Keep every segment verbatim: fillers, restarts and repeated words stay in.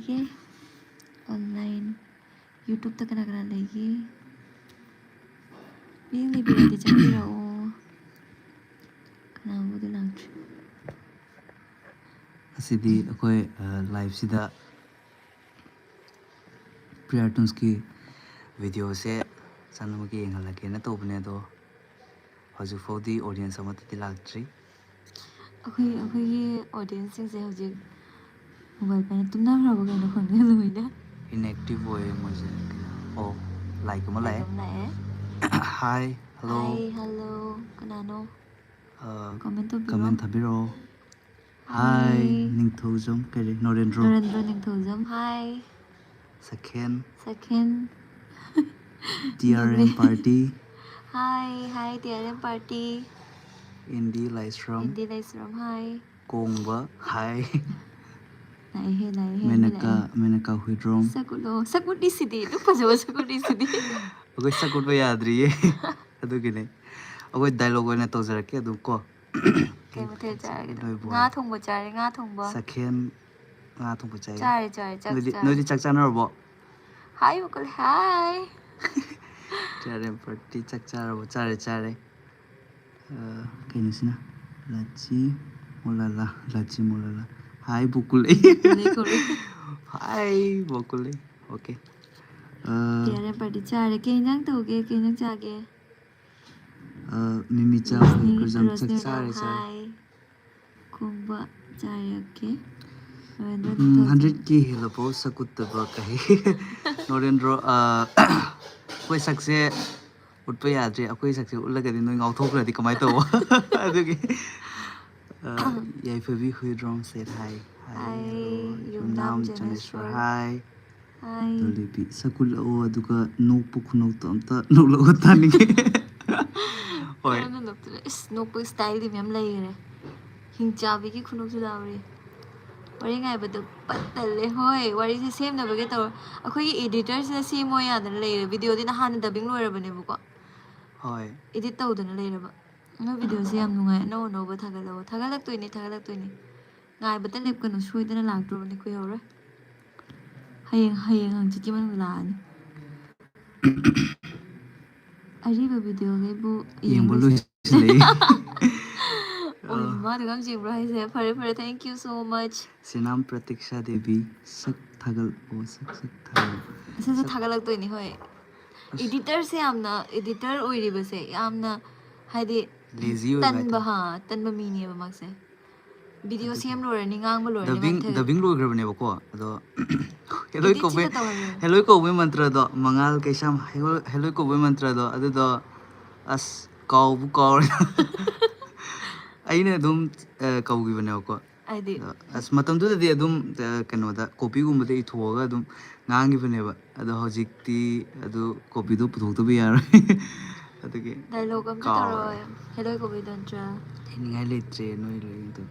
ꯂꯩꯒꯦ? Online YouTube-ꯇ ꯀꯅꯥ ꯀꯅꯥ ꯂꯩꯒꯦ? ꯃꯤ ꯂꯩꯕꯤꯔꯗꯤ ꯆꯪꯕꯤꯔꯛꯑꯣ꯫ ꯀꯅꯥꯕꯨꯗꯤ ꯂꯥꯛꯇ꯭ꯔꯤ꯫ ꯉꯁꯤꯗꯤ ꯑꯩꯈꯣꯏ, ꯑ, live-ꯁꯤꯗ Priya Tunes-ꯀꯤ video-ꯁꯦ ꯆꯥꯅꯕꯒꯤ ꯌꯦꯡꯍꯜꯂꯒꯦꯅ ꯇꯧꯕꯅꯦ, ꯑꯗꯣ ꯍꯧꯖꯤꯛ ꯐꯥꯎꯗꯤ audience ꯑꯃꯠꯇꯗꯤ ꯂꯥꯛꯇ꯭ꯔꯤ꯫ ꯑꯩꯈꯣꯏ, ꯑꯩꯈꯣꯏꯒꯤ audience-ꯁꯤꯡꯁꯦ ꯍꯧꯖꯤꯛ mobile ꯄꯥꯏꯅ ꯇꯨꯝꯅꯈ꯭ꯔꯕ ꯀꯩꯅꯣ ꯈꯪꯗꯦ ꯂꯣꯏꯅ꯫ Inactive ꯑꯣꯏꯌꯦ ꯃꯣꯏꯁꯦ꯫ ꯑꯣ, like ꯑꯃ ꯂꯥꯛꯑꯦ꯫ Like ꯑꯃ ꯂꯥꯛꯑꯦ꯫ Hi, hello꯫ Hi, hello꯫ ꯀꯅꯥꯅꯣ? ꯑ, Comment ꯇꯧꯕꯤꯔꯣ꯫ Comment ꯊꯥꯕꯤꯔꯛꯑꯣ꯫ Hi꯫ Hi, ꯅꯤꯡꯊꯧꯖꯝ ꯀꯔꯤ? ꯅꯣꯔꯦꯟꯗ꯭ꯔꯣ꯫ ꯅꯣꯔꯦꯟꯗ꯭ꯔꯣ ꯅꯤꯡꯊꯧꯖꯝ, hi꯫ ꯁꯈꯦꯟ꯫ ꯁꯈꯦꯟ꯫ T R M ꯅꯣꯛꯅꯤꯡ꯫ Party꯫ Hi, hi, T R M Party꯫ ꯏꯟꯗꯤ ꯂꯥꯏꯁ꯭ꯔꯝ꯫ ꯏꯟꯗꯤ ꯂꯥꯏꯁ꯭ꯔꯝ, hi꯫ ꯀꯣꯡꯕ, hi꯫ ꯂꯥꯛꯑꯦꯍꯦ, ꯂꯥꯛꯑꯦꯍꯦ, ꯃꯤ ꯃꯦꯅꯀꯥ, ꯂꯥꯛꯑꯦ꯫ ꯃꯦꯅꯀꯥ ꯍꯨꯏꯗ꯭ꯔꯣꯝ꯫ ꯁꯛ ꯎꯠꯂꯣ, ꯁꯛ ꯎꯠꯂꯤꯁꯤꯗꯤ, ꯑꯗꯨꯛ ꯐꯖꯕ ꯁꯛ ꯎꯠꯂꯤꯁꯤꯗꯤ꯫ ꯑꯩꯈꯣꯏ ꯁꯛ ꯎꯠꯄ ꯌꯥꯗ꯭ꯔꯤꯌꯦ꯫ ꯑꯗꯨꯒꯤꯅꯦ꯫ ꯑꯩꯈꯣꯏ dialogue ꯑꯣꯏꯅ ꯇꯧꯖꯔꯛꯀꯦ ꯑꯗꯨꯝ ꯀꯣ꯫ ꯀꯩ ꯃꯊꯦꯜ ꯆꯥꯔꯒꯦ? ꯅꯣꯏꯕꯨ ꯉꯥ ꯍꯥꯏ꯫ ꯊꯣꯡꯕ ꯆꯥꯔꯦ, ꯉꯥ ꯊꯣꯡꯕ꯫ ꯁꯈꯦꯟ ꯉꯥ ꯊꯣꯡꯕ ꯆꯥꯏꯌꯦ꯫ ꯆꯥꯔꯦ, ꯆꯥꯔꯦ, ꯆꯥꯛ ꯅꯣꯏꯗꯤ, ꯆꯥꯔꯦ꯫ ꯅꯣꯏꯗꯤ ꯆꯥꯛ ꯆꯥꯅꯔꯕꯣ? Hi, ꯃꯀꯨꯂꯤ, hi꯫ T R M Party ꯆꯥꯛ ꯆꯥꯔꯕꯣ? ꯆꯥꯔꯦ, ꯆꯥꯔꯦ꯫ ꯑ, ꯀꯩꯅꯣꯁꯤꯅ? ꯂꯥꯆꯤ ꯃꯣꯂꯥꯂꯥ, ꯂꯥꯆꯤ ꯃꯣꯂꯥꯂꯥ꯫ Hi, ꯕꯣꯀꯨꯂꯤ꯫ ꯕꯣꯀꯨꯂꯤ ꯀꯧꯔꯦ꯫ Hi, ꯕꯣꯀꯨꯂꯤ꯫ Okay꯫ ꯑ, T R M Party ꯆꯥꯔꯦ꯫ ꯀꯩ ꯏꯟꯖꯥꯡ ꯇꯧꯒꯦ? ꯀꯩ ꯏꯟꯖꯥꯡ ꯆꯥꯒꯦ? ꯑ, ꯃꯤꯃꯤ ꯆꯥꯕ ꯔꯣꯁꯅꯤ, ꯍꯩꯒ꯭ꯔꯨꯖꯝ ꯆꯥꯛ ꯔꯣꯁꯅꯤ ꯆꯥꯔꯦ, ꯍꯣꯏ, ꯆꯥꯔꯦ꯫ Hi꯫ ꯀꯣꯡꯕ ꯆꯥꯔꯦ, okay꯫ ꯅꯣꯔꯦꯟꯗ꯭ꯔꯣ ꯎꯝ, ꯅꯤꯡꯊꯧꯖꯝ꯫ Hundred K ꯍꯦꯜꯂꯐꯥꯎ ꯁꯛ ꯎꯠꯇꯕ ꯀꯩ? ꯅꯣꯔꯦꯟꯗ꯭ꯔꯣ, ꯑ, ꯑꯩꯈꯣꯏ ꯁꯛꯁꯦ ꯎꯠꯄ ꯌꯥꯗ꯭ꯔꯦ꯫ ꯑꯩꯈꯣꯏ ꯁꯛꯁꯦ ꯎꯠꯂꯒꯗꯤ ꯅꯣꯏ ꯉꯥꯎꯊꯣꯛꯈ꯭ꯔꯗꯤ ꯀꯃꯥꯏꯅ ꯇꯧꯕ? ꯑꯗꯨꯒꯤ, ꯑ, ꯌꯥꯏꯐꯕꯤ Huidrom said hi꯫ Hi, Hi, hello꯫ ꯌꯨꯝꯅꯥꯝ ꯌꯨꯝꯅꯥꯝ ꯖꯅꯦꯁ꯭ꯋꯔ, ꯖꯅꯦꯁ꯭ꯋꯔ꯫ Hi꯫ Hi꯫ ꯗꯣꯂꯤꯕꯤ, ꯁꯛ ꯎꯠꯂꯛꯑꯣ, ꯑꯗꯨꯒ ꯅꯣꯛꯄ ꯈꯨꯅꯣꯛꯇꯣ ꯑꯝꯇ ꯅꯣꯛꯂꯛꯑꯣ ꯇꯥꯅꯤꯡꯉꯦ꯫ ꯍꯣꯏ꯫ ꯀꯔꯝꯅ ꯅꯣꯛꯇꯣꯏꯅꯣ? ꯏꯁ, ꯅꯣꯛꯄ style-ꯗꯤ ꯃꯌꯥꯝ ꯂꯩꯈ꯭ꯔꯦ꯫ ꯍꯤꯡꯆꯥꯕꯤꯒꯤ ꯈꯨꯅꯣꯛꯁꯨ ꯌꯥꯎꯔꯤ꯫ ꯋꯥꯔꯤ ꯉꯥꯏꯕꯗꯣ ꯄꯠ ꯇꯜꯂꯦ꯫ ꯍꯣꯏ, ꯋꯥꯔꯤꯁꯦ ꯁꯦꯝꯅꯕꯒꯤ ꯇꯧꯔ-, ꯑꯩꯈꯣꯏꯒꯤ editor-ꯁꯤꯅ ꯁꯦꯝꯃꯣ ꯌꯥꯗꯅ ꯂꯩꯔꯦ꯫ Video-ꯗꯤ ꯅꯍꯥꯟꯅ dubbing ꯂꯣꯏꯔꯕꯅꯦꯕꯀꯣ꯫ ꯍꯣꯏ꯫ Edit ꯇꯧꯗꯅ ꯂꯩꯔꯕ꯫ ꯅꯣꯏ video-ꯁꯦ ꯌꯥꯝ ꯅꯨꯡꯉꯥꯏ꯫ ꯑꯅꯧ ꯑꯅꯧꯕ ꯊꯥꯒꯠꯂꯛꯑꯣ꯫ ꯊꯥꯒꯠꯂꯛꯇꯣꯏꯅꯦ, ꯊꯥꯒꯠꯂꯛꯇꯣꯏꯅꯦ꯫ ꯉꯥꯏꯕꯇ ꯂꯦꯞꯀꯅꯨ, ꯁꯣꯏꯗꯅ ꯂꯥꯛꯇ꯭ꯔꯕꯅꯤ, ꯀꯨꯏꯍꯧꯔꯣꯏ꯫ ꯍꯌꯦꯡ ꯍꯌꯦꯡ ꯍꯪꯆꯤꯠꯀꯤ ꯃꯅꯨꯡꯗ ꯂꯥꯛꯑꯅꯤ꯫ ꯑꯔꯤꯕ ꯚꯤꯗꯤꯑꯣꯈꯩꯕꯨ ꯌꯦꯡꯕ ꯌꯦꯡꯕꯁꯦ꯫ ꯂꯣꯏꯁꯤꯜꯂꯛꯏ꯫ ꯑꯣ, ꯃꯥꯗꯨꯒ ꯌꯦꯡꯕ꯭ꯔꯣ ꯍꯥꯏꯁꯦ? ꯐꯔꯦ ꯐꯔꯦ, thank you so much꯫ ꯁꯤꯅꯥꯝ Prateeksha Devi, ꯁꯛ ꯊꯥꯒꯠꯂꯛꯑꯣ, ꯁꯛ ꯁꯛ ꯊꯥꯒꯠꯂꯛꯑꯣ꯫ ꯁꯠ ꯁꯠ ꯊꯥꯒꯠꯂꯛꯇꯣꯏꯅꯤ, ꯍꯣꯏ꯫ ꯑꯁ꯫ Editorꯁꯦ ꯌꯥꯝꯅ editor ꯑꯣꯏꯔꯤꯕꯁꯦ ꯌꯥꯝꯅ ꯍꯥꯏꯗꯤ Lazy ꯑꯣꯏꯕ ꯇꯟꯕ ꯍꯥꯏꯇꯥꯔꯦ꯫ ꯍꯥ ꯇꯟꯕ ꯃꯤꯅꯦꯕ ꯃꯥꯁꯦ꯫ ꯚꯤꯗꯤꯑꯣ ꯑꯗꯨꯒꯤ ꯁꯦꯝ ꯂꯣꯏꯔꯅꯤ, ꯉꯥꯡꯕ ꯂꯣꯏꯔꯅꯤ, dubbing ꯃꯥꯏ ꯊꯥꯒꯠ- dubbing ꯂꯣꯏꯈ꯭ꯔꯕꯅꯦꯕꯀꯣ꯫ ꯑꯗꯣ ꯍꯦꯂꯣꯏ Edit ꯀꯧꯕꯩ ꯁꯤꯗ ꯇꯧꯍꯜꯂꯣ꯫ ꯍꯦꯂꯣꯏ ꯀꯧꯕꯩ ꯃꯟꯇ꯭ꯔꯗꯣ, ꯃꯉꯥꯜ ꯀꯩꯁꯥꯝ ꯍꯦꯂꯣꯏ ꯍꯦꯂꯣꯏ ꯀꯧꯕꯩ ꯃꯟꯇ꯭ꯔꯗꯣ, ꯑꯗꯨꯗꯣ ꯑꯁ ꯀꯥꯎꯕꯨ ꯀꯥꯎꯔꯦ꯫ ꯑꯩꯅ ꯑꯗꯨꯝ ꯑ, ꯀꯧꯈꯤꯕꯅꯦꯕꯀꯣ꯫ ꯍꯥꯏꯗꯤ ꯑꯗꯣ ꯑꯁ ꯃꯇꯝꯗꯨꯗꯗꯤ ꯑꯗꯨꯝ ꯑ, ꯀꯩꯅꯣꯗ ꯀꯣꯄꯤꯒꯨꯝꯕꯗ ꯏꯊꯣꯛꯑꯒ ꯑꯗꯨꯝ ꯉꯥꯡꯈꯤꯕꯅꯦꯕ꯫ ꯑꯗꯣ ꯍꯧꯖꯤꯛꯇꯤ ꯑꯗꯨ ꯀꯣꯄꯤꯗꯣ ꯄꯨꯊꯣꯛꯇꯕ ꯌꯥꯔꯣꯏ꯫ ꯑꯗꯨꯒꯤ ꯗꯥꯏꯂꯣꯛ ꯑꯝꯇ ꯀꯥꯎꯔꯦ꯫ ꯇꯧꯔꯛꯑꯣ꯫ ꯍꯦꯂꯣꯏ ꯀꯧꯕꯩꯗꯣ ꯅꯠꯇ꯭ꯔꯥ? ꯍꯥꯏꯅꯤꯡꯉꯥꯏ ꯂꯩꯇ꯭ꯔꯦ, ꯅꯣꯏ ꯂꯣꯏ ꯑꯗꯨꯝ꯫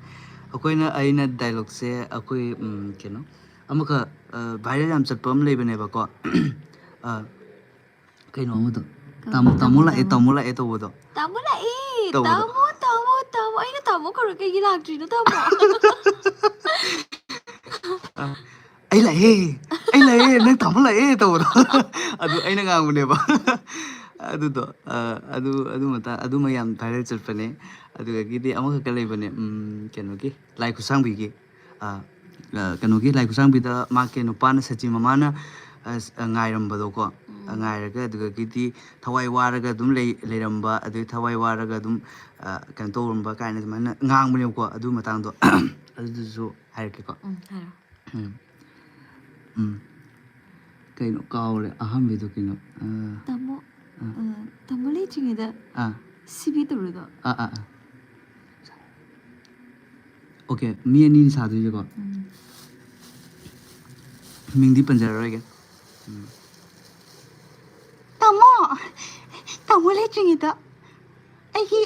ꯑꯩꯈꯣꯏꯅ ꯑꯩꯅ ꯗꯥꯏꯂꯣꯛꯁꯦ ꯑꯩꯈꯣꯏ ꯎꯝ, ꯀꯩꯅꯣ ꯑꯃꯈꯛ ꯑ, viral ꯌꯥꯝ ꯆꯠꯄ ꯑꯃ ꯂꯩꯕꯅꯦꯕꯀꯣ꯫ ꯑ, ꯀꯩꯅꯣ ꯑꯃꯗꯣ, ꯇꯥꯃꯣ ꯇꯥꯃꯣ ꯇꯥꯃꯣ ꯂꯥꯛꯑꯦ, ꯇꯥꯃꯣ꯫ ꯇꯥꯃꯣ ꯂꯥꯛꯑꯦ ꯇꯧꯕꯗꯣ꯫ ꯇꯥꯃꯣ ꯂꯥꯛꯑꯦ꯫ ꯇꯧꯕꯗꯣ꯫ ꯇꯥꯃꯣ ꯇꯥꯃꯣ ꯇꯥꯃꯣ ꯑꯩꯅ ꯇꯥꯃꯣ ꯀꯧꯔ ꯀꯩꯒꯤ ꯂꯥꯛꯇ꯭ꯔꯤꯅꯣ ꯇꯥꯃꯣ? ꯑ, "ꯑꯩ ꯂꯥꯛꯑꯦ, ꯑꯩ ꯂꯥꯛꯑꯦ, ꯅꯪ ꯇꯥꯃꯣ ꯂꯥꯛꯑꯦ" ꯇꯧꯕꯗꯣ꯫ ꯑꯗꯨ ꯑꯩꯅ ꯉꯥꯡꯕꯅꯦꯕ꯫ ꯑꯗꯨꯗꯣ ꯑ, ꯑꯗꯨ ꯑꯗꯨ ꯃꯇꯥ ꯑꯗꯨꯃ ꯌꯥꯝ viral ꯆꯠꯄꯅꯦ꯫ ꯑꯗꯨꯗꯒꯤꯗꯤ ꯑꯃꯈꯛꯀ ꯂꯩꯕꯅꯦ, ꯎꯝ, ꯀꯩꯅꯣꯒꯤ ꯂꯥꯏ ꯈꯨꯠꯁꯥꯡꯕꯤꯒꯤ꯫ ꯑ, ꯑ, ꯀꯩꯅꯣꯒꯤ ꯂꯥꯏ ꯈꯨꯠꯁꯥꯡꯕꯤꯗ ꯃꯥꯒꯤ ꯅꯨꯄꯥꯅ ꯁꯆꯤ ꯃꯃꯥꯅ ꯑ, ꯉꯥꯏꯔꯝꯕꯗꯣꯀꯣ꯫ ꯑ, ꯎꯝ꯫ ꯉꯥꯏꯔꯒ ꯑꯗꯨꯗꯒꯤꯗꯤ ꯊꯋꯥꯏ ꯋꯥꯔꯒ ꯑꯗꯨꯝ ꯂꯩ ꯂꯩꯔꯝꯕ, ꯑꯗꯨꯗꯩ ꯊꯋꯥꯏ ꯋꯥꯔꯒ ꯑꯗꯨꯝ ꯑ, ꯀꯩꯅꯣ ꯇꯧꯔꯝꯕ ꯀꯥꯏꯅ ꯑꯗꯨꯃꯥꯏꯅ ꯉꯥꯡꯕꯅꯦꯕꯀꯣ꯫ ꯑꯗꯨ ꯃꯇꯥꯡꯗꯣ ꯑꯗꯨꯗꯨꯁꯨ ꯍꯥꯏꯔꯛꯀꯦꯀꯣ꯫ ꯎꯝ, ꯍꯥꯏꯔꯣ꯫ ꯎꯝ꯫ ꯎꯝ꯫ ꯀꯩꯅꯣ ꯀꯥꯎꯔꯦ ꯑꯍꯥꯟꯕꯩꯗꯣ ꯀꯩꯅꯣ꯫ ꯑ, ꯇꯥꯃꯣ ꯑ꯫ ꯑ, ꯇꯥꯃꯣ ꯂꯩꯇ꯭ꯔꯤꯉꯩꯗ ꯑꯥ꯫ ꯁꯤꯕꯤ ꯇꯧꯔꯣꯏꯗꯣ꯫ ꯑꯥ ꯑꯥ ꯑꯥ꯫ Okay, ꯃꯤ ꯑꯅꯤꯅꯤ ꯁꯥꯗꯣꯏꯁꯦꯀꯣ꯫ ꯎꯝ꯫ ꯃꯤꯡꯗꯤ ꯄꯟꯖꯔꯔꯣꯏꯒꯦ꯫ ꯎꯝ꯫ ꯇꯥꯃꯣ! ꯇꯥꯃꯣ ꯂꯩꯇ꯭ꯔꯤꯉꯩꯗ ꯑꯩꯒꯤ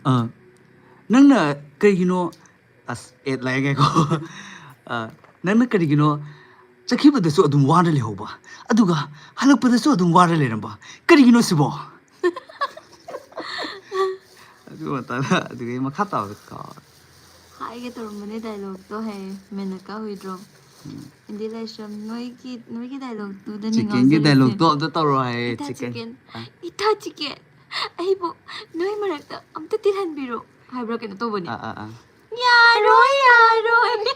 ꯑ, ꯅꯪꯅ ꯀꯩꯒꯤꯅꯣ ꯑꯁ ꯑꯦꯠ ꯂꯥꯛꯑꯦ ꯉꯥꯏꯈꯣ꯫ ꯑ, ꯅꯪꯅ ꯀꯔꯤꯒꯤꯅꯣ ꯆꯠꯈꯤꯕꯗꯁꯨ ꯑꯗꯨꯝ ꯋꯥꯅ ꯂꯩꯍꯧꯕ, ꯑꯗꯨꯒ ꯍꯜꯂꯛꯄꯗꯁꯨ ꯑꯗꯨꯝ ꯋꯥꯅ ꯂꯩꯔꯝꯕ? ꯀꯔꯤꯒꯤꯅꯣ ꯁꯤꯕꯣ? ꯑꯗꯨ ꯃꯇꯥꯡꯗ ꯑꯗꯨꯗꯒꯤ ꯃꯈꯥ ꯇꯥꯕꯗ ꯀꯥꯎꯔꯦ꯫ ꯍꯥꯏꯒꯦ ꯇꯧꯔꯝꯕꯅꯦ dialogue ꯇꯣ ꯍꯦ, ꯃꯦꯅꯀꯥ ꯍꯨꯏꯗ꯭ꯔꯣꯝ꯫ ꯎꯝ. ꯏꯟꯗꯤ ꯂꯥꯏꯁ꯭ꯔꯝ, ꯅꯣꯏꯒꯤ ꯅꯣꯏꯒꯤ dialogue ꯇꯨꯗ Chicken ꯒꯤ dialogue ꯇꯣ ꯑꯝꯇ ꯇꯧꯔꯣ ꯍꯥꯏꯌꯦ, ꯏꯇꯥ chicken. Chicken, ꯑ. ꯏꯇꯥ Chicken, ꯑꯩꯕꯨ ꯅꯣꯏ ꯃꯔꯛꯇ ꯑꯝꯇ ꯇꯤꯜꯍꯟꯕꯤꯔꯣ ꯍꯥꯏꯕ꯭ꯔꯥ ꯀꯩꯅꯣ ꯇꯧꯕꯅꯦ꯫ ꯑꯥ, ꯑꯥ, ꯑꯥ. ꯌꯥꯔꯣꯏ, ꯌꯥꯔꯣꯏ꯫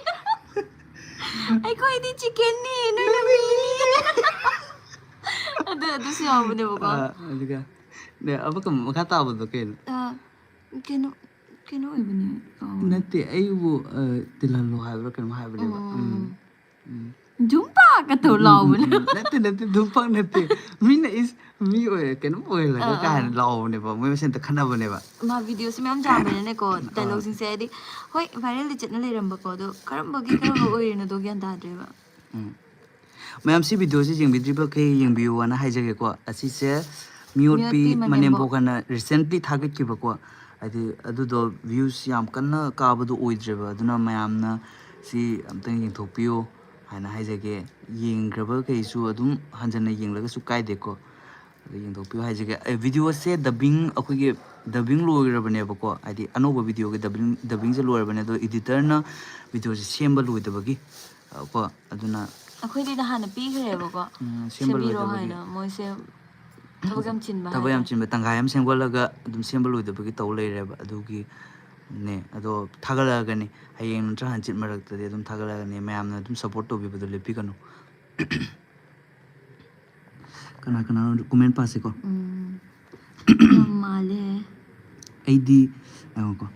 ꯑꯩꯈꯣꯏꯗꯤ chicken ꯅꯤ, ꯅꯣꯏꯅ ꯃꯤꯅꯤ꯫ ꯑꯗꯨ, ꯑꯗꯨꯁꯨ ꯌꯥꯎꯕꯅꯦꯕꯀꯣ꯫ ꯑꯥ, ꯑꯗꯨꯒ, ꯅꯦ, ꯑꯃꯨꯛꯀ ꯃꯈꯥ ꯇꯥꯕꯗꯣ ꯀꯩꯅꯣ? ꯑꯥ, ꯀꯩꯅꯣ, ꯀꯩꯅꯣ ꯑꯣꯏꯕꯅꯦ, ꯀꯥꯎꯔꯦ꯫ ꯅꯠꯇꯦ, ꯑꯩꯕꯨ, ꯑ, ꯇꯤꯜꯍꯜꯂꯣ ꯍꯥꯏꯕ꯭ꯔꯥ ꯀꯩꯅꯣꯝ ꯍꯥꯏꯕꯅꯦꯕ꯫ ꯎꯝ, ꯎꯝ. ꯎꯝ. ꯖꯨꯝꯄꯥꯒ ꯇꯧ ꯎꯝ, ꯎꯝ, ꯎꯝ, ꯂꯥꯎꯕꯅꯦ꯫ ꯎꯝ. ꯅꯠꯇꯦ, ꯅꯠꯇꯦ, ꯖꯨꯝꯄꯥ ꯅꯠꯇꯦ꯫ ꯃꯤꯅ ꯏꯁ, ꯃꯤ ꯑꯣꯏ-, ꯀꯩꯅꯣꯝ ꯑꯣꯏꯍꯜꯂꯒ ꯑꯥ, ꯀꯥꯏꯅ ꯑꯥ꯫ ꯂꯥꯎꯕꯅꯦꯕ꯫ ꯃꯣꯏ ꯃꯁꯦꯟ ꯇꯛꯈꯠꯅꯕꯅꯦꯕ꯫ ꯃꯥ video ꯁꯨ ꯃꯌꯥꯝ ꯌꯥꯝꯕꯅꯤꯅꯀꯣ, ꯑꯥ. Dialogue ꯁꯤꯡꯁꯦ ꯍꯥꯏꯗꯤ, ꯍꯣꯏ, viral ꯗꯤ ꯆꯠꯅ ꯂꯩꯔꯝꯕꯀꯣ, ꯑꯗꯣ ꯀꯔꯝꯕꯒꯤ ꯀꯔꯝꯕ ꯑꯣꯏꯔꯤꯅꯣꯗꯣ ꯒ꯭ꯌꯥꯟ ꯇꯥꯗ꯭ꯔꯦꯕ꯫ ꯎꯝ. ꯃꯌꯥꯝ ꯁꯤ video ꯁꯤ ꯌꯦꯡꯕꯤꯗ꯭ꯔꯤꯕꯈꯩ ꯌꯦꯡꯕꯤꯌꯨ ꯑꯅ ꯍꯥꯏꯖꯒꯦꯀꯣ꯫ ꯑꯁꯤꯁꯦ ꯃꯤꯑꯣꯠꯄꯤ ꯃꯤꯑꯣꯠꯄꯤ ꯃꯅꯦꯝꯕꯣꯛ꯫ ꯃꯅꯦꯝꯕꯣꯛ ꯑꯅ recently ꯊꯥꯒꯠꯈꯤꯕꯀꯣ꯫ ꯍꯥꯏꯗꯤ ꯑꯗꯨꯗꯣ views ꯌꯥꯝ ꯀꯟꯅ ꯀꯥꯕꯗꯣ ꯑꯣꯏꯗ꯭ꯔꯦꯕ꯫ ꯑꯗꯨꯅ ꯃꯌꯥꯝꯅ ꯁꯤ ꯑꯝꯇꯪ ꯌꯦꯡꯊꯣꯛꯄꯤꯌꯨ ꯍꯥꯏꯅ ꯍꯥꯏꯖꯒꯦ꯫ ꯌꯦꯡꯈ꯭ꯔꯕꯈꯩꯁꯨ ꯑꯗꯨꯝ ꯍꯟꯖꯟꯅ ꯌꯦꯡꯂꯒꯁꯨ ꯀꯥꯏꯗꯦꯀꯣ꯫ ꯑꯗꯨ ꯌꯦꯡꯊꯣꯛꯄꯤꯌꯨ ꯍꯥꯏꯖꯒꯦ꯫ ꯑꯦ, video ꯁꯦ dubbing, ꯑꯩꯈꯣꯏꯒꯤ dubbing ꯂꯣꯏꯔꯕꯅꯦꯕꯀꯣ꯫ ꯍꯥꯏꯗꯤ ꯑꯅꯧꯕ video ꯒꯤ dubbing, dubbing ꯁꯦ ꯂꯣꯏꯔꯕꯅꯦ꯫ ꯑꯗꯣ editor ꯅ video ꯁꯦ ꯁꯦꯝꯕ ꯂꯣꯏꯗꯕꯒꯤ, ꯑ, ꯀꯣ, ꯑꯗꯨꯅ ꯑꯩꯈꯣꯏꯗꯤ ꯅꯍꯥꯟꯅ ꯄꯤꯈ꯭ꯔꯦꯕꯀꯣ, ꯎꯝ, ꯁꯦꯝꯕ ꯁꯦꯝꯕꯤꯔꯣ ꯂꯣꯏꯗꯕꯒꯤ꯫ ꯍꯥꯏꯅ꯫ ꯃꯣꯏꯁꯦ ꯊꯕꯛ ꯌꯥꯝ ꯆꯤꯟꯕ ꯊꯕꯛ ꯌꯥꯝ ꯍꯥꯏꯇꯥꯔꯦ꯫ ꯆꯤꯟꯕ, ꯇꯪꯈꯥꯏ ꯑꯃ ꯁꯦꯝꯒꯠꯂꯒ ꯑꯗꯨꯝ ꯁꯦꯝꯕ ꯂꯣꯏꯗꯕꯒꯤ ꯇꯧ ꯂꯩꯔꯦꯕ꯫ ꯑꯗꯨꯒꯤꯅꯦ꯫ ꯑꯗꯣ ꯊꯥꯒꯠꯂꯛꯑꯒꯅꯤ, ꯍꯌꯦꯡ ꯅꯠꯇ꯭ꯔ ꯍꯪꯆꯤꯠ ꯃꯔꯛꯇꯗꯤ ꯑꯗꯨꯝ ꯊꯥꯒꯠꯂꯛꯑꯒꯅꯤ꯫ ꯃꯌꯥꯝꯅ ꯑꯗꯨꯝ support ꯇꯧꯕꯤꯕꯗꯣ ꯂꯦꯞꯄꯤꯒꯅꯨ꯫ ꯀꯅꯥ ꯀꯅꯥꯅꯣ comment ꯄꯥꯁꯤꯀꯣ? ꯎꯝ. ꯌꯥꯝ ꯃꯥꯜꯂꯦ꯫ ꯑꯩꯗꯤ, ꯉꯥꯏꯈꯣꯀꯣ꯫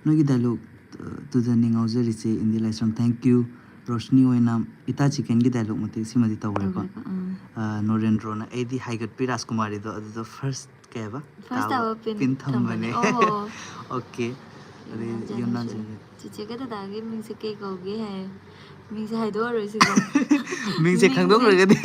ꯅꯣꯏꯒꯤ dialogue, ꯑ, ꯇꯨꯗꯅꯤ ꯉꯥꯎꯖꯔꯤꯁꯦ, ꯏꯟꯗꯤ ꯂꯥꯏꯁ꯭ꯔꯝ, thank you꯫ ꯔꯣꯁꯅꯤ ꯑꯣꯏꯅ ꯏꯇꯥ chicken ꯒꯤ dialogue ꯃꯇꯦꯛ ꯁꯤꯃꯗꯤ ꯇꯧꯈ꯭ꯔꯦꯀꯣ꯫ ꯇꯧꯈ꯭ꯔꯦꯀꯣ, ꯎꯝ. ꯑ, ꯅꯣꯔꯦꯟꯗ꯭ꯔꯣꯅ ꯑꯩꯗꯤ ꯍꯥꯏꯒꯠꯄꯤ ꯔꯥꯖꯀꯨꯃꯥꯔꯤꯗꯣ, ꯑꯗꯨꯗꯣ first ꯀꯩ ꯍꯥꯏꯕ? First ꯇꯥꯕ ꯇꯥꯕ pin pin ꯊꯝꯕꯅꯦ꯫ ꯊꯝꯕꯅꯦ꯫ ꯑꯣ꯫ Okay꯫ ꯑꯗꯩ ꯌꯨꯝꯅꯥꯝ ꯌꯨꯝꯅꯥꯝ ꯖꯥꯅꯤꯁꯨ꯫ ꯖꯥꯅꯤ꯫ ꯆꯤꯆꯦꯒ ꯗꯗꯥꯒꯤ ꯃꯤꯡꯁꯦ ꯀꯩ ꯀꯧꯒꯦ ꯍꯥꯏ꯫ ꯃꯤꯡꯁꯦ ꯍꯥꯏꯗꯣꯛꯑꯔꯣꯏꯁꯤꯀꯣ꯫ ꯃꯤꯡꯁꯦ ꯃꯤꯡꯁꯦ ꯈꯪꯗꯣꯛꯈ꯭ꯔꯒꯗꯤ꯫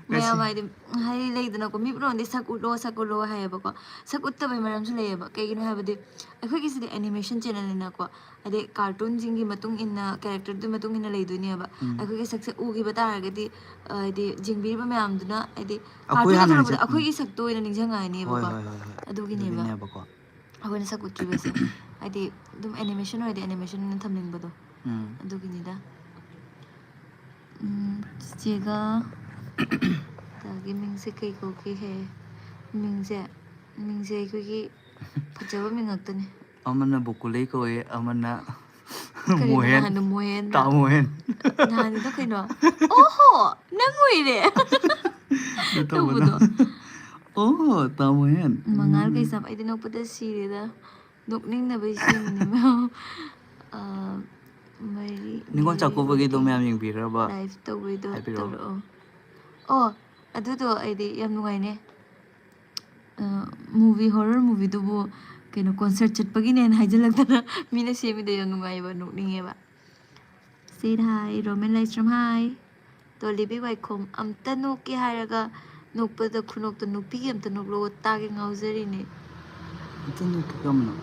ꯃꯌꯥꯝ ꯍꯥꯏꯗꯤ, ꯍꯥꯏꯗꯤ ꯂꯩꯗꯅꯀꯣ, ꯃꯤ ꯄꯨꯝꯅꯃꯛꯗꯤ ꯁꯛ ꯎꯠꯂꯣ, ꯁꯛ ꯎꯠꯂꯣ ꯍꯥꯏꯌꯦꯕꯀꯣ꯫ ꯁꯛ ꯎꯠꯇꯕꯩ ꯃꯔꯝꯁꯨ ꯂꯩꯌꯦꯕ꯫ ꯀꯩꯒꯤꯅꯣ ꯍꯥꯏꯕꯗꯤ, ꯑꯩꯈꯣꯏꯒꯤꯁꯤꯗꯤ animation channel ꯅꯤꯅꯀꯣ, ꯍꯥꯏꯗꯤ cartoon ꯁꯤꯡꯒꯤ ꯃꯇꯨꯡ ꯏꯟꯅ, character ꯗꯨꯒꯤ ꯃꯇꯨꯡ ꯏꯟꯅ ꯂꯩꯗꯣꯏꯅꯦꯕ꯫ ꯎꯝ. ꯑꯩꯈꯣꯏꯒꯤ ꯁꯛꯁꯦ ꯎꯈꯤꯕ ꯇꯥꯔꯒꯗꯤ, ꯑ, ꯍꯥꯏꯗꯤ ꯌꯦꯡꯕꯤꯔꯤꯕ ꯃꯌꯥꯝꯗꯨꯅ, ꯍꯥꯏꯗꯤ ꯑꯩꯈꯣꯏ cartoon ꯍꯥꯟꯅ ꯊꯣꯛꯂꯛꯄꯗ ꯅꯤꯡꯁꯤꯡ-, ꯎꯝ. ꯑꯩꯈꯣꯏꯒꯤ ꯁꯛꯇꯣ ꯑꯣꯏꯅ ꯅꯤꯡꯁꯤꯡꯉꯛꯑꯅꯦꯕꯀꯣ꯫ ꯍꯣꯏ, ꯍꯣꯏ, ꯍꯣꯏ, ꯍꯣꯏ꯫ ꯑꯗꯨꯒꯤꯅꯦꯕ꯫ ꯑꯗꯨꯒꯤꯅꯦꯕꯀꯣ꯫ ꯑꯩꯈꯣꯏꯅ ꯁꯛ ꯎꯠꯇ꯭ꯔꯤꯕꯁꯦ꯫ ꯍꯥꯏꯗꯤ ꯑꯗꯨꯝ animation ꯑꯣꯏꯔꯗꯤ animation ꯑꯣꯏꯅ ꯊꯝꯅꯤꯡꯕꯗꯣ꯫ ꯎꯝ꯫ ꯑꯗꯨꯒꯤꯅꯤꯗ꯫ ꯎꯝ, ꯆꯤꯆꯦꯒ ꯗꯥꯒꯤ ꯃꯤꯡꯁꯦ ꯀꯩ ꯀꯧꯒꯦ ꯍꯦ? ꯃꯤꯡꯁꯦ, ꯃꯤꯡꯁꯦ ꯑꯩꯈꯣꯏꯒꯤ ꯐꯖꯕ ꯃꯤꯡ ꯉꯥꯛꯇꯅꯦ꯫ ꯑꯃꯅ ꯕꯣꯀꯨꯂꯩ ꯀꯧꯋꯦ, ꯑꯃꯅ ꯀꯔꯤꯅꯣ ꯃꯣꯍꯦꯟ꯫ ꯅꯍꯥꯟꯅ ꯃꯣꯍꯦꯟ ꯇꯥ ꯃꯣꯍꯦꯟ꯫ ꯅꯍꯥꯟꯒꯤꯗꯣ ꯀꯩꯅꯣ? ꯑꯣꯍꯣ! ꯅꯪ ꯑꯣꯏꯔꯦ! ꯑꯗꯨ ꯇꯧꯕꯗꯣ꯫ ꯇꯧꯕꯗꯣ꯫ ꯑꯣ, ꯇꯥ ꯃꯣꯍꯦꯟ꯫ ꯃꯉꯥꯜ ꯎꯝ꯫ ꯀꯩꯁꯥꯝ, ꯑꯩꯗꯤ ꯅꯣꯛꯄꯗ ꯁꯤꯔꯦꯗ꯫ ꯅꯣꯛꯅꯤꯡꯅꯕ ꯏꯁꯩꯅꯤ, ꯃꯌꯥꯝ꯫ ꯑ, ꯃꯔꯤ, ꯅꯤꯉꯣꯜ ꯃꯔꯤ ꯆꯥꯛꯀꯧꯕꯒꯤꯗꯣ ꯂꯩꯇꯦ꯫ ꯃꯌꯥꯝ ꯌꯦꯡꯕꯤꯔꯕ? Live ꯇꯧꯕꯩꯗꯣ ꯍꯥꯏꯕꯤꯔꯛꯑꯣ꯫ ꯇꯧꯔꯛꯑꯣ꯫ ꯑꯣ, ꯑꯗꯨꯗꯣ ꯑꯩꯗꯤ ꯌꯥꯝ ꯅꯨꯡꯉꯥꯏꯅꯦ꯫ ꯑ, movie, horror movieꯗꯨꯕꯨ ꯀꯩꯅꯣ, concert ꯆꯠꯄꯒꯤꯅꯦꯅ ꯍꯥꯏꯖꯤꯜꯂꯛꯇꯅ ꯃꯤꯅ ꯁꯦꯝꯃꯤꯗꯣ ꯌꯥꯝ ꯅꯨꯡꯉꯥꯏꯌꯦꯕ, ꯅꯣꯛꯅꯤꯡꯉꯦꯕ꯫ Said hi, Roman Laistrom, hi. ꯗꯣꯂꯤꯕꯤ ꯋꯥꯏꯈꯣꯝ, ꯑꯝꯇ ꯅꯣꯛꯀꯦ ꯍꯥꯏꯔꯒ ꯅꯣꯛꯄꯗ ꯈꯨꯅꯣꯛꯇ ꯅꯨꯄꯤꯒꯤ ꯑꯝꯇ ꯅꯣꯛꯂꯛꯑꯣ, ꯇꯥꯒꯦ ꯉꯥꯎꯖꯔꯤꯅꯦ꯫ ꯑꯝꯇ ꯅꯣꯛꯀꯦ ꯀꯔꯝꯕꯅꯣ?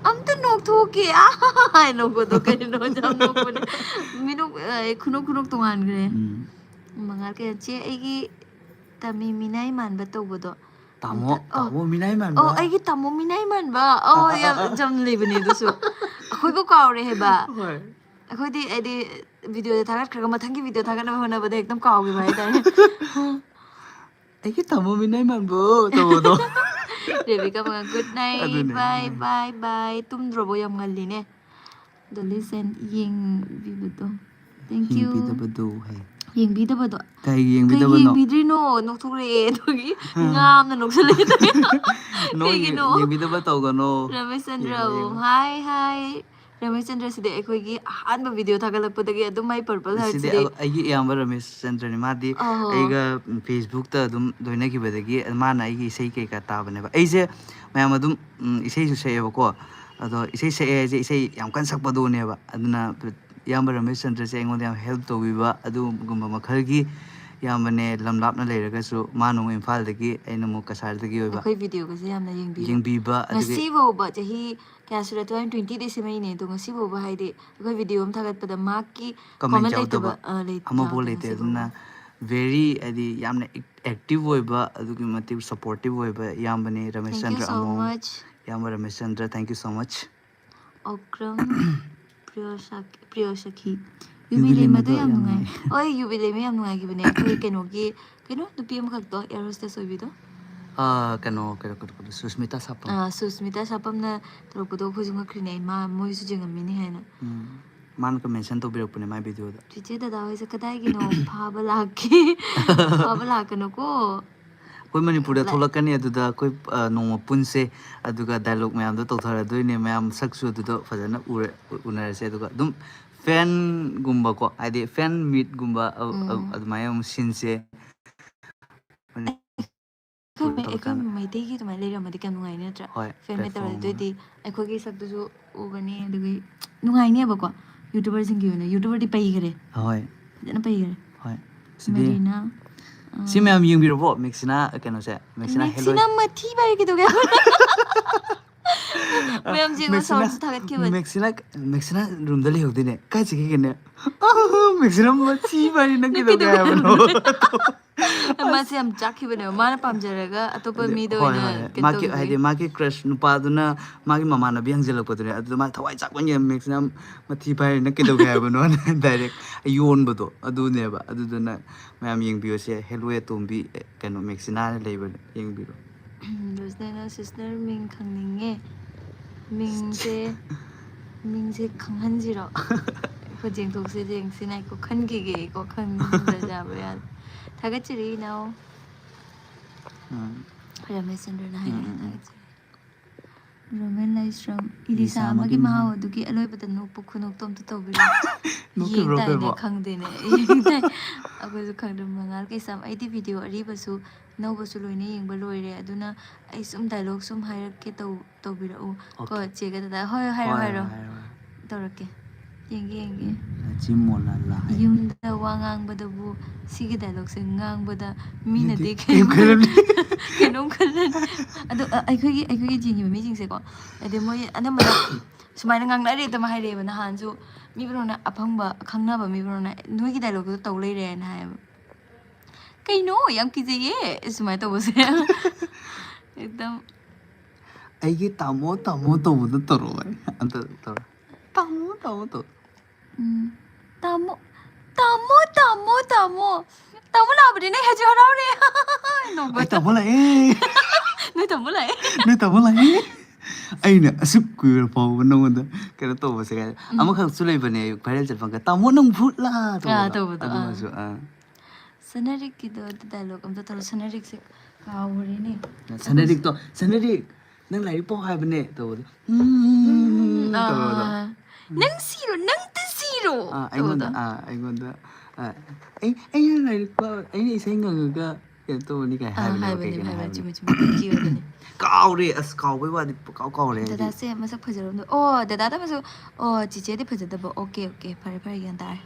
ꯑꯝꯇ ꯅꯣꯛꯊꯣꯛꯀꯦ, ꯑꯥ, ꯍꯥꯏ ꯅꯣꯛꯄꯗꯣ ꯀꯩꯅꯣ ꯌꯥꯝ ꯅꯣꯛꯄꯅꯦ꯫ ꯃꯤꯅꯣꯛ-, ꯑ, ꯈꯨꯅꯣꯛ, ꯈꯨꯅꯣꯛ ꯇꯣꯉꯥꯟꯈ꯭ꯔꯦ꯫ ꯎꯝ꯫ ꯃꯉꯥꯜ ꯀꯌꯥ, "ꯆꯦ, ꯑꯩꯒꯤ ꯇꯥꯃꯤ ꯃꯤꯅꯥꯏ ꯃꯥꯟꯕ ꯇꯧꯕꯗꯣ ꯇꯥꯃꯣ, ꯑꯝꯇ", ꯑꯣ꯫ ꯇꯥꯃꯣ ꯃꯤꯅꯥꯏ ꯃꯥꯟꯕ? ꯑꯣ, ꯑꯩꯒꯤ ꯇꯥꯃꯣ ꯃꯤꯅꯥꯏ ꯃꯥꯟꯕ꯫ ꯑꯣ, ꯑꯥ, ꯑꯥ, ꯌꯥꯝ, ꯑꯥ, ꯑꯥ꯫ ꯌꯥꯝ ꯂꯩꯕꯅꯦ ꯑꯗꯨꯁꯨ꯫ ꯑꯩꯈꯣꯏꯕꯨ ꯀꯥꯎꯔꯦ ꯍꯥꯏꯕ꯫ ꯍꯣꯏ꯫ ꯑꯩꯈꯣꯏꯗꯤ, ꯍꯥꯏꯗꯤ, videoꯗ ꯊꯥꯒꯠꯈ꯭ꯔꯒ ꯃꯊꯪꯒꯤ video ꯊꯥꯒꯠꯅꯕ ꯍꯣꯠꯅꯕꯗ ꯍꯦꯛꯇ ꯀꯥꯎꯈꯤꯕ ꯍꯥꯏꯇꯥꯔꯦ꯫ "ꯑꯩꯒꯤ ꯇꯥꯃꯣ ꯃꯤꯅꯥꯏ ꯃꯥꯟꯕꯣ" ꯇꯧꯕꯗꯣ꯫ ꯔꯦꯕꯤꯀꯥ ꯃꯉꯥꯜ, "Good night, ꯑꯗꯨꯅꯦ, bye, ꯑꯗꯨꯅꯦ꯫ Bye, bye꯫ ꯇꯨꯝꯗ꯭ꯔꯣꯕꯣ? ꯌꯥꯝ ꯉꯜꯂꯤꯅꯦ꯫ The listen, ꯌꯦꯡꯕꯤꯕꯗꯣ꯫ Thank you꯫ ꯌꯦꯡꯕꯤꯗꯕꯗꯣ ꯍꯥꯏ꯫ ꯌꯦꯡꯕꯤꯗꯕꯗꯣ꯫ ꯀꯩꯒꯤ ꯀꯩꯒꯤ ꯌꯦꯡꯕꯤꯗꯕꯅꯣ? ꯌꯦꯡꯕꯤꯗ꯭ꯔꯤꯅꯣ? ꯅꯣꯛꯊꯣꯛꯂꯛꯑꯦ ꯑꯗꯨꯒꯤ ꯍꯥ꯫ ꯉꯥꯝꯅ ꯅꯣꯛꯁꯜꯂꯛꯑꯦ꯫ ꯅꯣꯏ ꯀꯩꯒꯤꯅꯣ? ꯌꯦꯡꯕꯤꯗꯕ ꯇꯧꯒꯅꯣ꯫ ꯔꯃꯦꯁ ꯆꯟꯗ꯭ꯔ ꯌꯦꯡꯉꯣ, ꯑꯕꯨ, ꯌꯦꯡꯉꯣ꯫ Hi, hi꯫ ꯔꯃꯦꯁ ꯆꯟꯗ꯭ꯔꯁꯤꯗꯤ ꯑꯩꯈꯣꯏꯒꯤ ꯑꯍꯥꯟꯕ video ꯊꯥꯒꯠꯂꯛꯄꯗꯒꯤ ꯑꯗꯨꯝ ꯃꯥꯏ purple ꯁꯤꯗꯤ heartꯁꯤꯗꯤ ꯑꯩ-, ꯑꯩꯒꯤ ꯏꯌꯥꯝꯕ ꯔꯃꯦꯁ ꯆꯟꯗ꯭ꯔꯅꯤ꯫ ꯃꯥꯗꯤ ꯑꯣꯍꯣ꯫ ꯑꯩꯒ, ꯎꯝ, Facebookꯇ ꯑꯗꯨꯝ ꯂꯣꯏꯅꯈꯤꯕꯗꯒꯤ ꯃꯥꯅ ꯑꯩꯒꯤ ꯏꯁꯩ ꯀꯩꯀꯥ ꯇꯥꯕꯅꯦꯕ꯫ ꯑꯩꯁꯦ ꯃꯌꯥꯝ ꯑꯗꯨꯝ, ꯎꯝ, ꯏꯁꯩꯁꯨ ꯁꯛꯑꯦꯕꯀꯣ꯫ ꯑꯗꯣ ꯏꯁꯩ ꯁꯛꯑꯦ ꯍꯥꯏꯁꯦ ꯏꯁꯩ ꯌꯥꯝ ꯀꯟꯅ ꯁꯛꯄꯗꯨꯅꯦꯕ꯫ ꯑꯗꯨꯅ ꯏꯌꯥꯝꯕ ꯔꯃꯦꯁ ꯆꯟꯗ꯭ꯔꯁꯦ ꯑꯩꯉꯣꯟꯗ ꯌꯥꯝ help ꯇꯧꯕꯤꯕ ꯑꯗꯨꯒꯨꯝꯕ ꯃꯈꯜꯒꯤ ꯏꯌꯥꯝꯕꯅꯦ, ꯂꯝ ꯂꯥꯞꯅ ꯂꯩꯔꯒꯁꯨ꯫ ꯃꯥꯅ ꯑꯃꯨꯛ ꯏꯝꯐꯥꯜꯗꯒꯤ, ꯑꯩꯅ ꯑꯃꯨꯛ ꯀꯁꯥꯔꯗꯒꯤ ꯑꯣꯏꯕ꯫ ꯑꯩꯈꯣꯏ videoꯒꯁꯦ ꯌꯥꯝꯅ ꯌꯦꯡꯕꯤꯕ꯫ ꯌꯦꯡꯕꯤꯕ, ꯑꯗꯒꯤ ꯉꯁꯤ ꯐꯥꯎꯕ ꯆꯍꯤ ꯀꯌꯥ ꯁꯨꯔꯦ? Two thousand twentyꯗꯩ ꯁꯦꯝꯃꯛꯏꯅꯦ꯫ ꯑꯗꯣ ꯉꯁꯤ ꯐꯥꯎꯕ ꯍꯥꯏꯗꯤ ꯑꯩꯈꯣꯏ video ꯑꯃ ꯊꯥꯒꯠꯄꯗ ꯃꯍꯥꯛꯀꯤ comment comment ꯌꯥꯎꯗꯕ ꯂꯩꯇꯕ, ꯑ, ꯂꯩ-, ꯑꯃꯐꯥꯎ ꯌꯥꯎꯗꯦ ꯂꯩꯇꯦ꯫ ꯉꯁꯤ ꯑꯗꯨꯅ ꯐꯥꯎꯕ꯫ very, ꯍꯥꯏꯗꯤ, ꯌꯥꯝꯅ active ꯑꯣꯏꯕ, ꯑꯗꯨꯛꯀꯤ ꯃꯇꯤꯛ supportive ꯑꯣꯏꯕ ꯏꯌꯥꯝꯕꯅꯤ, Ramesh Thank you Chandra so ꯑꯃꯣꯝ꯫ much. ꯏꯌꯥꯝꯕ Ramesh Chandra, thank you so much. Okram ꯄ꯭ꯔꯤꯌꯣꯁꯥꯈꯤ, ꯄ꯭ꯔꯤꯌꯣꯁꯥꯈꯤ꯫ ꯌꯨꯕꯤꯂꯦꯃꯗꯣ ꯌꯨꯕꯤꯂꯦꯃꯗꯣ ꯌꯥꯝ ꯌꯥꯝ ꯅꯨꯡꯉꯥꯏ꯫ ꯅꯨꯡꯉꯥꯏ꯫ ꯍꯣꯏ, ꯌꯨꯕꯤꯂꯦꯃ ꯌꯥꯝ ꯅꯨꯡꯉꯥꯏꯈꯤꯕꯅꯦ꯫ ꯑꯩꯈꯣꯏ ꯀꯩꯅꯣꯒꯤ, ꯀꯩꯅꯣ, ꯅꯨꯄꯤ ꯑꯃꯈꯛꯇꯣ, air hostess ꯑꯣꯏꯕꯤꯗꯣ꯫ ꯑꯥ, ꯀꯩꯅꯣ, ꯀꯩꯅꯣ, ꯀꯩꯅꯣ, ꯀꯩꯅꯣ, ꯁꯨꯁꯃꯤꯇꯥ ꯁꯥꯄꯝ꯫ ꯑꯥ, ꯁꯨꯁꯃꯤꯇꯥ ꯁꯥꯄꯝꯅ ꯇꯧꯔꯛꯄꯗꯣ ꯑꯩꯈꯣꯏꯁꯨ ꯉꯛꯈ꯭ꯔꯤꯅꯦ꯫ ꯃꯥ, ꯃꯣꯏꯁꯨ ꯌꯦꯡꯉꯝꯃꯤꯅꯤ ꯍꯥꯏꯅ꯫ ꯎꯝ꯫ ꯃꯥꯅꯒ mention ꯇꯧꯕꯤꯔꯛꯄꯅꯦ ꯃꯥꯏ videoꯗ꯫ ꯆꯤꯆꯦ ꯗꯗꯥ ꯍꯣꯏꯁꯦ ꯀꯗꯥꯏꯒꯤꯅꯣ? ꯐꯥꯕ ꯂꯥꯛꯀꯦ꯫ ꯐꯥꯕ ꯂꯥꯛꯀꯅꯨꯀꯣ꯫ ꯑꯩꯈꯣꯏ ꯃꯅꯤꯄꯨꯔꯗ ꯂꯥ- ꯊꯣꯛꯂꯛꯀꯅꯤ, ꯑꯗꯨꯗ ꯑꯩꯈꯣꯏ, ꯑ, ꯅꯣꯡꯃ ꯄꯨꯟꯁꯦ, ꯑꯗꯨꯒ dialogue ꯃꯌꯥꯝꯗꯣ ꯇꯧꯊꯔꯗꯣꯏꯅꯦ꯫ ꯃꯌꯥꯝ ꯁꯛꯁꯨ ꯑꯗꯨꯗ ꯐꯖꯅ ꯎꯔ-, ꯎꯅꯔꯁꯦ꯫ ꯑꯗꯨꯒ ꯑꯗꯨꯝ fanꯒꯨꯝꯕꯀꯣ, ꯍꯥꯏꯗꯤ fan meetꯒꯨꯝꯕ, ꯑ, ꯑ, ꯎꯝ꯫ ꯑꯗꯨꯃꯥꯏꯅ ꯑꯃꯨꯛ ꯁꯤꯟꯁꯦ꯫ ꯑꯩꯈꯣꯏ ꯃꯩ-, ꯑꯩꯈꯣꯏ ꯊꯣꯛꯂꯛꯀꯥꯟꯗ꯫ ꯃꯩꯇꯩꯒꯤ ꯑꯗꯨꯃꯥꯏꯅ ꯂꯩꯔꯝꯃꯗꯤ ꯀꯌꯥꯝ ꯅꯨꯡꯉꯥꯏꯅꯤ ꯅꯠꯇ꯭ꯔꯥ? ꯍꯣꯏ, Fan meet ꯇꯧꯔꯗꯤ platform ꯑꯃ꯫ ꯑꯗꯨꯑꯣꯏꯗꯤ ꯑꯩꯈꯣꯏꯒꯤ ꯁꯛꯇꯨꯁꯨ ꯎꯒꯅꯤ, ꯑꯗꯨꯒꯤ ꯅꯨꯡꯉꯥꯏꯅꯦꯕꯀꯣ꯫ YouTuberꯁꯤꯡꯒꯤ ꯑꯣꯏꯅ YouTuberꯗꯤ ꯄꯩꯈꯔꯦ꯫ ꯍꯣꯏ, ꯐꯖꯅ ꯄꯩꯈꯔꯦ꯫ ꯍꯣꯏ꯫ ꯁꯤꯗꯤ ꯃꯔꯤꯅ, ꯑ, ꯁꯤ ꯃꯌꯥꯝ ꯌꯦꯡꯕꯤꯔꯕꯣ? ꯃꯦꯛꯁꯤꯅꯥ ꯀꯩꯅꯣꯁꯦ, ꯃꯦꯛꯁꯤꯅꯥ ꯍꯦꯜꯂꯣꯏ꯫ ꯃꯦꯛꯁꯤꯅꯥ ꯃꯊꯤ ꯄꯥꯏꯔꯦ ꯀꯩꯗꯧꯒꯦ? ꯃꯌꯥꯝ ꯌꯦꯡꯉꯣ, ꯃꯦꯛꯁꯤꯅꯥ, shorts ꯊꯥꯒꯠꯈꯤꯕꯅꯦ꯫ ꯃꯦꯛꯁꯤꯅꯥ, ꯃꯦꯛꯁꯤꯅꯥ roomꯗ ꯂꯩꯍꯧꯗꯣꯏꯅꯦ꯫ ꯀꯥꯏ ꯆꯠꯈꯤꯒꯦꯅꯦ? ꯑ, ꯃꯦꯛꯁꯤꯅꯥ ꯃꯊꯤ ꯄꯥꯏꯔꯤ, ꯅꯪ ꯅꯪ ꯀꯩꯗꯧꯒꯦ ꯀꯩꯗꯧꯒꯦ ꯍꯥꯏꯕꯅꯣ? ꯃꯥꯁꯦ ꯌꯥꯝ ꯆꯥꯛꯈꯤꯕꯅꯦꯕ꯫ ꯃꯥꯅ ꯄꯥꯝꯖꯔꯒ ꯑꯇꯣꯞꯄ ꯑꯗꯨ, ꯃꯤꯗ ꯍꯣꯏ, ꯑꯣꯏꯅ ꯍꯣꯏ, ꯍꯣꯏ꯫ ꯀꯩꯅꯣ ꯃꯥꯒꯤ, ꯇꯧꯈꯤꯕꯒꯤ꯫ ꯍꯥꯏꯗꯤ ꯃꯥꯒꯤ crush ꯅꯨꯄꯥꯗꯨꯅ ꯃꯥꯒꯤ ꯃꯃꯥꯟꯅꯕꯤ ꯍꯪꯖꯤꯜꯂꯛꯄꯗꯨꯅꯦ꯫ ꯑꯗꯨꯗ ꯃꯥ ꯊꯋꯥꯏ ꯆꯥꯛꯃꯟꯒꯤ ꯃꯦꯛꯁꯤꯅꯥ ꯃꯊꯤ ꯄꯥꯏꯔꯤ, ꯅꯪ ꯀꯩꯗꯧꯒꯦ ꯍꯥꯏꯕꯅꯣ? Direct ꯌꯣꯟꯕꯗꯣ ꯑꯗꯨꯅꯦꯕ꯫ ꯑꯗꯨꯗꯨꯅ ꯃꯌꯥꯝ ꯌꯦꯡꯕꯤꯌꯨꯁꯦ, ꯍꯦꯜꯂꯣꯏ ꯑꯇꯣꯝꯕꯤ, ꯑꯦ, ꯀꯩꯅꯣ, ꯃꯦꯛꯁꯤꯅꯥꯅ ꯂꯩꯕꯅꯦ, ꯌꯦꯡꯕꯤꯔꯣ꯫ ꯔꯣꯁꯅꯦꯅ sister ꯃꯤꯡ ꯈꯪꯅꯤꯡꯉꯦ꯫ ꯃꯤꯡꯁꯦ, ꯃꯤꯡꯁꯦ ꯈꯪꯍꯟꯁꯤꯔꯣ? ꯑꯩꯈꯣꯏ ꯌꯦꯡꯊꯣꯛꯁꯦ, ꯌꯦꯡꯁꯤ꯫ ꯉꯥꯏꯈꯣ, ꯈꯟꯈꯤꯒꯦ ꯑꯩꯀꯣ, ꯈꯪꯗ꯭ꯔꯗꯤ ꯌꯥꯕ ꯌꯥꯗꯦ꯫ ꯊꯥꯒꯠꯆꯔꯤ ꯏꯅꯥꯎ꯫ ꯎꯝ꯫ ꯔꯃꯦꯁ ꯆꯟꯗ꯭ꯔꯅ ꯎꯝ, ꯍꯥꯏꯔꯛꯑꯦ, ꯎꯝ, ꯎꯝ꯫ ꯊꯥꯒꯠꯆꯔꯤ꯫ ꯔꯣꯃꯦꯟ ꯂꯥꯏꯁ꯭ꯔꯝ, ꯏꯂꯤꯁꯥ ꯑꯃꯒꯤ ꯃꯍꯥꯎ ꯑꯗꯨꯒꯤ ꯑꯂꯣꯏꯕꯗ ꯅꯣꯛꯄ ꯈꯨꯅꯣꯛꯇꯣ ꯑꯝꯇ ꯇꯧꯕꯤꯔꯣ꯫ ꯅꯣꯛꯈꯤꯕ꯭ꯔꯣ ꯌꯦꯡ ꯇꯥꯏꯅꯦ, ꯑꯩꯈꯣꯏꯕꯣ? ꯈꯪꯗꯦꯅꯦ꯫ ꯌꯦꯡ ꯇꯥꯏ꯫ ꯑꯩꯈꯣꯏꯁꯨ ꯈꯪꯗꯦ꯫ ꯃꯉꯥꯜ ꯀꯩꯁꯥꯝ, ꯑꯩꯗꯤ video ꯑꯔꯤꯕꯁꯨ ꯑꯅꯧꯕꯁꯨ ꯂꯣꯏꯅ ꯌꯦꯡꯕ ꯂꯣꯏꯔꯦ, ꯑꯗꯨꯅ ꯑꯩ ꯁꯨꯝ dialogue ꯁꯨꯝ ꯍꯥꯏꯔꯛꯀꯦ ꯇꯧ-, ꯇꯧꯕꯤꯔꯛꯎ꯫ ꯀꯣ, Okay. ꯆꯦꯒ ꯗꯗꯥ꯫ ꯍꯣꯏ, ꯍꯥꯏꯔꯣ, ꯍꯣꯏ, ꯍꯥꯏꯔꯣ꯫ ꯍꯣꯏ, ꯍꯣꯏ, ꯍꯣꯏ꯫ ꯇꯧꯔꯛꯀꯦ꯫ ꯌꯦꯡꯒꯦ, ꯌꯦꯡꯒꯦ꯫ ꯂꯥꯆꯤ ꯃꯣꯂꯥ ꯂꯥꯏ꯫ ꯌꯨꯝꯗ ꯋꯥ ꯉꯥꯡꯕꯗꯕꯨ ꯁꯤꯒꯤ dialogueꯁꯦ ꯉꯥꯡꯕꯗ ꯃꯤꯅꯗꯤ ꯃꯤꯅꯗꯤ ꯀꯩꯅꯣꯝ ꯀꯩꯝ ꯈꯜꯂꯝꯅꯤ꯫ ꯀꯩꯅꯣꯝ ꯈꯜꯂꯅꯤ꯫ ꯑꯗꯣ, ꯑ, ꯑꯩꯈꯣꯏꯒꯤ, ꯑꯩꯈꯣꯏꯒꯤ ꯖꯦꯟꯒꯤ ꯃꯤꯁꯤꯡꯁꯦꯀꯣ, ꯍꯥꯏꯗꯤ ꯃꯣꯏ ꯑꯅꯝꯕꯅ ꯁꯨꯃꯥꯏꯅ ꯉꯥꯡꯅꯔꯦ ꯑꯗꯨꯝ ꯍꯥꯏꯔꯛꯑꯦꯕ꯫ ꯅꯍꯥꯟꯁꯨ ꯃꯤ ꯄꯨꯝꯅꯃꯛꯅ, ꯑꯐꯪꯕ ꯈꯪꯅꯕ ꯃꯤ ꯄꯨꯝꯅꯃꯛꯅ "ꯅꯣꯏꯒꯤ dialogueꯗꯣ ꯇꯧ ꯂꯩꯔꯦ" ꯍꯥꯏꯅ ꯍꯥꯏꯌꯦꯕ꯫ ꯀꯩꯅꯣ, ꯌꯥꯝ ꯀꯤꯖꯩꯌꯦ ꯁꯨꯃꯥꯏꯅ ꯇꯧꯕꯁꯦ꯫ ꯑꯦꯛꯗꯝ꯫ ꯑꯩꯒꯤ ꯇꯥꯃꯣ ꯇꯥꯃꯣ ꯇꯧꯕꯗꯣ ꯇꯧꯔꯛꯑꯣ꯫ ꯑꯝꯇ ꯇꯧꯔꯣ꯫ ꯇꯥꯃꯣ ꯇꯥꯃꯣ ꯇꯧ꯫ ꯎꯝ꯫ ꯇꯥꯃꯣ, ꯇꯥꯃꯣ, ꯇꯥꯃꯣ, ꯇꯥꯃꯣ꯫ ꯇꯥꯃꯣ ꯂꯥꯛꯑꯕꯅꯤꯅꯦ, ꯍꯧꯖꯤꯛ ꯍꯔꯥꯎꯔꯦ꯫ ꯅꯣꯛꯄ꯫ ꯑꯩ ꯇꯥꯃꯣ ꯂꯥꯛꯑꯦ꯫ ꯅꯣꯏ ꯇꯥꯃꯣ ꯂꯥꯛꯑꯦ꯫ ꯅꯣꯏ ꯇꯥꯃꯣ ꯂꯥꯛꯑꯦ꯫ ꯑꯩꯅ ꯑꯁꯨꯛ ꯀꯨꯏꯔ ꯐꯥꯎꯕ ꯅꯉꯣꯟꯗ ꯀꯩꯅꯣ ꯇꯧꯕꯁꯦ ꯀꯥꯏ꯫ ꯑꯃꯈꯛꯁꯨ ꯂꯩꯕꯅꯦ viral ꯆꯠꯄꯒ, "ꯇꯥꯃꯣ ꯅꯪ ꯚꯨꯠꯂꯥ?" ꯑꯥ, ꯇꯧꯕꯗꯣ, ꯑꯥ꯫ ꯑꯗꯨꯃꯁꯨ, ꯑꯥ꯫ ꯁꯅꯔꯤꯛꯀꯤꯗꯣ dialogue ꯑꯝꯇ ꯇꯧꯔꯣ꯫ ꯁꯅꯔꯤꯛꯁꯦ ꯀꯥꯎꯈ꯭ꯔꯦꯅꯦ꯫ ꯁꯅꯔꯤꯛꯇꯣ, "ꯁꯅꯔꯤꯛ, ꯅꯪ ꯂꯥꯏꯔꯤꯛ ꯄꯥꯎ ꯍꯥꯏꯕꯅꯦ" ꯇꯧꯕꯗꯣ꯫ "ꯎꯝ", ꯇꯧꯕꯗꯣ꯫ ꯑꯥ꯫ "ꯅꯪ ꯁꯤꯔꯣ, ꯅꯪ ꯇ ꯁꯤꯔꯣ?" ꯑꯥ, ꯑꯩꯉꯣꯟꯗ, ꯇꯧꯕꯗꯣ꯫ ꯑꯥ, ꯑꯩꯉꯣꯟꯗ, ꯑꯥ, "ꯑꯩ, ꯑꯩꯅ ꯂꯥꯏꯔꯤꯛ ꯄꯥ-, ꯑꯩꯅ ꯏꯁꯩ ꯉꯪꯉꯒ ꯀꯩꯅꯣ ꯇꯧꯕꯅꯤ" ꯀꯥꯏ ꯑꯥ, ꯍꯥꯏꯕꯅꯦꯕ, ꯍꯥꯏꯕꯅꯦ, ꯀꯩꯒꯤꯅꯣ ꯍꯥꯏꯕꯅꯦ, ꯍꯥꯏꯕꯅꯦ꯫ ꯆꯨꯝꯃꯦ, ꯆꯨꯝꯃꯦ, ꯀꯤꯕꯅꯦ꯫ ꯀꯥꯎꯔꯦ, ꯑꯁ, ꯀꯥꯎꯕꯩ ꯋꯥꯗꯤ ꯄꯨꯀꯥꯎ ꯀꯥꯎꯔꯦ ꯑꯩꯗꯤ꯫ ꯗꯗꯥꯁꯦ ꯃꯁꯛ ꯐꯖꯔꯝꯗꯣꯏ꯫ ꯑꯣ, ꯗꯗꯥꯗ ꯃꯁꯛ, ꯑꯣ, ꯆꯤꯆꯦꯗꯤ ꯐꯖꯗꯕ꯫ ꯑꯣꯀꯦ, ꯑꯣꯀꯦ, ꯐꯔꯦ, ꯐꯔꯦ, ꯒ꯭ꯌꯥꯟ ꯇꯥꯔꯦ꯫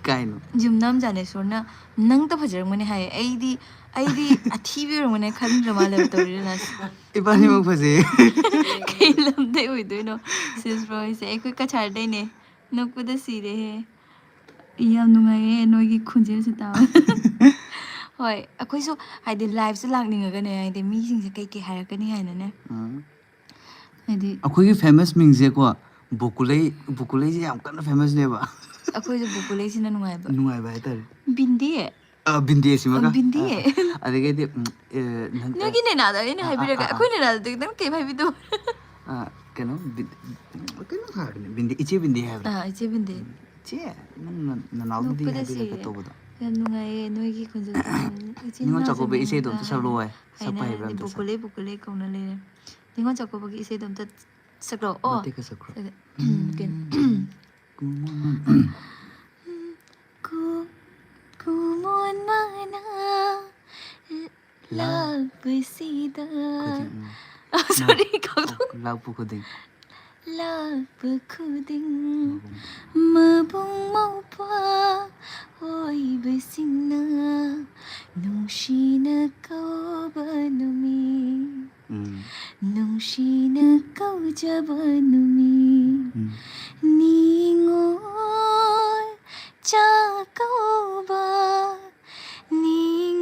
ꯀꯥꯏꯅꯣ? ꯌꯨꯝꯅꯥꯝ ꯖꯥꯅꯦꯁꯣꯔꯅ ꯅꯪꯇ ꯐꯖꯔꯝꯒꯅꯤ ꯍꯥꯏ꯫ ꯑꯩꯗꯤ, ꯑꯩꯗꯤ ꯑꯊꯤꯕꯤ ꯑꯣꯏꯔꯝꯒꯅꯤ ꯈꯟꯗ꯭ꯔ ꯃꯥꯜꯂꯦꯕ ꯇꯧꯔꯤꯗꯨꯅ꯫ ꯏꯕꯥꯅꯤꯃꯛ ꯐꯖꯩ꯫ ꯀꯩ ꯂꯝꯗꯩ ꯑꯣꯏꯗꯣꯏꯅꯣ? ꯁꯤꯁ ꯕ꯭ꯔꯣ ꯍꯣꯏꯁꯦ ꯑꯩꯈꯣꯏ ꯀꯆꯥꯔꯗꯩꯅꯦ꯫ ꯅꯣꯛꯄꯗ ꯁꯤꯔꯦꯍꯦ꯫ ꯌꯥꯝ ꯅꯨꯡꯉꯥꯏꯌꯦ ꯅꯣꯏꯒꯤ ꯈꯣꯟꯖꯦꯜꯁꯦ ꯇꯥꯕ꯫ ꯍꯣꯏ, ꯑꯩꯈꯣꯏꯁꯨ ꯍꯥꯏꯗꯤ liveꯁꯦ ꯂꯥꯛꯅꯤꯡꯉꯒꯅꯦ, ꯍꯥꯏꯗꯤ ꯃꯤꯁꯤꯡꯁꯦ ꯀꯩ ꯀꯩ ꯍꯥꯏꯔꯛꯀꯅꯤ ꯍꯥꯏꯅꯅꯦ꯫ ꯎꯝ꯫ ꯍꯥꯏꯗꯤ ꯑꯩꯈꯣꯏꯒꯤ famous ꯃꯤꯡꯁꯦꯀꯣ, ꯕꯣꯀꯨꯂꯩ, ꯕꯣꯀꯨꯂꯩꯁꯦ ꯌꯥꯝ ꯀꯟꯅ famousꯅꯦꯕ꯫ ꯑꯩꯈꯣꯏꯁꯨ ꯕꯣꯀꯨꯂꯩꯁꯤꯅ ꯅꯨꯡꯉꯥꯏꯕ꯫ ꯅꯨꯡꯉꯥꯏꯕ ꯍꯥꯏꯇꯥꯔꯦ꯫ ꯕꯤꯟꯗꯤ꯫ ꯑ, ꯕꯤꯟꯗꯦꯁꯤꯃꯒ꯫ ꯑ, ꯕꯤꯟꯗꯤ꯫ ꯑ, ꯑꯗꯒꯤꯗꯤ, ꯎꯝ, ꯑꯦ, ꯅꯪ, ꯅꯣꯏꯒꯤ ꯅꯦꯅꯥꯗ ꯑꯩꯅ ꯑ, ꯑ, ꯍꯥꯏꯕꯤꯔꯒꯦ꯫ ꯑ, ꯑ꯫ ꯑꯩꯈꯣꯏ ꯅꯦꯅꯥꯗꯗꯤ ꯅꯪ ꯀꯩꯝ ꯍꯥꯏꯕꯤꯗꯣ꯫ ꯑ, ꯀꯩꯅꯣ, ꯕꯤꯟ-, ꯀꯩꯅꯣ ꯍꯥꯏꯕꯅꯦ, ꯕꯤꯟꯗꯦ, ꯏꯆꯦ ꯕꯤꯟꯗꯦ ꯍꯥꯏꯕꯅꯦ꯫ ꯑꯥ, ꯏꯆꯦ ꯕꯤꯟꯗꯦ꯫ ꯏꯆꯦ, ꯅꯪ ꯅ-, ꯅꯅꯥꯎꯗꯨꯗꯤ ꯅꯣꯛꯄꯗ ꯍꯥꯏꯕꯤꯔꯒ ꯁꯤꯔꯦ꯫ ꯇꯧꯕꯗꯣ꯫ ꯌꯥꯝ ꯅꯨꯡꯉꯥꯏꯌꯦ ꯅꯣꯏꯒꯤ ꯈꯣꯟꯖꯦꯜ ꯇꯥꯕꯗ꯫ ꯏꯆꯤꯟ ꯅꯤꯉꯣꯜ ꯏꯅꯥꯎꯁꯦ ꯆꯥꯛꯀꯧꯕ ꯏꯁꯩꯗꯣ ꯑꯝꯇ ꯃꯨꯟꯅꯒ ꯁꯛꯂꯛꯑꯣ ꯍꯥꯏ꯫ ꯁꯛꯄ ꯍꯥꯏꯅꯔꯗꯤ ꯍꯩꯕ꯭ꯔꯥ ꯑꯝꯇ ꯁꯛ-, ꯕꯨꯀꯨꯂꯩ ꯕꯨꯀꯨꯂꯩ ꯀꯧꯅ ꯂꯩꯔꯦ꯫ ꯅꯤꯉꯣꯜ ꯆꯥꯛꯀꯧꯕꯒꯤ ꯏꯁꯩꯗꯣ ꯑꯝꯇ ꯁꯛꯂꯛꯑꯣ꯫ ꯑꯣ꯫ ꯃꯇꯦꯛ ꯈꯔ ꯁꯛꯈ꯭ꯔꯣ꯫ ꯁꯛ-, ꯎꯝ, ꯀꯩꯅꯣ꯫ ꯎꯝ, ꯀꯨꯃꯣꯟ-, ꯀꯨ-, ꯀꯨꯃꯣꯟ ꯃꯥꯅ ꯂꯥꯛꯄꯁꯤꯗ꯫ ꯈꯨꯗꯤꯡ, ꯎꯝ꯫ ꯑ, sorry, ꯀꯥꯎꯊꯣꯛ-, ꯂꯥꯛꯄ ꯈꯨꯗꯤꯡ꯫ ꯂꯥꯛꯄ ꯈꯨꯗꯤꯡ ꯃꯕꯨꯡ꯫ ꯃꯕꯨꯡ ꯃꯧꯄ꯭ꯋꯥ ꯑꯣꯏꯕꯁꯤꯡꯅ ꯅꯨꯡꯁꯤꯅ ꯀꯧꯕ ꯅꯨꯃꯤꯠ, ꯎꯝ꯫ ꯅꯨꯡꯁꯤꯅ ꯀꯧꯖꯕ ꯅꯨꯃꯤꯠ꯫ ꯎꯝ꯫ ꯅꯤꯉꯣꯜ ꯆꯥꯛꯀꯧꯕ, ꯅꯤꯉꯣꯜ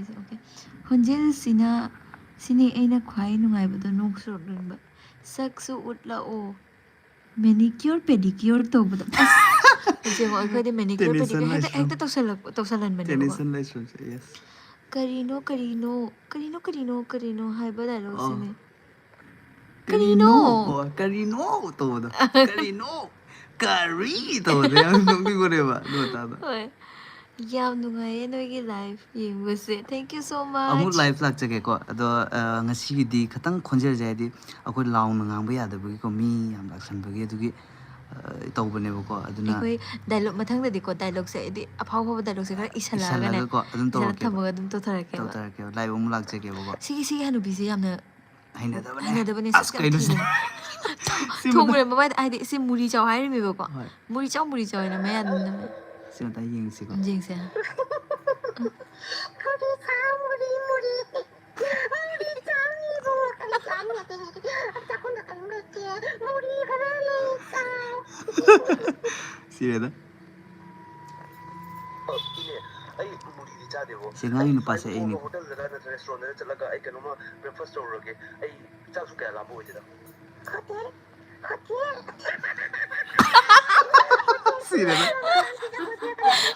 ꯇꯧꯔꯤꯁꯦ꯫ ꯑꯣꯀꯦ, ꯈꯣꯟꯖꯦꯜꯁꯤꯅ, ꯁꯤꯅꯤ ꯑꯩꯅ ꯈ꯭ꯋꯥꯏ ꯅꯨꯡꯉꯥꯏꯕꯗꯣ, ꯅꯣꯛꯁꯨ ꯅꯣꯛꯅꯤꯡꯕ꯫ ꯁꯛꯁꯨ ꯎꯠꯂꯛꯑꯣ꯫ Manicure pedicure ꯇꯧꯕꯗꯣ꯫ ꯑꯁ! ꯌꯦꯡꯉꯣ, ꯑꯩꯈꯣꯏꯗꯤ manicure pedicure ꯍꯦꯛꯇ, ꯍꯦꯛꯇ ꯇꯧꯁꯜꯂꯛꯄ, ꯇꯧꯁꯜꯍꯟꯕꯅꯦꯕꯀꯣ꯫ ꯀꯔꯤꯅꯣ, ꯀꯔꯤꯅꯣ, ꯀꯔꯤꯅꯣ, ꯀꯔꯤꯅꯣ, ꯀꯔꯤꯅꯣ ꯍꯥꯏꯕ dialogue ꯁꯤꯅꯦ꯫ ꯀꯔꯤꯅꯣ? ꯀꯔꯤꯅꯣ? ꯑꯣ, ꯀꯔꯤꯅꯣ ꯇꯧꯕꯗꯣ꯫ ꯀꯔꯤꯅꯣ? ꯀꯔꯤ ꯇꯧꯕꯗꯣ ꯌꯥꯝ ꯅꯣꯛꯅꯤꯡꯕꯅꯦꯕ ꯑꯗꯨ ꯃꯇꯥꯡꯗꯣ꯫ ꯍꯣꯏ꯫ ꯌꯥꯝ ꯅꯨꯡꯉꯥꯏꯌꯦ ꯅꯣꯏꯒꯤ live ꯌꯦꯡꯕꯁꯦ꯫ Thank you so much꯫ ꯑꯃꯨꯛ live ꯂꯥꯛꯆꯒꯦꯀꯣ꯫ ꯑꯗꯣ, ꯑ, ꯉꯁꯤꯒꯤꯗꯤ ꯈꯤꯇꯪ ꯈꯣꯟꯖꯦꯜꯁꯦ, ꯍꯥꯏꯗꯤ ꯑꯩꯈꯣꯏ ꯂꯥꯎꯅ ꯉꯥꯡꯕ ꯌꯥꯗꯕꯒꯤꯀꯣ, ꯃꯤ ꯌꯥꯝ ꯂꯥꯛꯁꯟꯕꯒꯤ, ꯑꯗꯨꯒꯤ, ꯑ, ꯇꯧꯕꯅꯦꯕꯀꯣ꯫ ꯑꯗꯨꯅ ꯑꯩꯈꯣꯏ dialogue ꯃꯊꯪꯗꯗꯤꯀꯣ, dialogue ꯁꯦ, ꯍꯥꯏꯗꯤ ꯑꯐꯥꯎ ꯑꯐꯥꯎꯕ dialogue ꯁꯦ ꯈꯔ ꯏꯁꯜꯂꯛꯑꯒꯅꯦ, ꯏꯁꯜꯂꯒꯀꯣ ꯑꯗꯨꯝ ꯏꯁꯜꯂ ꯇꯧꯔꯛꯀꯦꯕ꯫ ꯊꯝꯃꯒ ꯑꯗꯨꯝ ꯇꯧꯊꯔꯛꯀꯦꯕ꯫ ꯇꯧꯊꯔꯛꯀꯦꯕ꯫ Live ꯑꯃꯨꯛ ꯂꯥꯛꯆꯒꯦꯕꯀꯣ꯫ ꯁꯤꯒꯤ, ꯁꯤꯒꯤ ꯍꯅꯨꯕꯤꯁꯦ ꯌꯥꯝꯅ ꯍꯩꯅꯗꯕꯅꯦ꯫ ꯍꯩꯅꯗꯕꯅꯦ꯫ ꯑꯁ, ꯁꯛ ꯌꯥꯝ ꯀꯩꯅꯣ ꯊꯤꯕꯅꯦ꯫ ꯁꯤ ꯊꯣꯡ ꯃꯇꯥ- ꯂꯣꯏꯔꯝꯕ ꯃꯥꯏꯗ, ꯍꯥꯏꯗꯤ ꯁꯤ ꯃꯨꯔꯤ ꯆꯥꯎ ꯍꯥꯏꯔꯤꯃꯦꯕꯀꯣ꯫ ꯍꯣꯏ꯫ ꯃꯨꯔꯤ ꯆꯥꯎ, ꯃꯨꯔꯤ ꯆꯥꯎ ꯍꯥꯏꯅ ꯃꯌꯥꯗ ꯅꯝꯃꯦ꯫ ꯁꯤ ꯑꯝꯇ ꯌꯦꯡꯁꯤꯀꯣ꯫ ꯌꯦꯡꯁꯦ꯫ ꯈꯨꯗꯤ ꯁꯥ ꯃꯨꯔꯤ ꯃꯨꯔꯤ꯫ ꯃꯨꯔꯤ ꯆꯥꯅꯤꯕꯨ ꯀꯔꯤ ꯆꯥꯅꯤ? ꯑꯇꯩ ꯆꯥꯛꯈꯨꯝꯗ ꯀꯔꯤꯝ ꯂꯩꯇꯦ꯫ ꯃꯨꯔꯤ ꯈꯔ ꯂꯩ ꯆꯥꯎ꯫ ꯁꯤꯔꯦꯗ꯫ ꯑ, ꯏꯅꯦ, ꯑꯩ ꯃꯨꯔꯤꯗꯤ ꯆꯥꯗꯦꯕꯣ꯫ ꯁꯤ ꯉꯥꯡꯉꯤ ꯑꯩ ꯅꯨꯄꯥꯁꯦ ꯍꯣꯔꯦꯟ ꯑꯩꯅꯤ꯫ ꯄꯨꯡ ꯍꯣꯇꯦꯜꯗꯔ ꯅꯠꯇ꯭ꯔꯒ restaurant ꯗꯔ ꯆꯠꯂꯒ ꯑꯩ ꯀꯩꯅꯣꯝꯃ breakfast ꯇꯧꯔꯨꯔꯒꯦ꯫ ꯑꯩ ꯆꯥꯛꯁꯨ ꯀꯌꯥ ꯂꯥꯝꯕ ꯑꯣꯏꯗꯦꯗ꯫ Hotel, hotel. ꯁꯤꯔꯦꯗ꯫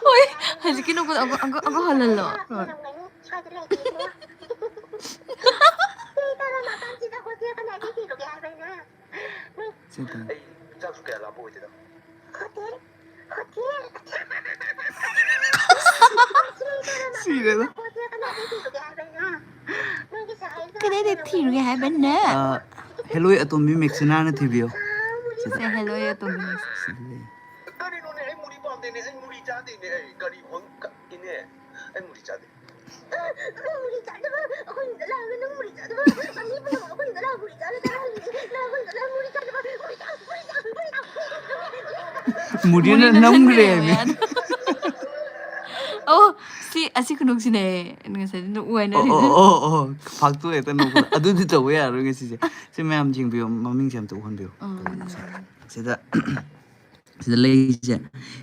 ꯍꯣꯏ, ꯍꯧꯖꯤꯛꯀꯤ ꯅꯣꯛꯄꯗꯣ ꯑꯃꯨꯛ, ꯑꯃꯨꯛ, ꯑꯃꯨꯛ ꯍꯜꯍꯜꯂꯣ꯫ ꯍꯣꯏ꯫ ꯁ꯭ꯋꯥꯏꯗ ꯂꯩꯇꯦ ꯏꯕꯨꯡꯉꯣ꯫ ꯁꯤ ꯇꯔꯥ ꯃꯥꯄꯟꯁꯤꯗ ꯍꯣꯇꯦꯜ ꯀꯅꯥꯗ ꯊꯤꯔꯨꯒꯦ ꯍꯥꯏꯕ ꯑꯩꯅ? ꯁꯤ ꯇꯥꯏ꯫ ꯑꯩ ꯆꯥꯛꯁꯨ ꯀꯌꯥ ꯂꯥꯝꯕ ꯑꯣꯏꯗꯦꯗ꯫ Hotel, hotel. ꯁꯤꯔꯦꯗ꯫ ꯍꯣꯇꯦꯜ ꯀꯅꯥꯗ ꯊꯤꯔꯨꯒꯦ ꯍꯥꯏꯕ ꯑꯩꯅ? ꯅꯪꯒꯤ ꯁꯥꯏꯗ ꯀꯗꯥꯏꯗ ꯊꯤꯔꯨꯒꯦ ꯍꯥꯏꯕꯅꯣ? ꯑ, ꯍꯦꯂꯣꯏ ꯑꯇꯣꯝꯕꯤ ꯃꯦꯛꯁꯤꯅꯥꯅ ꯊꯤꯕꯤꯌꯣ꯫ ꯁꯤꯗ꯫ ꯁꯦ, ꯍꯦꯂꯣꯏ ꯑꯇꯣꯝꯕꯤ ꯃꯦꯛꯁꯤꯅꯥ꯫ ꯁꯤꯗ ꯂꯩ꯫ ꯀꯔꯤꯅꯣꯅꯦ, ꯑꯩ ꯃꯨꯔꯤ ꯄꯥꯝꯗꯦꯅꯦ, ꯑꯩ ꯃꯨꯔꯤ ꯆꯥꯗꯦꯅꯦ, ꯑꯩ ꯀꯔꯤ ꯐꯪ-, ꯀ-, ꯏꯅꯦ, ꯑꯩ ꯃꯨꯔꯤ ꯆꯥꯗꯦ꯫ ꯃꯨꯔꯤꯅ ꯃꯨꯔꯤꯅ ꯅꯝꯈ꯭ꯔꯦ ꯅꯝꯈ꯭ꯔꯦ ꯍꯥꯏꯃꯤ꯫ ꯃꯌꯥꯗꯣ꯫ ꯑꯣ, ꯁꯤ, ꯑꯁꯤ ꯈꯨꯅꯣꯛꯁꯤꯅꯦ ꯉꯁꯥꯏꯗꯤ ꯅꯣꯛꯎ ꯍꯥꯏꯅꯔꯤ꯫ ꯑꯣ, ꯑꯣ, ꯑꯣ, ꯑꯣ, ꯐꯥꯛꯇꯣꯛꯑꯦ ꯍꯦꯛꯇ ꯅꯣꯛꯄꯗ꯫ ꯑꯗꯨꯗꯤ ꯇꯧꯕ ꯌꯥꯔꯣꯏ ꯉꯁꯤꯁꯦ꯫ ꯁꯤ ꯃꯌꯥꯝ ꯌꯦꯡꯕꯤꯌꯨ, ꯃꯃꯤꯡꯁꯦ ꯑꯝꯇ ꯎꯍꯟꯕꯤꯌꯨ꯫ ꯑꯥ, ꯀꯩꯅꯣꯁꯦ꯫ ꯁꯤꯗ, ꯁꯤꯗ ꯂꯩꯁꯦ,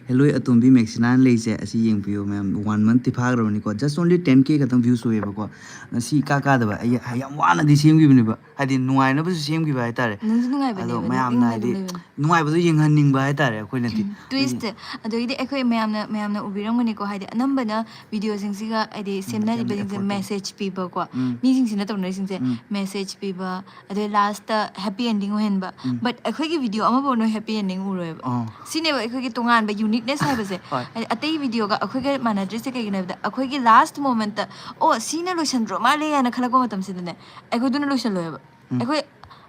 ꯍꯦꯂꯣꯏ ꯑꯇꯣꯝꯕꯤ ꯃꯦꯛꯁꯤꯅꯥꯅ ꯂꯩꯁꯦ, ꯑꯁꯤ ꯌꯦꯡꯕꯤꯌꯨ ꯃꯌꯥꯝ, one month ꯇꯤ ꯐꯥꯈ꯭ꯔꯕꯅꯤꯀꯣ, just only ten K ꯈꯛꯇꯪ views ꯑꯣꯏꯌꯦꯕꯀꯣ꯫ ꯉꯁꯤ ꯏꯀꯥ ꯀꯥꯗꯕ, ꯑꯩ ꯌꯥꯝ ꯋꯥꯅꯗꯤ ꯁꯦꯝꯈꯤꯕꯅꯦꯕ, ꯍꯥꯏꯗꯤ ꯅꯨꯡꯉꯥꯏꯅꯕꯁꯨ ꯁꯦꯝꯈꯤꯕ ꯍꯥꯏꯇꯥꯔꯦ꯫ ꯅꯨꯡꯁꯨ ꯅꯨꯡꯉꯥꯏꯕꯅꯦꯕ, ꯑꯗꯣ ꯃꯌꯥꯝꯅ ꯅꯣꯛꯅꯤꯡꯕ ꯑꯗꯨꯝ ꯍꯥꯏꯗꯤ ꯂꯩꯕꯅꯦ꯫ ꯅꯨꯡꯉꯥꯏꯕꯗꯣ ꯌꯦꯡꯍꯟꯅꯤꯡꯕ ꯍꯥꯏꯇꯥꯔꯦ ꯑꯩꯈꯣꯏꯅꯗꯤ꯫ ꯎꯝ, twist꯫ ꯑꯗꯒꯤꯗꯤ ꯑꯩꯈꯣꯏ ꯃꯌꯥꯝꯅ, ꯃꯌꯥꯝꯅ ꯎꯕꯤꯔꯝꯒꯅꯤꯀꯣ, ꯍꯥꯏꯗꯤ ꯑꯅꯝꯕꯅ videoꯁꯤꯡꯁꯤꯒ ꯍꯥꯏꯗꯤ ꯎꯝ, ꯁꯦꯝꯅꯔꯤꯕꯁꯤꯡꯁꯦ effort ꯇꯧ-, message ꯄꯤꯕꯀꯣ, ꯎꯝ꯫ ꯃꯤꯁꯤꯡꯁꯤꯅ ꯇꯧꯅꯔꯤꯁꯤꯡꯁꯦ ꯎꯝ꯫ Message ꯄꯤꯕ, ꯑꯗꯩ lastꯇ happy ending ꯑꯣꯏꯍꯟꯕ꯫ ꯎꯝ꯫ But ꯑꯩꯈꯣꯏꯒꯤ video ꯑꯃꯐꯥꯎ ꯅꯣꯏ happy ending ꯎꯔꯣꯏꯕ꯫ ꯑꯣ꯫ ꯁꯤꯅꯦꯕ ꯑꯩꯈꯣꯏꯒꯤ ꯇꯣꯉꯥꯟꯕ uniqueness ꯍꯥꯏꯕꯁꯦ꯫ ꯍꯣꯏ꯫ ꯍꯥꯏꯗꯤ ꯑꯇꯩ videoꯒ ꯑꯩꯈꯣꯏꯒ ꯃꯥꯟꯅꯗ꯭ꯔꯤꯁꯦ ꯀꯩꯒꯤꯅꯣ ꯍꯥꯏꯕꯗ, ꯑꯩꯈꯣꯏꯒꯤ last momentꯇ, "ꯑꯣ, ꯁꯤꯅ ꯂꯣꯏꯁꯟꯗ꯭ꯔꯣ ꯃꯥꯜꯂꯦ" ꯍꯥꯏꯅ ꯈꯜꯂꯛꯄ ꯃꯇꯝꯁꯤꯗꯅꯦ, ꯑꯩꯈꯣꯏꯗꯨꯅ ꯂꯣꯏꯁꯜꯂꯣꯏꯕ꯫ ꯎꯝ꯫ ꯑꯩꯈꯣꯏ,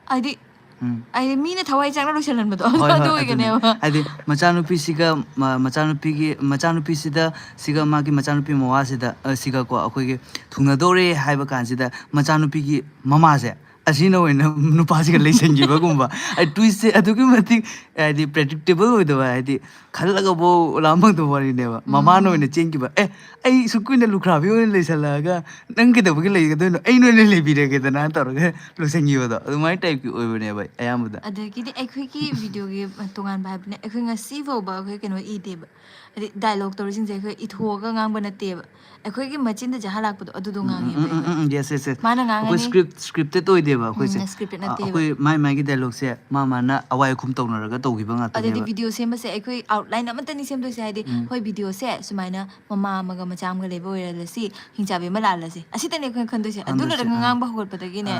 ꯍꯥꯏꯗꯤ, ꯎꯝ꯫ ꯍꯥꯏꯗꯤ ꯃꯤꯅ ꯊꯋꯥꯏ ꯆꯥꯛꯅ ꯂꯣꯏꯁꯜꯍꯟꯕꯗꯣ, ꯍꯣꯏ, ꯑꯗꯨ ꯍꯣꯏ, ꯑꯗꯨꯅꯦ꯫ ꯑꯣꯏꯒꯅꯦꯕ꯫ ꯍꯥꯏꯗꯤ ꯃꯆꯥꯅꯨꯄꯤꯁꯤꯒ, ꯃ-, ꯃꯆꯥꯅꯨꯄꯤꯒꯤ, ꯃꯆꯥꯅꯨꯄꯤꯁꯤꯗ, ꯁꯤꯒ ꯃꯥꯒꯤ ꯃꯆꯥꯅꯨꯄꯤ ꯃꯋꯥꯁꯤꯗ, ꯑ, ꯁꯤꯒꯀꯣ ꯑꯩꯈꯣꯏꯒꯤ ꯊꯨꯡꯅꯗꯧꯔꯦ ꯍꯥꯏꯕ ꯀꯥꯟꯁꯤꯗ ꯃꯆꯥꯅꯨꯄꯤꯒꯤ ꯃꯃꯥꯁꯦ ꯑꯁꯤꯅ ꯑꯣꯏꯅ ꯅꯨꯄꯥꯁꯤꯒ ꯂꯩꯁꯟꯈꯤꯕꯒꯨꯝꯕ꯫ ꯑꯩ twistꯁꯦ ꯑꯗꯨꯛꯀꯤ ꯃꯇꯤꯛ, ꯍꯥꯏꯗꯤ, predictable ꯑꯣꯏꯗꯕ, ꯍꯥꯏꯗꯤ, ꯈꯜꯂꯒꯐꯥꯎ ꯂꯥꯝ ꯐꯪꯗꯕ ꯋꯥꯔꯤꯅꯦꯕ꯫ ꯎꯝ꯫ ꯃꯃꯥꯅ ꯑꯣꯏꯅ ꯆꯦꯟꯈꯤꯕ, "ꯑꯦ, ꯑꯩ ꯁꯨꯛ ꯀꯨꯏꯅ ꯂꯨꯈ꯭ꯔꯥꯕꯤ ꯑꯣꯏꯅ ꯂꯩꯁꯜꯂꯛꯑꯒ ꯅꯪ ꯀꯩꯗꯧꯕꯒꯤ ꯂꯩꯒꯗꯣꯏꯅꯣ? ꯑꯩ ꯅꯣꯏꯅ ꯂꯩꯕꯤꯔꯒꯦꯗꯅ" ꯇꯧꯔꯒ ꯂꯣꯏꯁꯟꯈꯤꯕꯗꯣ, ꯑꯗꯨꯃꯥꯏꯅ typeꯀꯤ ꯑꯣꯏꯕꯅꯦꯕ ꯑꯌꯥꯝꯕꯗ꯫ ꯑꯗꯒꯤꯗꯤ ꯑꯩꯈꯣꯏꯒꯤ videoꯒꯤ ꯇꯣꯉꯥꯟꯕ ꯍꯥꯏꯕꯅꯦ, ꯑꯩꯈꯣꯏ ꯉꯁꯤ ꯐꯥꯎꯕ ꯑꯩꯈꯣꯏ ꯀꯩꯅꯣ ꯏꯗꯦꯕ꯫ ꯍꯥꯏꯗꯤ dialogue ꯇꯧꯔꯤꯁꯤꯡꯁꯦ ꯑꯩꯈꯣꯏ ꯏꯊꯣꯛꯑꯒ ꯉꯥꯡꯕ ꯅꯠꯇꯦꯕ꯫ ꯑꯩꯈꯣꯏꯒꯤ ꯃꯆꯤꯟꯗ ꯖꯍꯥ ꯂꯥꯛꯄꯗꯣ ꯑꯗꯨꯗꯣ ꯎꯝ, ꯎꯝ, ꯉꯥꯡꯉꯦꯕ ꯎꯝ, ꯎꯝ, ꯑꯩꯈꯣꯏ꯫ ꯎꯝ, yes, yes, yes꯫ ꯃꯥꯅ ꯑꯩꯈꯣꯏ ꯉꯥꯡꯉꯅꯤ꯫ Script, scripted ꯑꯣꯏꯗꯦꯕ ꯑꯩꯈꯣꯏꯁꯦ꯫ ꯎꯝ, scripted ꯑ, ꯅꯠꯇꯦꯕ꯫ ꯑꯩꯈꯣꯏ ꯃꯥꯏ ꯃꯥꯏꯒꯤ dialogueꯁꯦ ꯃꯥ ꯃꯥꯅ ꯑꯋꯥꯏ ꯑꯈꯨꯝ ꯇꯧꯅꯔꯒ ꯇꯧꯈꯤꯕ ꯑꯗꯨꯗꯤ ꯉꯥꯛꯇꯅꯦꯕ꯫ Video ꯁꯦꯝꯕꯁꯦ ꯑꯩꯈꯣꯏ outline ꯑꯃꯠꯇꯅꯤ ꯁꯦꯝꯗꯣꯏꯁꯦ, ꯍꯥꯏꯗꯤ, ꯎꯝ꯫ ꯍꯣꯏ, videoꯁꯦ ꯁꯨꯃꯥꯏꯅ ꯃꯃꯥ ꯑꯃꯒ ꯃꯆꯥ ꯑꯃꯒ ꯂꯩꯕ ꯑꯣꯏꯔꯁꯤ, ꯍꯤꯡꯆꯥꯕꯤ ꯑꯃ ꯂꯥꯛꯍꯜꯂꯁꯤ, ꯑꯁꯤꯇꯅꯦ ꯑꯩꯈꯣꯏꯅ ꯈꯟꯗꯣꯏꯁꯦ꯫ ꯑꯗꯨ ꯈꯟꯗꯣꯏꯁꯦ, ꯂꯣꯏꯔꯒ ꯑꯥ꯫ ꯉꯥꯡꯕ ꯍꯧꯒꯠꯄꯗꯒꯤꯅꯦ,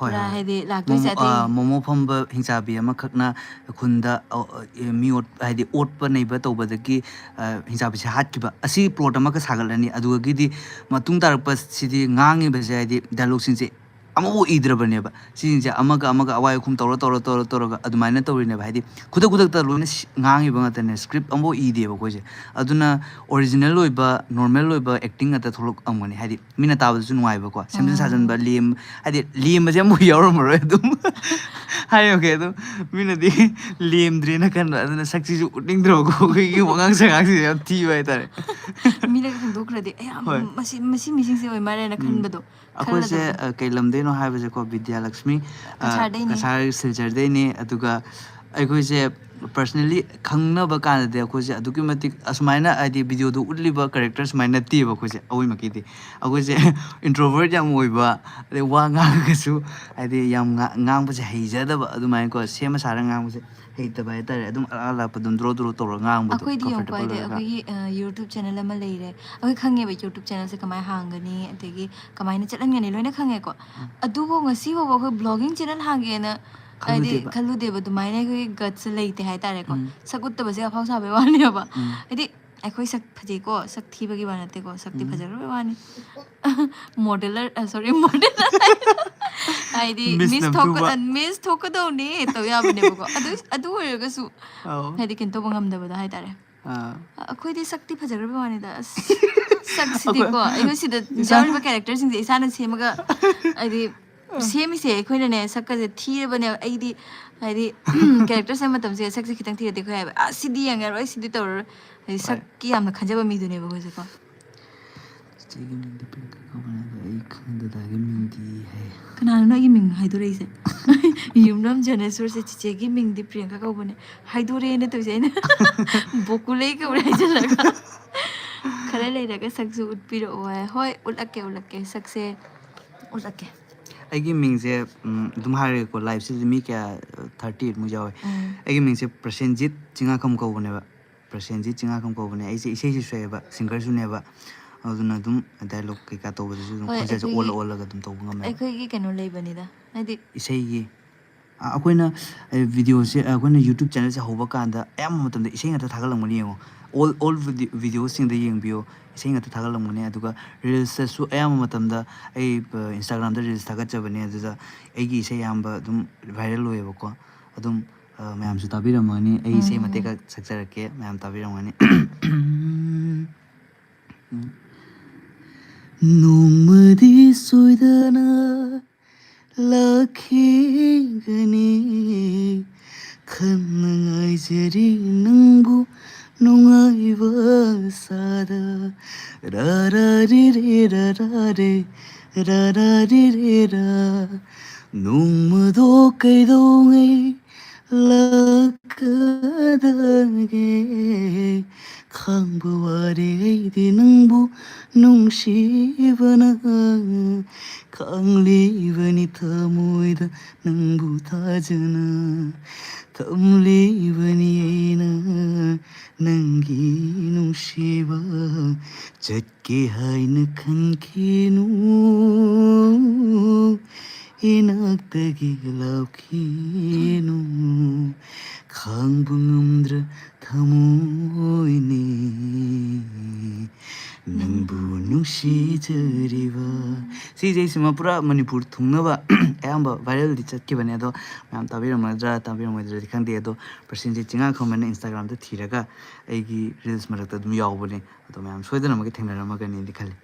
ꯍꯣꯏ, ꯄꯨꯔꯥ ꯍꯣꯏ꯫ ꯍꯥꯏꯗꯤ ꯂꯥꯛꯇꯣꯏꯁꯦ ꯃꯣꯃꯣ, ꯑꯇꯩ꯫ ꯑꯥ, ꯃꯣꯃꯣ ꯐꯝꯕ ꯍꯤꯡꯆꯥꯕꯤ ꯑꯃꯈꯛꯅ ꯈꯨꯟꯗ, ꯑ, ꯑ, ꯃꯤ ꯑꯣꯠ-, ꯍꯥꯏꯗꯤ ꯑꯣꯠꯄ ꯅꯩꯕ ꯇꯧꯕꯗꯒꯤ, ꯑ, ꯍꯤꯡꯆꯥꯕꯤꯁꯦ ꯍꯥꯠꯈꯤꯕ꯫ ꯑꯁꯤ plot ꯑꯃꯒ ꯁꯥꯒꯠꯂꯅꯤ꯫ ꯑꯗꯨꯗꯒꯤꯗꯤ ꯃꯇꯨꯡ ꯇꯥꯔꯛꯄꯁꯤꯗꯤ ꯉꯥꯡꯉꯤꯕꯁꯦ, ꯍꯥꯏꯗꯤ dialogueꯁꯤꯡꯁꯦ ꯑꯃꯐꯥꯎ ꯏꯗ꯭ꯔꯕꯅꯦꯕ꯫ ꯁꯤꯁꯤꯡꯁꯦ ꯑꯃꯒ ꯑꯃꯒ ꯑꯋꯥꯏ ꯑꯈꯨꯝ ꯇꯧꯔ ꯇꯧꯔ ꯇꯧꯔ ꯇꯧꯔꯒ ꯑꯗꯨꯃꯥꯏꯅ ꯇꯧꯔꯤꯅꯦꯕ꯫ ꯍꯥꯏꯗꯤ ꯈꯨꯗꯛ ꯈꯨꯗꯛꯇ ꯂꯣꯏꯅ ꯁꯤ- ꯉꯥꯡꯉꯤꯕ ꯉꯥꯛꯇꯅꯦ, ꯁ꯭ꯀ꯭ꯔꯤꯞ ꯑꯃꯐꯥꯎ ꯏꯗꯦꯕ ꯑꯩꯈꯣꯏꯁꯦ꯫ ꯑꯗꯨꯅ ꯑꯣꯔꯤꯖꯤꯅꯦꯜ ꯑꯣꯏꯕ, ꯅꯣꯔꯃꯦꯜ ꯑꯣꯏꯕ ꯑꯦꯛꯇꯤꯡ ꯉꯥꯛꯇ ꯊꯣꯛꯂꯛꯑꯝꯒꯅꯤ꯫ ꯍꯥꯏꯗꯤ ꯃꯤꯅ ꯇꯥꯕꯗꯁꯨ ꯅꯨꯡꯉꯥꯏꯕꯀꯣ, ꯁꯦꯝꯖꯤꯟ ꯁꯥꯖꯤꯟꯕ, ꯂꯦꯝ ꯍꯥꯏꯗꯤ ꯂꯦꯝꯕꯁꯦ ꯑꯃꯐꯥꯎ ꯌꯥꯎꯔꯝꯃꯔꯣꯏ ꯑꯗꯨꯝ꯫ ꯍꯥꯏꯔꯒꯦ ꯑꯗꯨꯝ, ꯃꯤꯅꯗꯤ ꯂꯦꯝꯗ꯭ꯔꯦꯅ ꯈꯟꯕ, ꯑꯗꯨꯅ ꯁꯛꯁꯤꯁꯨ ꯎꯠꯅꯤꯡꯗ꯭ꯔꯕꯀꯣ, ꯑꯩꯈꯣꯏꯒꯤ ꯋꯥꯉꯥꯡ ꯁꯉꯥꯡꯁꯤꯁꯨ ꯌꯥꯝ ꯊꯤꯕ ꯍꯥꯏꯇꯥꯔꯦ꯫ ꯃꯤꯅꯒ ꯈꯪꯗꯣꯛꯈ꯭ꯔꯗꯤ, "ꯑꯌꯥ, ꯍꯣꯏ꯫ ꯃꯁꯤ, ꯃꯁꯤ ꯃꯤꯁꯤꯡꯁꯦ ꯑꯣꯏ ꯃꯥꯜꯂꯦꯅ ꯎꯝ꯫ ꯈꯟꯕꯗꯣ ꯑꯩꯈꯣꯏꯁꯦ, ꯈꯜꯂꯗꯕꯅꯤ꯫ ꯑ, ꯀꯩ ꯂꯝꯗꯩꯅꯣ ꯍꯥꯏꯕꯁꯦꯀꯣ, ꯕꯤꯗ꯭ꯌꯥꯂꯛꯁꯃꯤ, ꯑ, ꯀꯁꯥꯔꯗꯩꯅꯦ꯫ ꯀꯁꯥꯔ ꯁꯤꯜꯆꯔꯗꯩꯅꯦ꯫ ꯑꯗꯨꯒ ꯑꯩꯈꯣꯏꯁꯦ personally ꯈꯪꯅꯕ ꯀꯥꯟꯗꯗꯤ ꯑꯩꯈꯣꯏꯁꯦ ꯑꯗꯨꯛꯀꯤ ꯃꯇꯤꯛ ꯑꯁꯨꯃꯥꯏꯅ, ꯍꯥꯏꯗꯤ ꯚꯤꯗꯤꯑꯣꯗꯣ ꯎꯠꯂꯤꯕ ꯀꯦꯔꯦꯛꯇꯔ ꯁꯨꯃꯥꯏꯅ ꯅꯠꯇꯦꯕ ꯑꯩꯈꯣꯏꯁꯦ, ꯑꯋꯣꯏꯃꯛꯀꯤꯗꯤ꯫ ꯑꯩꯈꯣꯏꯁꯦ introvert ꯌꯥꯝ ꯑꯣꯏꯕ, ꯑꯗꯩ ꯋꯥ ꯉꯥꯡꯉꯒꯁꯨ ꯍꯥꯏꯗꯤ ꯌꯥꯝ ꯉꯥ-, ꯉꯥꯡꯕꯁꯦ ꯍꯩꯖꯗꯕ, ꯑꯗꯨꯃꯥꯏꯅꯀꯣ, ꯁꯦꯝꯃ ꯁꯥꯔ ꯉꯥꯡꯕꯁꯦ ꯍꯩꯇꯕ ꯍꯥꯏꯇꯥꯔꯦ꯫ ꯑꯗꯨꯝ ꯑꯔꯥꯛ ꯑꯔꯥꯛꯄ ꯑꯗꯨꯝ ꯗ꯭ꯔꯣ ꯗ꯭ꯔꯣ ꯇꯧꯔꯒ ꯉꯥꯡꯕꯗꯣ ꯑꯩꯈꯣꯏꯗꯤ comfortable ꯌꯦꯡꯉꯨꯀꯣ, ꯍꯥꯏꯗꯤ ꯑꯣꯏꯔꯒ꯫ ꯑꯩꯈꯣꯏꯒꯤ, ꯑ, YouTube channel ꯑꯃ ꯂꯩꯔꯦ꯫ ꯑꯩꯈꯣꯏ ꯈꯪꯉꯦꯕ YouTube channelꯁꯦ ꯀꯃꯥꯏꯅ ꯍꯥꯡꯒꯅꯤ, ꯑꯗꯒꯤ ꯀꯃꯥꯏꯅ ꯆꯠꯍꯟꯒꯅꯤ, ꯂꯣꯏꯅ ꯈꯪꯉꯦꯀꯣ꯫ ꯎꯝ꯫ ꯑꯗꯨꯕꯨ ꯉꯁꯤ ꯐꯥꯎꯕ ꯑꯩꯈꯣꯏ vlogging channel ꯍꯥꯡꯒꯦꯅ ꯍꯥꯏꯗꯤ ꯈꯜꯂꯨꯗꯦꯕ꯫ ꯈꯜꯂꯨꯗꯦꯕ, ꯑꯗꯨꯃꯥꯏꯅ ꯑꯩꯈꯣꯏꯒꯤ gutsꯁꯦ ꯂꯩꯇꯦ ꯍꯥꯏꯇꯥꯔꯦꯀꯣ꯫ ꯎꯝ꯫ ꯁꯛ ꯎꯠꯇꯕꯁꯦ ꯑꯐꯥꯎ ꯁꯥꯕꯩ ꯋꯥꯅꯦꯕ꯫ ꯎꯝ꯫ ꯍꯥꯏꯗꯤ ꯑꯩꯈꯣꯏ ꯁꯛ ꯐꯖꯩꯀꯣ, ꯁꯛ ꯊꯤꯕꯒꯤ ꯋꯥ ꯅꯠꯇꯦꯀꯣ, ꯁꯛꯇꯤ ꯎꯝ꯫ ꯐꯖꯈ꯭ꯔꯕꯩ ꯋꯥꯅꯤ꯫ Modeller, ꯑ, sorry, modeller ꯍꯥꯏꯗꯤ Miss Miss ꯊꯣꯛꯀ-, ꯅꯝꯊꯨꯕ꯫ ꯑ, Miss ꯊꯣꯛꯀꯗꯧꯅꯦ ꯇꯧ ꯌꯥꯕꯅꯦꯕꯀꯣ꯫ ꯑꯗꯨ, ꯑꯗꯨ ꯑꯣꯏꯔꯒꯁꯨ ꯑꯧ꯫ ꯍꯥꯏꯗꯤ ꯀꯩꯅꯣ ꯇꯧꯕ ꯉꯝꯗꯕꯗꯣ ꯍꯥꯏꯇꯥꯔꯦ꯫ ꯑꯥ꯫ ꯑ-, ꯑꯩꯈꯣꯏꯗꯤ ꯁꯛꯇꯤ ꯐꯖꯈ꯭ꯔꯕꯩ ꯋꯥꯅꯤꯗ꯫ ꯑꯁ, ꯁꯛꯁꯤꯗꯤꯀꯣ, ꯑꯩꯈꯣꯏ ꯑꯩꯈꯣꯏ ꯁꯤꯗ ꯏꯁꯥꯅ ꯌꯥꯎꯔꯤꯕ characterꯁꯤꯡꯁꯦ ꯏꯁꯥꯅ ꯁꯦꯝꯃꯒ, ꯍꯥꯏꯗꯤ, ꯑꯥ꯫ ꯁꯦꯝꯃꯤꯁꯦ ꯑꯩꯈꯣꯏꯅꯅꯦ, ꯁꯛꯀꯁꯦ ꯊꯤꯔꯕꯅꯦ꯫ ꯑꯩꯗꯤ, ꯍꯥꯏꯗꯤ, character ꯁꯦꯝꯕ ꯃꯇꯝꯁꯦ ꯁꯛꯁꯦ ꯈꯤꯇꯪ ꯊꯤꯔꯗꯤ ꯑꯩꯈꯣꯏ ꯍꯥꯏꯕ, "ꯑꯁ, ꯁꯤꯗꯤ ꯌꯦꯡꯉꯔꯣꯏ, ꯁꯤꯗꯤ ꯇꯧꯔꯔꯣꯏ"꯫ ꯍꯥꯏꯗꯤ ꯍꯣꯏ꯫ ꯁꯛꯀꯤ ꯌꯥꯝꯅ ꯈꯟꯖꯕ ꯃꯤꯗꯨꯅꯦꯕ ꯑꯩꯈꯣꯏꯁꯦꯀꯣ꯫ ꯆꯤꯆꯦꯒꯤ ꯃꯤꯡꯗꯤ ꯄ꯭ꯔꯤꯌꯥꯡꯀꯥ ꯀꯧꯕꯅꯦ, ꯑꯗꯣ ꯑꯩ ꯈꯪꯗꯦ ꯗꯗꯥꯒꯤ ꯃꯤꯡꯗꯤ ꯍꯥꯏ꯫ ꯀꯅꯥꯅꯣ ꯑꯩꯒꯤ ꯃꯤꯡ ꯍꯥꯏꯗꯣꯔꯛꯏꯁꯦ? ꯌꯨꯝꯅꯥꯝ ꯖꯅꯦꯁꯣꯔꯁꯦ ꯆꯤꯆꯦꯒꯤ ꯃꯤꯡꯗꯤ ꯄ꯭ꯔꯤꯌꯥꯡꯀꯥ ꯀꯧꯕꯅꯦ꯫ ꯍꯥꯏꯗꯣꯔꯛꯑꯦꯅ ꯇꯧꯔꯤꯁꯦ ꯑꯩꯅ꯫ ꯕꯣꯀꯨꯂꯩ ꯀꯧꯔꯦ ꯍꯥꯏꯖꯤꯜꯂꯒ꯫ ꯈꯔ ꯂꯩꯔꯒ ꯁꯛꯁꯨ ꯎꯠꯄꯤꯔꯛꯑꯣ ꯍꯥꯏ꯫ ꯍꯣꯏ, ꯎꯠꯂꯛꯀꯦ, ꯎꯠꯂꯛꯀꯦ꯫ ꯁꯛꯁꯦ ꯎꯠꯂꯛꯀꯦ꯫ ꯑꯩꯒꯤ ꯃꯤꯡꯁꯦ, ꯎꯝ, ꯑꯗꯨꯝ ꯍꯥꯏꯔꯒꯦꯀꯣ, liveꯁꯤꯗ ꯃꯤ ꯀꯌꯥ, thirty ꯃꯨꯛ ꯌꯥꯎꯋꯦ꯫ ꯎꯝ꯫ ꯑꯩꯒꯤ ꯃꯤꯡꯁꯦ ꯄ꯭ꯔꯁꯦꯟꯖꯤꯠ ꯆꯤꯡꯉꯥꯈꯝ ꯀꯧꯕꯅꯦꯕ꯫ ꯄ꯭ꯔꯁꯦꯟꯖꯤꯠ ꯆꯤꯡꯉꯥꯈꯝ ꯀꯧꯕꯅꯦ꯫ ꯑꯩꯁꯦ ꯏꯁꯩꯁꯨ ꯁꯛꯑꯦꯕ, singerꯁꯨꯅꯦꯕ꯫ ꯑꯗꯨꯅ ꯑꯗꯨꯝ dialogue ꯀꯩꯀꯥ ꯇꯧꯕꯗꯁꯨ ꯑꯗꯨꯝ ꯍꯣꯏ, ꯈꯣꯟꯖꯦꯜꯁꯦ ꯑꯩꯈꯣꯏꯒꯤ, ꯑꯣꯜꯂ ꯑꯣꯜꯂꯒ ꯑꯗꯨꯝ ꯇꯧꯕ ꯉꯝꯃꯦꯕ꯫ ꯑꯩꯈꯣꯏꯒꯤ ꯀꯩꯅꯣ ꯂꯩꯕꯅꯤꯗ, ꯍꯥꯏꯗꯤ ꯏꯁꯩꯒꯤ ꯑꯩꯈꯣꯏꯅ ꯚꯤꯗꯤꯑꯣꯁꯦ, ꯑꯩꯈꯣꯏꯅ YouTube ꯆꯦꯅꯦꯜꯁꯦ ꯍꯧꯕ ꯀꯥꯟꯗ ꯑꯌꯥꯝꯕ ꯃꯇꯝꯗ ꯏꯁꯩ ꯉꯥꯛꯇ ꯊꯥꯒꯠꯂꯝꯒꯅꯤ꯫ ꯌꯦꯡꯉꯣ, ꯑꯣꯜ ꯑꯣꯜ ꯚꯤꯗꯤꯑꯣꯁꯤꯡꯗ ꯌꯦꯡꯕꯤꯌꯣ, ꯏꯁꯩ ꯉꯥꯛꯇ ꯊꯥꯒꯠꯂꯝꯒꯅꯤ꯫ ꯑꯗꯨꯒ ꯔꯤꯜꯁꯇꯁꯨ ꯑꯌꯥꯝꯕ ꯃꯇꯝꯗ ꯑꯩ ꯏꯟꯁꯇꯥꯒ꯭ꯔꯥꯝꯗ ꯔꯤꯜꯁ ꯊꯥꯒꯠꯆꯕꯅꯦ, ꯑꯗꯨꯗ ꯑꯩꯒꯤ ꯏꯁꯩ ꯑꯌꯥꯝꯕ ꯑꯗꯨꯝ ꯚꯥꯏꯔꯦꯜ ꯑꯣꯏꯌꯦꯕꯀꯣ꯫ ꯑꯗꯨꯝ ꯃꯌꯥꯝꯁꯨ ꯇꯥꯕꯤꯔꯝꯃꯒꯅꯤ꯫ ꯑꯩ ꯏꯁꯩ ꯃꯇꯦꯛ ꯈꯛ ꯁꯛꯆꯔꯛꯀꯦ, ꯃꯌꯥꯝ ꯇꯥꯕꯤꯔꯝꯒꯅꯤ꯫ ꯅꯣꯡꯃꯗꯤ ꯁꯣꯏꯗꯅ ꯂꯥꯛꯈꯤꯒꯅꯤ, ꯈꯟꯅ ꯉꯥꯏꯖꯔꯤ ꯅꯪꯕꯨ ꯅꯨꯡꯉꯥꯏꯕ ꯁꯥꯗ꯫ ꯔꯥ ꯔꯥ ꯔꯤ ꯔꯤ ꯔꯥ ꯔꯥ ꯔꯦ, ꯔꯥ ꯔꯥ ꯔꯤ ꯔꯤ ꯔꯥ꯫ ꯅꯣꯡꯃꯗꯣ ꯀꯩꯗꯧꯉꯩ ꯂꯥꯛꯀꯗꯒꯦ? ꯈꯥꯡꯕ ꯋꯥꯔꯦ ꯑꯩꯗꯤ ꯅꯪꯕꯨ ꯅꯨꯡꯁꯤꯕꯅ꯫ ꯈꯥꯡꯂꯤꯕꯅꯤ ꯊꯃꯣꯏꯗ ꯅꯪꯕꯨ ꯊꯥꯖꯅ꯫ ꯊꯝꯂꯤꯕꯅꯤ ꯑꯩꯅ ꯅꯪꯒꯤ ꯅꯨꯡꯁꯤꯕ꯫ ꯆꯠꯀꯦ ꯍꯥꯏꯅ ꯈꯟꯈꯤꯅꯨ, ꯏꯅꯥꯛꯇꯒꯤ ꯂꯥꯞꯈꯤꯅꯨ꯫ ꯈꯥꯡꯕ ꯉꯝꯗ꯭ꯔ ꯊꯃꯣꯏꯅꯤ ꯅꯪꯕꯨ ꯅꯨꯡꯁꯤꯖꯔꯤꯕ꯫ ꯁꯤꯁꯦ ꯁꯤꯃ ꯄꯨꯔꯥ ꯃꯅꯤꯄꯨꯔ ꯊꯨꯡꯅꯕ ꯑꯌꯥꯝꯕ ꯚꯥꯏꯔꯦꯜꯗꯤ ꯆꯠꯈꯤꯕꯅꯦ꯫ ꯑꯗꯣ ꯃꯌꯥꯝ ꯇꯥꯕꯤꯔꯝꯃꯗ꯭ꯔꯥ ꯇꯥꯕꯤꯔꯝꯃꯣꯏꯗ꯭ꯔꯗꯤ ꯈꯪꯗꯦ꯫ ꯑꯗꯣ ꯄ꯭ꯔꯁꯦꯟꯖꯤꯠ ꯆꯤꯡꯉꯥꯈꯝꯃꯅ ꯏꯟꯁꯇꯥꯒ꯭ꯔꯥꯝꯗ ꯊꯤꯔꯒ ꯑꯩꯒꯤ ꯔꯤꯜꯁ ꯃꯔꯛꯇ ꯑꯗꯨꯝ ꯌꯥꯎꯕꯅꯦ꯫ ꯑꯗꯣ ꯃꯌꯥꯝ ꯁꯣꯏꯗꯅꯃꯛꯀꯤ ꯊꯦꯡꯅꯔꯝꯃꯒꯅꯤꯗꯤ ꯈꯜꯂꯤ꯫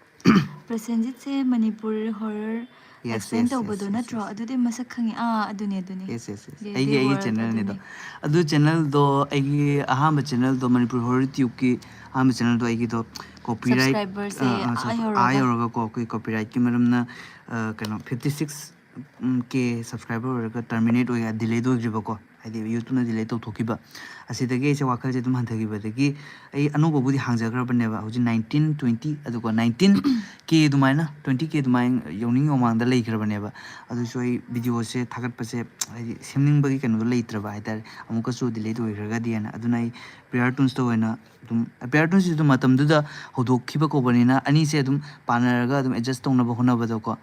ꯄ꯭ꯔꯁꯦꯟꯖꯤꯠꯁꯦ ꯃꯅꯤꯄꯨꯔ ꯍꯣꯔꯔ Yes, ꯑꯦꯛꯁꯄ꯭ꯂꯦꯟ yes, ꯇꯧꯕꯗꯣ yes, yes, ꯅꯠꯇ꯭ꯔꯣ? Yes. ꯑꯗꯨꯗꯤ ꯃꯁꯛ ꯈꯪꯉꯤ꯫ ꯑꯥ, ꯑꯗꯨꯅꯦ, ꯑꯗꯨꯅꯦ꯫ Yes, yes, yes. ꯌꯦ-, ꯑꯩꯒꯤ, ꯌꯦ ꯑꯩꯒꯤ ꯍꯣꯔꯔ ꯆꯦꯅꯦꯜꯅꯤꯗꯣ꯫ ꯑꯗꯨꯅꯦ꯫ ꯑꯗꯨ ꯆꯦꯅꯦꯜꯗꯣ ꯑꯩꯒꯤ ꯑꯍꯥꯟꯕ ꯆꯦꯅꯦꯜꯗꯣ ꯃꯅꯤꯄꯨꯔ ꯍꯣꯔꯔ ꯇ꯭ꯌꯨꯕꯀꯤ ꯑꯍꯥꯟꯕ ꯆꯦꯅꯦꯜꯗꯣ ꯑꯩꯒꯤꯗꯣ ꯀꯣꯄꯤꯔꯥꯏꯠ, ꯁꯕꯁꯀ꯭ꯔꯥꯏꯕꯔꯁꯦ ꯑ, ꯑ, ꯑꯥ ꯁꯕ-, ꯌꯧꯔꯒ꯫ ꯑꯥ ꯌꯧꯔꯒꯀꯣ, ꯑꯩꯈꯣꯏ ꯀꯣꯄꯤꯔꯥꯏꯠꯀꯤ ꯃꯔꯝꯅ, ꯑ, ꯀꯩꯅꯣ, ꯐꯤꯐꯇꯤ ꯁꯤꯛꯁ ꯀꯦ ꯁꯕꯁꯀ꯭ꯔꯥꯏꯕꯔ ꯑꯣꯏꯔꯒ ꯇꯔꯃꯤꯅꯦꯠ ꯑꯣꯏ, ꯗꯤꯂꯦꯠ ꯑꯣꯏꯈ꯭ꯔꯤꯕꯀꯣ, ꯍꯥꯏꯗꯤ YouTubeꯅ ꯗꯤꯂꯦꯠ ꯇꯧꯊꯣꯛꯈꯤꯕ꯫ ꯑꯁꯤꯗꯒꯤ ꯑꯩꯁꯦ ꯋꯥꯈꯜꯁꯦ ꯑꯗꯨꯝ ꯍꯟꯊꯈꯤꯕꯗꯒꯤ ꯑꯩ ꯑꯅꯧꯕꯕꯨꯗꯤ ꯍꯥꯡꯖꯈ꯭ꯔꯕꯅꯦꯕ꯫ ꯍꯧꯖꯤꯛ ꯅꯥꯏꯟꯇꯤꯟ, ꯇ꯭ꯋꯦꯟꯇꯤ, ꯑꯗꯨꯒ ꯅꯥꯏꯟꯇꯤꯟ ꯀꯦ ꯑꯗꯨꯃꯥꯏꯅ, ꯇ꯭ꯋꯦꯟꯇꯤ ꯀꯦ ꯑꯗꯨꯃꯥꯏꯅ ꯌꯧꯅꯤꯡ ꯌꯧꯃꯥꯡꯗ ꯂꯩꯈ꯭ꯔꯕꯅꯦꯕ꯫ ꯑꯗꯨꯁꯨ ꯑꯩ ꯚꯤꯗꯤꯑꯣꯁꯦ ꯊꯥꯒꯠꯄꯁꯦ ꯍꯥꯏꯗꯤ ꯁꯦꯝꯅꯤꯡꯕꯒꯤ ꯀꯩꯅꯣꯗꯣ ꯂꯩꯇ꯭ꯔꯕ ꯍꯥꯏꯇꯥꯔꯦ, ꯑꯃꯨꯛꯀꯁꯨ ꯗꯤꯂꯦꯠ ꯑꯣꯏꯈ꯭ꯔꯒꯗꯤꯅ꯫ ꯑꯗꯨꯅ ꯑꯩ ꯄ꯭ꯔꯤꯌꯥꯔ ꯇꯨꯟꯁꯇ ꯑꯣꯏꯅ ꯑꯗꯨꯝ, ꯄ꯭ꯔꯤꯌꯥꯔ ꯇꯨꯟꯁꯤꯁꯨ ꯑꯗꯨꯝ ꯃꯇꯝꯗꯨꯗ ꯍꯧꯗꯣꯛꯈꯤꯕ ꯀꯧꯕꯅꯤꯅ ꯑꯅꯤꯁꯦ ꯑꯗꯨꯝ ꯄꯥꯟꯅꯔꯒ ꯑꯗꯨꯝ ꯑꯦꯗꯖꯁ ꯇꯧꯅꯕ ꯍꯣꯠꯅꯕꯗꯀꯣ,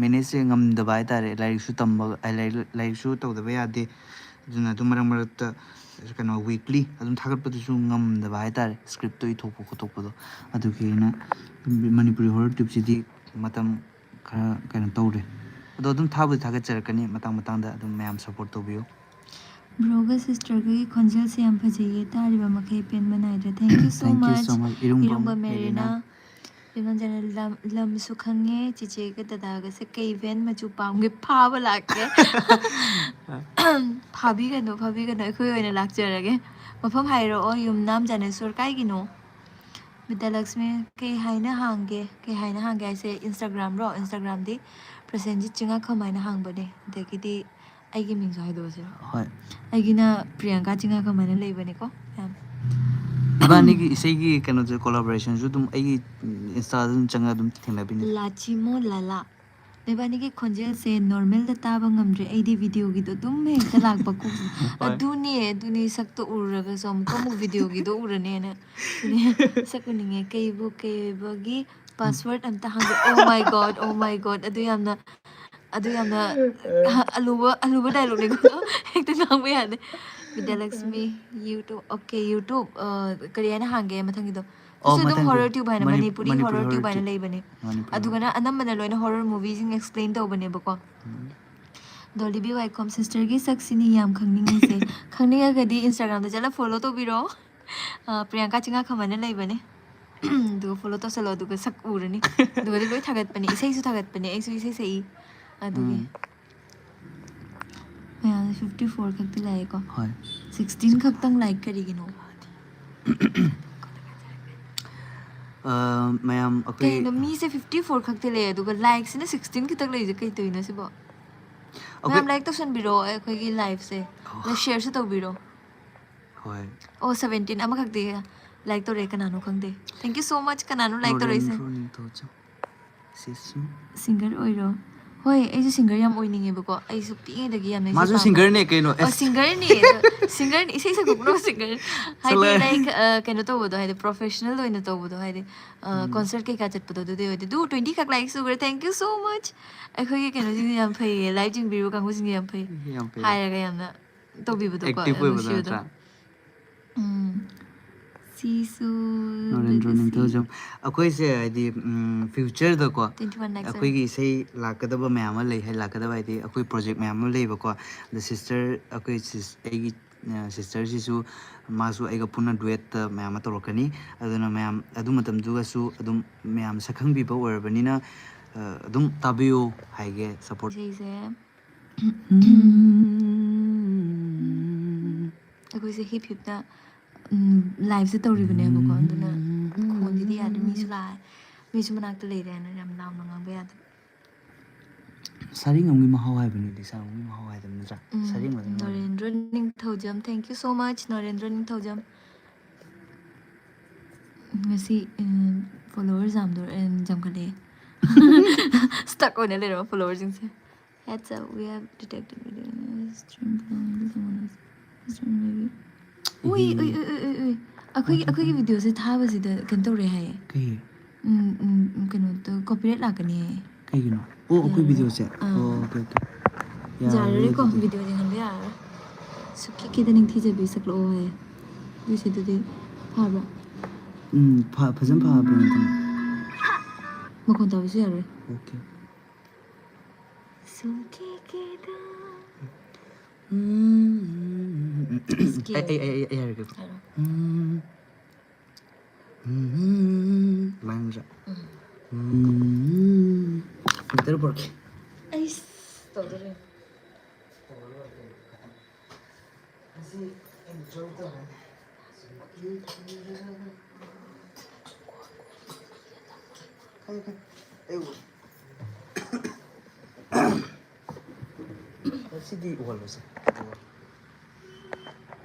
ꯃꯦꯅꯦꯖꯁꯦ ꯉꯝꯗꯕ ꯍꯥꯏꯇꯥꯔꯦ꯫ ꯂꯥꯏꯔꯤꯛꯁꯨ ꯇꯝꯕ, ꯑ, ꯂꯥꯏꯔꯤꯛ, ꯂꯥꯏꯔꯤꯛꯁꯨ ꯇꯧꯗꯕ ꯌꯥꯗꯦ꯫ ꯑꯗꯨꯅ ꯑꯗꯨꯝ ꯃꯔꯛ ꯃꯔꯛꯇ ꯀꯩꯅꯣ, ꯋꯤꯛꯂꯤ ꯑꯗꯨꯝ ꯊꯥꯒꯠꯄꯗꯨꯁꯨ ꯉꯝꯗꯕ ꯍꯥꯏꯇꯥꯔꯦ, ꯁ꯭ꯀ꯭ꯔꯤꯞꯇꯣ ꯏꯊꯣꯛꯄ ꯈꯣꯠꯇꯣꯛꯄꯗꯣ꯫ ꯑꯗꯨꯒꯤ ꯑꯩꯅ ꯃꯅꯤꯄꯨꯔꯤ ꯍꯣꯔꯔ ꯇ꯭ꯌꯨꯕꯁꯤꯗꯤ ꯃꯇꯝ ꯈꯔ ꯀꯩꯅꯣ ꯇꯧꯔꯦ꯫ ꯑꯗꯣ ꯑꯗꯨꯝ ꯊꯥꯕꯨꯗꯤ ꯊꯥꯒꯠꯆꯔꯛꯀꯅꯤ ꯃꯇꯥꯡ ꯃꯇꯥꯡꯗ, ꯑꯗꯨꯝ ꯃꯌꯥꯝ ꯁꯞꯄꯣꯔꯠ ꯇꯧꯕꯤꯌꯨ꯫ ꯕ꯭ꯔꯣꯒ ꯁꯤꯁꯇꯔꯒꯒꯤ ꯈꯣꯟꯖꯦꯜꯁꯦ ꯌꯥꯝ ꯐꯖꯩꯌꯦ, ꯇꯥꯔꯤꯕ ꯃꯈꯩ ꯄꯦꯟꯕ ꯅꯥꯏꯗ꯭ꯔꯦ꯫ Thank you so Thank you much, so much, ꯏꯔꯨꯝꯕꯝ ꯏꯔꯨꯝꯕꯝ ꯃꯦꯔꯤꯅꯥ꯫ ꯃꯦꯔꯤꯅꯥ꯫ ꯏꯃꯥꯟꯖꯅ ꯂꯝ, ꯂꯝꯁꯨ ꯈꯪꯉꯦ, ꯆꯤꯆꯦꯒ ꯗꯗꯥꯒꯁꯦ ꯀꯩ ꯚꯦꯟ ꯃꯆꯨ ꯄꯥꯝꯒꯦ ꯐꯥꯕ ꯂꯥꯛꯀꯦ꯫ ꯐꯥꯕꯤꯒꯅꯨ, ꯐꯥꯕꯤꯒꯅꯨ, ꯑꯩꯈꯣꯏ ꯑꯣꯏꯅ ꯂꯥꯛꯆꯔꯒꯦ꯫ ꯃꯐꯝ ꯍꯥꯏꯔꯛꯑꯣ, ꯌꯨꯝꯅꯥꯝ ꯖꯥꯅꯦꯁꯣꯔ ꯀꯥꯏꯒꯤꯅꯣ? ꯕꯤꯗ꯭ꯌꯥꯂꯛꯁꯃꯤ꯫ ꯀꯩ ꯍꯥꯏꯅ ꯍꯥꯡꯒꯦ? ꯀꯩ ꯍꯥꯏꯅ ꯍꯥꯡꯒꯦ ꯍꯥꯏꯁꯦ, ꯏꯟꯁꯇꯥꯒ꯭ꯔꯥꯝꯔꯣ? ꯏꯟꯁꯇꯥꯒ꯭ꯔꯥꯝꯗꯤ ꯄ꯭ꯔꯁꯦꯟꯖꯤꯠ ꯆꯤꯡꯉꯥꯈꯝ ꯍꯥꯏꯅ ꯍꯥꯡꯕꯅꯦ꯫ ꯑꯗꯒꯤꯗꯤ ꯑꯩꯒꯤ ꯃꯤꯡꯁꯨ ꯍꯥꯏꯗꯣꯛꯑꯁꯤꯔꯣ? ꯍꯣꯏ꯫ ꯑꯩꯒꯤꯅ ꯄ꯭ꯔꯤꯌꯥꯡꯀꯥ ꯆꯤꯡꯉꯥꯈꯝ ꯍꯥꯏꯅ ꯂꯩꯕꯅꯦꯀꯣ, ꯃꯌꯥꯝ꯫ ꯏꯕꯥꯅꯤꯒꯤ ꯏꯁꯩꯒꯤ ꯀꯩꯅꯣꯁꯦ, ꯀꯣꯂꯥꯕꯣꯔꯦꯁꯟꯁꯨ ꯑꯗꯨꯝ ꯑꯩꯒꯤ, ꯎꯝ, ꯏꯟꯁꯇꯥꯗ ꯑꯗꯨꯝ ꯆꯪꯉꯒ ꯑꯗꯨꯝ ꯊꯦꯡꯅꯕꯤꯅꯤ꯫ ꯂꯥꯆꯤꯃꯣ ꯂꯥꯂꯥ꯫ ꯅꯕꯥꯅꯤꯒꯤ ꯈꯣꯟꯖꯦꯜꯁꯦ ꯅꯣꯔꯃꯦꯜꯗ ꯇꯥꯕ ꯉꯝꯗ꯭ꯔꯦ꯫ ꯑꯩꯗꯤ ꯚꯤꯗꯤꯑꯣꯒꯤꯗꯣ ꯑꯗꯨꯝ ꯍꯦꯛꯇ ꯂꯥꯛꯄ ꯀꯣꯛꯁꯦ꯫ ꯍꯣꯏ꯫ ꯑꯗꯨꯅꯦ, ꯑꯗꯨꯅꯦ, ꯁꯛꯇꯣ ꯎꯔꯨꯔꯒꯁꯨ ꯑꯃꯨꯛꯀ ꯑꯃꯨꯛ ꯚꯤꯗꯤꯑꯣꯒꯤꯗꯣ ꯎꯔꯅꯦꯅ꯫ ꯑꯗꯨꯅꯦ, ꯁꯛ ꯎꯅꯤꯡꯉꯦ꯫ ꯀꯩꯕꯨ ꯀꯩ ꯑꯣꯏꯕꯒꯤ ꯄꯥꯁꯋꯥꯔꯗ ꯑꯝꯇ ꯍꯪꯒꯦ꯫ Oh my God, oh my God, ꯑꯗꯨ ꯌꯥꯝꯅ, ꯑꯗꯨ ꯌꯥꯝꯅ ꯑꯂꯨꯕ, ꯑꯂꯨꯕ ꯗꯥꯏꯂꯣꯛꯅꯤꯀꯣ꯫ ꯍꯦꯛꯇ ꯉꯥꯡꯕ ꯌꯥꯗꯦ꯫ ꯕꯤꯗ꯭ꯌꯥꯂꯛꯁꯃꯤ, YouTube, okay, YouTube, ꯑ, ꯀꯔꯤ ꯍꯥꯏꯅ ꯍꯥꯡꯒꯦ ꯃꯊꯪꯒꯤꯗꯣ? ꯑꯣ, ꯑꯗꯨꯁꯨ ꯑꯗꯨꯝ ꯃꯊꯪꯒꯤ ꯍꯣꯔꯔ ꯇ꯭ꯌꯨꯕ ꯍꯥꯏꯅ, ꯃꯅꯤ-, ꯃꯅꯤꯄꯨꯔꯤ ꯃꯅꯤꯄꯨꯔꯤ ꯍꯣꯔꯔ ꯍꯣꯔꯔ ꯇ꯭ꯌꯨꯕ ꯍꯥꯏꯅ ꯇ꯭ꯌꯨꯕ꯫ ꯂꯩꯕꯅꯦ꯫ ꯃꯅꯤꯄꯨꯔꯤ ꯑꯗꯨꯒꯅ ꯍꯣꯔꯔ꯫ ꯑꯅꯝꯕꯅ ꯂꯣꯏꯅ ꯍꯣꯔꯔ ꯃꯨꯚꯤꯁꯤꯡ ꯑꯦꯛꯁꯄ꯭ꯂꯦꯟ ꯇꯧꯕꯅꯦꯕꯀꯣ꯫ ꯎꯝ꯫ ꯗꯣꯂꯤꯕꯤ ꯋꯥꯏꯈꯣꯝ, ꯁꯤꯁꯇꯔꯒꯤ ꯁꯛꯁꯤꯅꯤ ꯌꯥꯝ ꯈꯪꯅꯤꯡꯉꯤꯁꯦ꯫ ꯈꯪꯅꯤꯡꯉꯒꯗꯤ ꯏꯟꯁꯇꯥꯒ꯭ꯔꯥꯝꯗ ꯆꯠꯂ ꯐꯣꯂꯣ ꯇꯧꯕꯤꯔꯣ꯫ ꯑ, ꯄ꯭ꯔꯤꯌꯥꯡꯀꯥ ꯆꯤꯡꯉꯥꯈꯝ ꯍꯥꯏꯅ ꯂꯩꯕꯅꯦ꯫ ꯑꯗꯨꯒ ꯐꯣꯂꯣ ꯇꯧꯁꯜꯂꯣ, ꯑꯗꯨꯒ ꯁꯛ ꯎꯔꯅꯤ꯫ ꯑꯗꯨꯒꯗꯤ ꯂꯣꯏ ꯊꯥꯒꯠꯄꯅꯦ, ꯏꯁꯩꯁꯨ ꯊꯥꯒꯠꯄꯅꯦ, ꯑꯩꯁꯨ ꯏꯁꯩ ꯁꯛꯏ꯫ ꯑꯗꯨꯒꯤ꯫ ꯎꯝ꯫ ꯃꯌꯥꯝꯁꯦ fifty four ꯈꯛꯇ ꯂꯥꯛꯑꯦꯀꯣ꯫ ꯍꯣꯏ꯫ Sixteen ꯈꯛꯇꯪ ꯂꯥꯏꯛ ꯀꯔꯤꯒꯤꯅꯣ? ꯑ, ꯃꯌꯥꯝ ꯑꯩꯈꯣꯏ ꯀꯩꯅꯣ, ꯃꯤꯁꯦ fifty four ꯈꯛꯇ ꯂꯩ, ꯑꯗꯨꯒ ꯂꯥꯏꯛꯁꯤꯅ sixteen ꯈꯛꯇꯪ ꯂꯩꯁꯦ ꯀꯩ ꯇꯧꯔꯤꯅꯣ ꯁꯤꯕꯣ? ꯑꯩꯈꯣꯏ ꯃꯌꯥꯝ ꯂꯥꯏꯛ ꯇꯧꯁꯟꯕꯤꯔꯣ ꯑꯩꯈꯣꯏꯒꯤ ꯂꯥꯏꯐꯁꯦ꯫ ꯑꯣ꯫ ꯑꯗ ꯁꯤꯌꯔꯁꯨ ꯇꯧꯕꯤꯔꯣ꯫ ꯍꯣꯏ꯫ ꯑꯣ, seventeen ꯑꯃꯈꯛꯇꯤ ꯂꯥꯏꯛ ꯇꯧꯔꯛꯑꯦ, ꯀꯅꯥꯅꯣ ꯈꯪꯗꯦ꯫ Thank you so much, ꯀꯅꯥꯅꯣ ꯂꯥꯏꯛ ꯇꯧꯔꯛꯏꯁꯦ? ꯅꯣꯔꯦꯟꯗ꯭ꯔꯣ ꯅꯤꯡꯊꯧꯖꯝ꯫ ꯁꯤꯁꯨ꯫ ꯁꯤꯡꯒꯔ ꯑꯣꯏꯔꯣ꯫ ꯍꯣꯏ, ꯑꯩꯁꯨ ꯁꯤꯡꯒꯔ ꯌꯥꯝ ꯑꯣꯏꯅꯤꯡꯉꯦꯕꯀꯣ꯫ ꯑꯩꯁꯨ ꯄꯤꯛꯏꯉꯩꯗꯒꯤ ꯌꯥꯝꯅ ꯏꯁꯩ ꯃꯥꯁꯨ ꯄꯥꯝꯕ꯫ ꯁꯤꯡꯒꯔꯅꯦ ꯀꯩꯅꯣ꯫ ꯑꯣ, ꯑꯁ, ꯁꯤꯡꯒꯔꯅꯤ ꯑꯗꯣ, ꯁꯤꯡꯒꯔꯅꯤ, ꯏꯁꯩ ꯁꯛꯄ ꯄꯨꯝꯅꯃꯛ ꯁꯤꯡꯒꯔꯅꯤ꯫ ꯍꯥꯏꯗꯤ, ꯆꯠꯂꯣꯍꯦ꯫ ꯂꯥꯏꯛ, ꯑ, ꯀꯩꯅꯣ ꯇꯧꯕꯗꯣ, ꯍꯥꯏꯗꯤ, ꯄ꯭ꯔꯣꯐꯦꯁꯅꯦꯜ ꯑꯣꯏꯅ ꯇꯧꯕꯗꯣ, ꯍꯥꯏꯗꯤ, ꯑ, ꯎꯝ꯫ ꯀꯣꯟꯁꯔꯠ ꯀꯩꯀꯥ ꯆꯠꯄꯗꯣ, ꯑꯗꯨꯗꯤ ꯑꯣꯏꯗꯦ꯫ ꯑꯗꯨ twenty ꯈꯛ ꯂꯥꯏꯛ ꯁꯨꯈ꯭ꯔꯦ, thank you so much꯫ ꯑꯩꯈꯣꯏꯒꯤ ꯀꯩꯅꯣꯁꯤꯡꯁꯦ ꯌꯥꯝ ꯐꯩꯌꯦ, ꯂꯥꯏꯚ ꯌꯦꯡꯕꯤꯔꯤꯕ ꯀꯥꯡꯕꯨꯁꯤꯡꯁꯦ ꯌꯥꯝ ꯐꯩ꯫ ꯌꯥꯝ ꯐꯩ꯫ ꯍꯥꯏꯔꯒ ꯌꯥꯝꯅ ꯇꯧꯕꯤꯕꯗꯣꯀꯣ, Active ꯌꯥꯝ ꯑꯣꯏꯕꯗꯣ ꯅꯨꯡꯁꯤꯕꯗꯣ꯫ ꯅꯠꯇ꯭ꯔꯥ? ꯎꯝ꯫ ꯁꯤꯁꯨ, ꯅꯔꯦꯟꯗ꯭ꯔꯣ let me see꯫ ꯅꯤꯡꯊꯧꯖꯝ꯫ ꯑꯩꯈꯣꯏꯁꯦ ꯍꯥꯏꯗꯤ, ꯎꯝ, ꯐ꯭ꯌꯨꯆꯔꯗꯀꯣ Twenty one likes are. ꯑꯩꯈꯣꯏꯒꯤ ꯏꯁꯩ ꯂꯥꯛꯀꯗꯕ ꯃꯌꯥꯝ ꯑꯃ ꯂꯩ, ꯍꯥꯏ, ꯂꯥꯛꯀꯗꯕ ꯍꯥꯏꯗꯤ ꯑꯩꯈꯣꯏ ꯄ꯭ꯔꯣꯖꯦꯛ ꯃꯌꯥꯝ ꯑꯃ ꯂꯩꯕꯀꯣ꯫ ꯑꯗ ꯁꯤꯁꯇꯔ, ꯑꯩꯈꯣꯏ ꯁꯤꯁ-, ꯑꯩꯒꯤ, ꯑ, ꯁꯤꯁꯇꯔꯁꯤꯁꯨ ꯃꯥꯁꯨ ꯑꯩꯒ ꯄꯨꯟꯅ ꯗꯨꯋꯦꯠꯇ ꯃꯌꯥꯝ ꯑꯃ ꯇꯧꯔꯛꯀꯅꯤ꯫ ꯑꯗꯨꯅ ꯃꯌꯥꯝ ꯑꯗꯨ ꯃꯇꯝꯗꯨꯒꯁꯨ ꯑꯗꯨꯝ ꯃꯌꯥꯝ ꯁꯛꯈꯪꯕꯤꯕ ꯑꯣꯏꯔꯕꯅꯤꯅ, ꯑ, ꯑꯗꯨꯝ ꯇꯥꯕꯤꯌꯨ ꯍꯥꯏꯒꯦ, ꯁꯄꯣꯔꯠ꯫ ꯏꯁꯩꯁꯦ ꯑꯩꯈꯣꯏꯁꯦ ꯍꯤꯞ ꯍꯤꯞꯇ, ꯎꯝ, ꯂꯥꯏꯞꯁꯦ ꯇꯧꯔꯤꯕꯅꯦꯕꯀꯣ꯫ ꯑꯗꯨꯅ ꯈꯣꯟꯁꯤꯗꯤ ꯌꯥꯗꯦ, ꯃꯤꯁꯨ ꯂꯥꯛꯑꯦ, ꯃꯤꯁꯨ ꯃꯅꯥꯛꯇ ꯂꯩꯔꯦꯅ ꯌꯥꯝ ꯂꯥꯎꯅ ꯉꯥꯡꯕ ꯌꯥꯗꯕ꯫ ꯁꯥꯔꯦꯡ ꯑꯃꯒꯤ ꯃꯍꯥꯎ ꯍꯥꯏꯕꯅꯤꯗꯤ, ꯁꯥꯔꯦꯡ ꯑꯃꯒꯤ ꯃꯍꯥꯎ ꯍꯥꯏꯗꯕ ꯅꯠꯇ꯭ꯔꯥ? ꯎꯝ, ꯁꯥꯔꯦꯡ ꯑꯗꯨꯝ ꯑꯣꯏꯔꯦ꯫ ꯅꯔꯦꯟꯗ꯭ꯔ ꯅꯤꯡꯊꯧꯖꯝ, thank you so much, Narendra ꯅꯤꯡꯊꯧꯖꯝ꯫ ꯉꯁꯤ, ꯎꯝ, ꯐꯣꯂꯣꯋꯔ ꯌꯥꯝꯗꯣꯔꯦ, ꯌꯥꯝꯈꯠꯂꯛꯑꯦ꯫ ꯁ꯭ꯇꯛ ꯑꯣꯏꯅ ꯂꯩꯔꯕ ꯐꯣꯂꯣꯋꯔꯁꯤꯡꯁꯦ꯫ Heads up, we have detected stream from someone else. Stream maybe. ꯎꯏ, ꯎꯏ, ꯎꯏ, ꯎꯏ, ꯎꯏ, ꯎꯏ꯫ ꯑꯩꯈꯣꯏꯒꯤ, ꯑꯩꯈꯣꯏꯒꯤ ꯚꯤꯗꯤꯑꯣꯁꯦ ꯊꯥꯕꯁꯤꯗ ꯀꯩꯅꯣ ꯇꯧꯔꯦ ꯍꯥꯏꯌꯦ꯫ ꯀꯩ? ꯎꯝ, ꯎꯝ, ꯎꯝ, ꯀꯩꯅꯣꯗꯣ, ꯀꯣꯄꯤꯔꯥꯏꯠ ꯂꯥꯛꯀꯅꯤ ꯍꯥꯏꯌꯦ꯫ ꯀꯩꯒꯤꯅꯣ? ꯑꯣ, ꯑꯩꯈꯣꯏ ꯌꯥꯔꯔꯣꯏ꯫ ꯚꯤꯗꯤꯑꯣꯁꯦ? ꯑꯥ꯫ ꯑꯣ, ꯑꯣꯀꯦ, ꯑꯣꯀꯦ꯫ ꯌꯥꯔꯔꯣꯏ ꯌꯥꯔꯔꯣꯏꯀꯣ, ꯑꯗꯨꯗꯤ꯫ ꯚꯤꯗꯤꯑꯣ ꯌꯦꯡꯍꯟꯕ ꯌꯥꯔꯔꯣꯏ꯫ ꯁꯨꯛꯀꯤ ꯀꯤꯗ ꯅꯤꯡꯊꯤꯖꯕꯤ ꯁꯛꯂꯛꯑꯣ ꯍꯥꯏꯌꯦ꯫ ꯑꯗꯨꯏꯁꯦ ꯑꯗꯨꯗꯤ ꯐꯥꯕ꯭ꯔꯥ? ꯎꯝ, ꯐ-, ꯐꯖꯅ ꯐꯥꯕꯅꯤ ꯑꯗꯨꯝ꯫ ꯃꯈꯣꯟ ꯇꯥꯕꯁꯨ ꯌꯥꯔꯣꯏ꯫ ꯑꯣꯀꯦ꯫ ꯁꯨꯛꯀꯤ ꯀꯤꯗ꯫ ꯎꯝ, ꯑꯩ, ꯑꯩ, ꯑꯩ, ꯑꯩ ꯍꯥꯏꯔꯒꯦꯀꯣ꯫ ꯍꯥꯏꯔꯣ꯫ ꯎꯝ, ꯎꯝ, ꯑꯗꯨꯃꯥꯏꯅ ꯅꯠꯇ꯭ꯔꯥ? ꯎꯝ꯫ ꯎꯝ, ꯐꯤꯜꯇꯔ ꯄꯨꯔꯛꯀꯦ꯫ ꯑꯩꯁ ꯇꯧꯗꯣꯔꯦ꯫ ꯈꯪꯉꯦ, ꯈꯪꯉꯦ꯫ ꯑꯩ ꯎꯔꯦ꯫ ꯁꯤꯗꯤ ꯎꯍꯜꯂꯣꯁꯦ꯫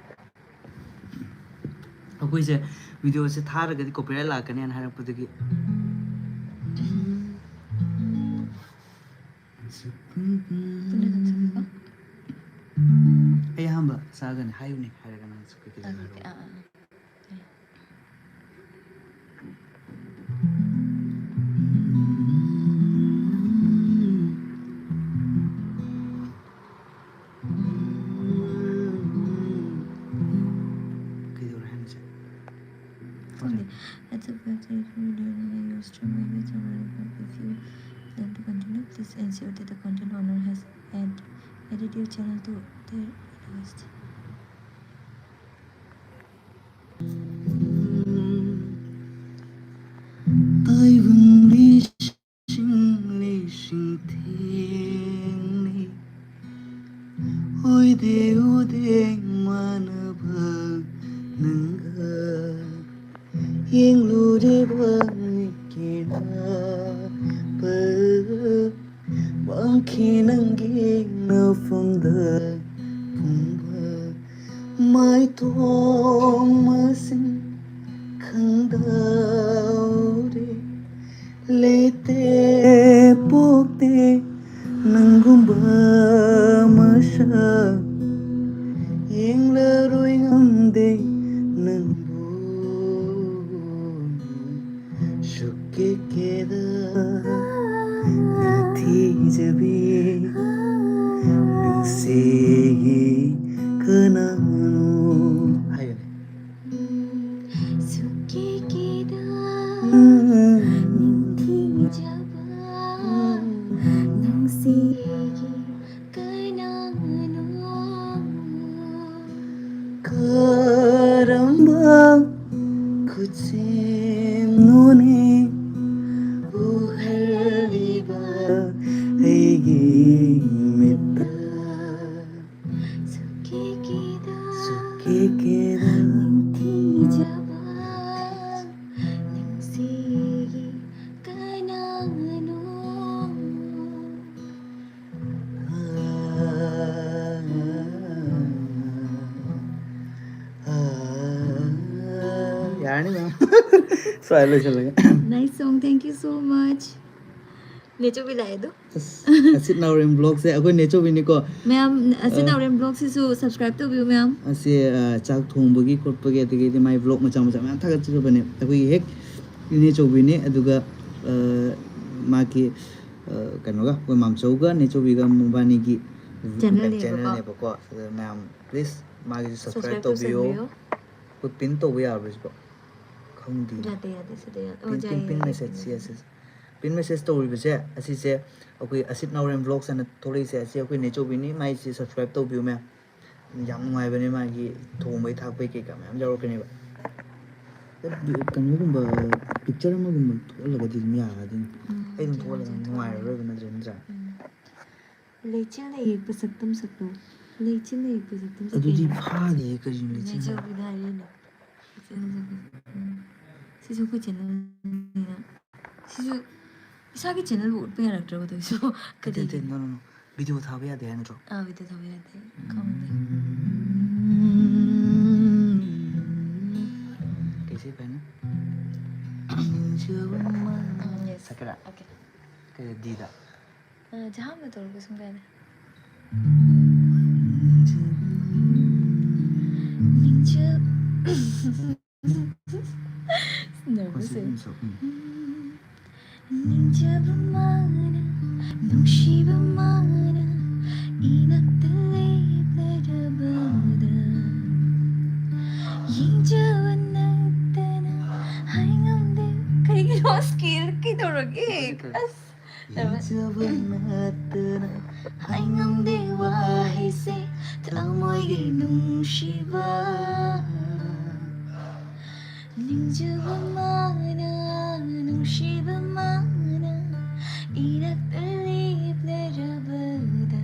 ꯑꯩꯈꯣꯏꯁꯦ ꯚꯤꯗꯤꯑꯣꯁꯦ ꯊꯥꯔꯒꯗꯤ ꯀꯣꯄꯤꯔꯥꯏꯠ ꯂꯥꯛꯀꯅꯦꯅ ꯍꯥꯏꯔꯛꯄꯗꯒꯤ꯫ ꯁꯤ ꯄꯨꯟꯅ ꯑꯗꯨꯝ ꯁꯛꯂꯛꯑꯣ꯫ ꯑꯩ ꯑꯍꯥꯟꯕ ꯁꯛꯑꯒꯅꯦ, ꯍꯥꯏꯌꯨꯅꯦ ꯍꯥꯏꯔꯒ ꯅꯪ ꯁꯛꯄ ꯀꯩꯗꯧꯔꯦ ꯑꯗꯨꯗꯤ, ꯍꯥꯏꯔꯛꯑꯣ꯫ ꯑꯥ, ꯑꯥ, ꯑꯥ꯫ ꯀꯩꯗꯧꯔꯦ ꯍꯥꯏꯅꯣ ꯁꯦ? ꯈꯪꯗꯦ꯫ Ads of website you don't use to make it available. If you plan to continue, please ensure that the content owner has add, added your channel to their list. ꯇꯥꯏꯕꯪ ꯂꯤꯁꯤꯡ ꯂꯤꯁꯤꯡ ꯊꯦꯡꯅꯩ, ꯑꯣꯏꯗꯦ ꯎꯗꯦ ꯃꯥꯟꯅꯕ ꯅꯪꯒ, ꯌꯦꯡꯂꯨꯔꯤꯕ ꯃꯤꯠꯀꯤ ꯅꯥꯄ, ꯃꯥꯡꯈꯤ ꯅꯪꯒꯤ ꯅꯐꯝꯗ ꯐꯨꯝꯕ, ꯃꯥꯏꯊꯣꯡ ꯃꯁꯤꯡ ꯈꯪꯗꯧꯔꯦ꯫ ꯂꯩꯇꯦ ꯄꯣꯛꯇꯦ ꯅꯪꯒꯨꯝꯕ ꯃꯁꯛ, ꯌꯦꯡꯂꯔꯣꯏ ꯉꯝꯗꯦ ꯅꯪꯕꯨ꯫ ꯁꯨꯛꯀꯦ ꯀꯦꯗ ꯅꯤꯡꯊꯤꯖꯕꯤ ꯅꯪꯁꯤꯒꯤ ꯀꯅꯥꯅꯣ? ꯍꯥꯏꯌꯨꯅꯦ꯫ ꯁꯨꯛꯀꯦ ꯀꯦꯗ ꯅꯤꯡꯊꯤꯖꯕ ꯅꯪꯁꯤꯒꯤ ꯀꯅꯥꯅꯣ? ꯀꯔꯝꯕ ꯈꯨꯠꯁꯦꯝꯅꯣꯅꯦ ꯎꯍꯜꯂꯤꯕ ꯑꯩꯒꯤ ꯃꯤꯠꯇ? ꯁꯨꯛꯀꯦ ꯀꯦꯗ ꯁꯨꯛꯀꯦ ꯀꯦꯗ ꯅꯤꯡꯊꯤꯖꯕ ꯅꯪꯁꯤꯒꯤ ꯀꯅꯥꯅꯣ? ꯌꯥꯔꯅꯤ ꯃꯦꯝ꯫ ꯁ꯭ꯋꯥꯏ ꯂꯣꯏꯁꯤꯜꯂꯒꯦ꯫ Nice song, thank you so much. ꯅꯦꯆꯨꯕꯤ ꯂꯥꯛꯑꯦ ꯑꯗꯣ꯫ ꯑꯁ, ꯑꯁꯤꯠ ꯅꯥꯎꯔꯦꯝ ꯕ꯭ꯂꯣꯛꯁꯦ ꯑꯩꯈꯣꯏ ꯅꯦꯆꯧꯕꯤꯅꯤꯀꯣ꯫ ꯃꯌꯥꯝ ꯑꯁꯤꯠ ꯅꯥꯎꯔꯦꯝ ꯕ꯭ꯂꯣꯛꯁꯤꯁꯨ ꯁꯕꯁꯀ꯭ꯔꯥꯏꯕ ꯇꯧꯕꯤꯌꯨ ꯃꯌꯥꯝ꯫ ꯑꯁꯤ, ꯑ, ꯆꯥꯛ ꯊꯣꯡꯕꯒꯤ ꯈꯣꯠꯄꯒꯤ, ꯑꯗꯒꯤꯗꯤ ꯃꯥꯏ ꯕ꯭ꯂꯣꯛ ꯃꯆꯥ ꯃꯆꯥ ꯃꯌꯥꯝ ꯊꯥꯒꯠꯆꯕꯅꯦ꯫ ꯑꯩꯈꯣꯏꯒꯤ ꯍꯦꯛ ꯏꯅꯦꯆꯧꯕꯤꯅꯤ꯫ ꯑꯗꯨꯒ, ꯑ, ꯃꯥꯒꯤ, ꯑ, ꯀꯩꯅꯣꯒ, ꯑꯩꯈꯣꯏ ꯃꯥꯝꯆꯧꯒ ꯅꯦꯆꯧꯕꯤꯒ ꯃꯕꯥꯅꯤꯒꯤ ꯆꯦꯅꯦꯜꯅꯦꯕꯀꯣ꯫ ꯆꯦꯅꯦꯜꯅꯦꯕꯀꯣ꯫ ꯑꯗꯨ ꯃꯌꯥꯝ ꯄ꯭ꯂꯤꯖ ꯃꯥꯒꯤꯁꯨ ꯁꯕꯁꯀ꯭ꯔꯥꯏꯕ ꯁꯕꯁꯀ꯭ꯔꯥꯏꯕ ꯇꯧꯕꯤꯌꯨ꯫ ꯇꯧꯁꯟꯕꯤꯌꯨ꯫ ꯑꯩꯈꯣꯏ ꯄꯤꯟ ꯇꯧꯕ ꯌꯥꯕ꯭ꯔꯣ ꯁꯤꯕꯣ? ꯈꯪꯗꯦ꯫ ꯌꯥꯗꯦ, ꯌꯥꯗꯦ, ꯁꯤꯗ ꯌꯥꯗꯦ꯫ ꯑꯣ, ꯄꯤꯟ, ꯌꯥꯏ, ꯄꯤꯟ, ꯌꯥꯏ, ꯄꯤꯟ ꯌꯥꯏ, ꯃꯦꯁꯦꯖ, ꯌꯥꯏ. Yes, yes. ꯄꯤꯟ ꯃꯦꯁꯦꯖ ꯇꯧꯔꯤꯕꯁꯦ ꯑꯁꯤꯁꯦ ꯑꯩꯈꯣꯏ ꯑꯁꯤꯠ ꯅꯥꯎꯔꯦꯝ ꯕ꯭ꯂꯣꯛꯁ ꯍꯥꯏꯅ ꯊꯣꯛꯂꯛꯏꯁꯦ, ꯑꯁꯤ ꯑꯩꯈꯣꯏ ꯅꯦꯆꯧꯕꯤꯅꯤ꯫ ꯃꯥꯏꯁꯤ ꯁꯕꯁꯀ꯭ꯔꯥꯏꯕ ꯇꯧꯕꯤꯌꯨ ꯃꯌꯥꯝ꯫ ꯌꯥꯝ ꯅꯨꯡꯉꯥꯏꯕꯅꯦ, ꯃꯥꯒꯤ ꯊꯣꯡꯕꯒꯤ ꯊꯥꯛꯄꯒꯤ ꯀꯩꯀꯥ ꯃꯌꯥꯝ ꯌꯥꯎꯔꯛꯀꯅꯦꯕ꯫ ꯀꯩꯅꯣꯒꯨꯝꯕ, ꯄꯤꯛꯆꯔ ꯑꯃꯒꯨꯝꯕ ꯊꯣꯛꯍꯜꯂꯒꯗꯤ ꯑꯗꯨꯝ ꯌꯥꯔꯗꯤ꯫ ꯎꯝ, ꯑꯩ ꯑꯗꯨꯝ ꯆꯨꯝꯃꯦ, ꯊꯣꯛꯍꯜꯂꯒ ꯆꯨꯝꯃꯦ, ꯅꯨꯡꯉꯥꯏꯔꯔꯣꯏꯕ, ꯅꯠꯇ꯭ꯔꯥ, ꯅꯠꯇ꯭ꯔꯥ? ꯎꯝ꯫ ꯂꯩꯆꯤꯜꯅ ꯌꯦꯛꯄ ꯁꯛꯇꯝ ꯁꯛꯂꯣ꯫ ꯂꯩꯆꯤꯜꯅ ꯌꯦꯛꯄ ꯁꯛꯇꯝ ꯑꯗꯨꯗꯤ ꯁꯛꯂꯣ꯫ ꯐꯥꯗꯦ, ꯀꯔꯤꯅꯣ ꯂꯩꯆꯤꯜꯅ? ꯅꯦꯆꯧꯕꯤꯗ ꯍꯥꯏꯔꯤꯅꯣ꯫ ꯂꯩꯆꯤꯜꯅ ꯁꯛꯄ꯫ ꯎꯝ꯫ ꯁꯤꯁꯨ ꯑꯩꯈꯣꯏ ꯆꯦꯅꯦꯜꯅꯤꯅ꯫ ꯁꯤꯁꯨ ꯏꯁꯥꯒꯤ ꯆꯦꯅꯦꯜꯕꯨ ꯎꯠꯄ ꯌꯥꯔꯛꯇ꯭ꯔꯕ ꯇꯧꯔꯤꯁꯤꯕꯨ꯫ ꯅꯠꯇꯦ, ꯅꯠꯇꯦ, ꯀꯔꯤꯒꯤꯅꯣ? no, no, no. ꯚꯤꯗꯤꯑꯣ ꯊꯥꯕ ꯌꯥꯗꯦ ꯍꯥꯏ ꯅꯠꯇ꯭ꯔꯣ? ꯑꯥ, ꯚꯤꯗꯤꯑꯣ ꯊꯥꯕ ꯌꯥꯗꯦ꯫ ꯈꯪꯗꯦ꯫ ꯀꯩ ꯏꯁꯩ ꯄꯥꯏꯅꯣ? ꯎꯝ, yes. ꯁꯛꯀꯦꯔꯥ? Okay. ꯀꯩꯗ, ꯗꯤꯗ? ꯑ, ꯖꯍꯥ ꯃꯦ ꯇꯧꯔꯒ ꯁꯨꯝ ꯀꯥꯏꯗ꯫ ꯅꯤꯡꯖ-, nervous ꯑꯣꯏ꯫ ꯎꯝ꯫ ꯅꯤꯡꯖꯕ ꯃꯥꯅ, ꯅꯨꯡꯁꯤꯕ ꯃꯥꯅ, ꯏꯅꯥꯛꯇ ꯂꯦꯞꯂꯔꯕꯗ, ꯌꯦꯡꯖꯕ ꯅꯠꯇꯅ ꯍꯥꯏꯉꯝꯗꯦ꯫ ꯀꯩꯒꯤꯅꯣ ꯁ꯭ꯀꯦꯜ ꯀꯩꯗꯧꯔꯒꯦ? ꯑꯁ꯫ ꯌꯦꯡꯖꯕ ꯅꯠꯇꯅ ꯍꯥꯏꯉꯝꯗꯦ ꯋꯥꯍꯩꯁꯦ, ꯊꯃꯣꯏꯒꯤ ꯅꯨꯡꯁꯤꯕ꯫ ꯅꯤꯡꯖꯕ ꯃꯥꯅ, ꯅꯨꯡꯁꯤꯕ ꯃꯥꯅ, ꯏꯅꯥꯛꯇ ꯂꯦꯞꯂꯔꯕꯗ,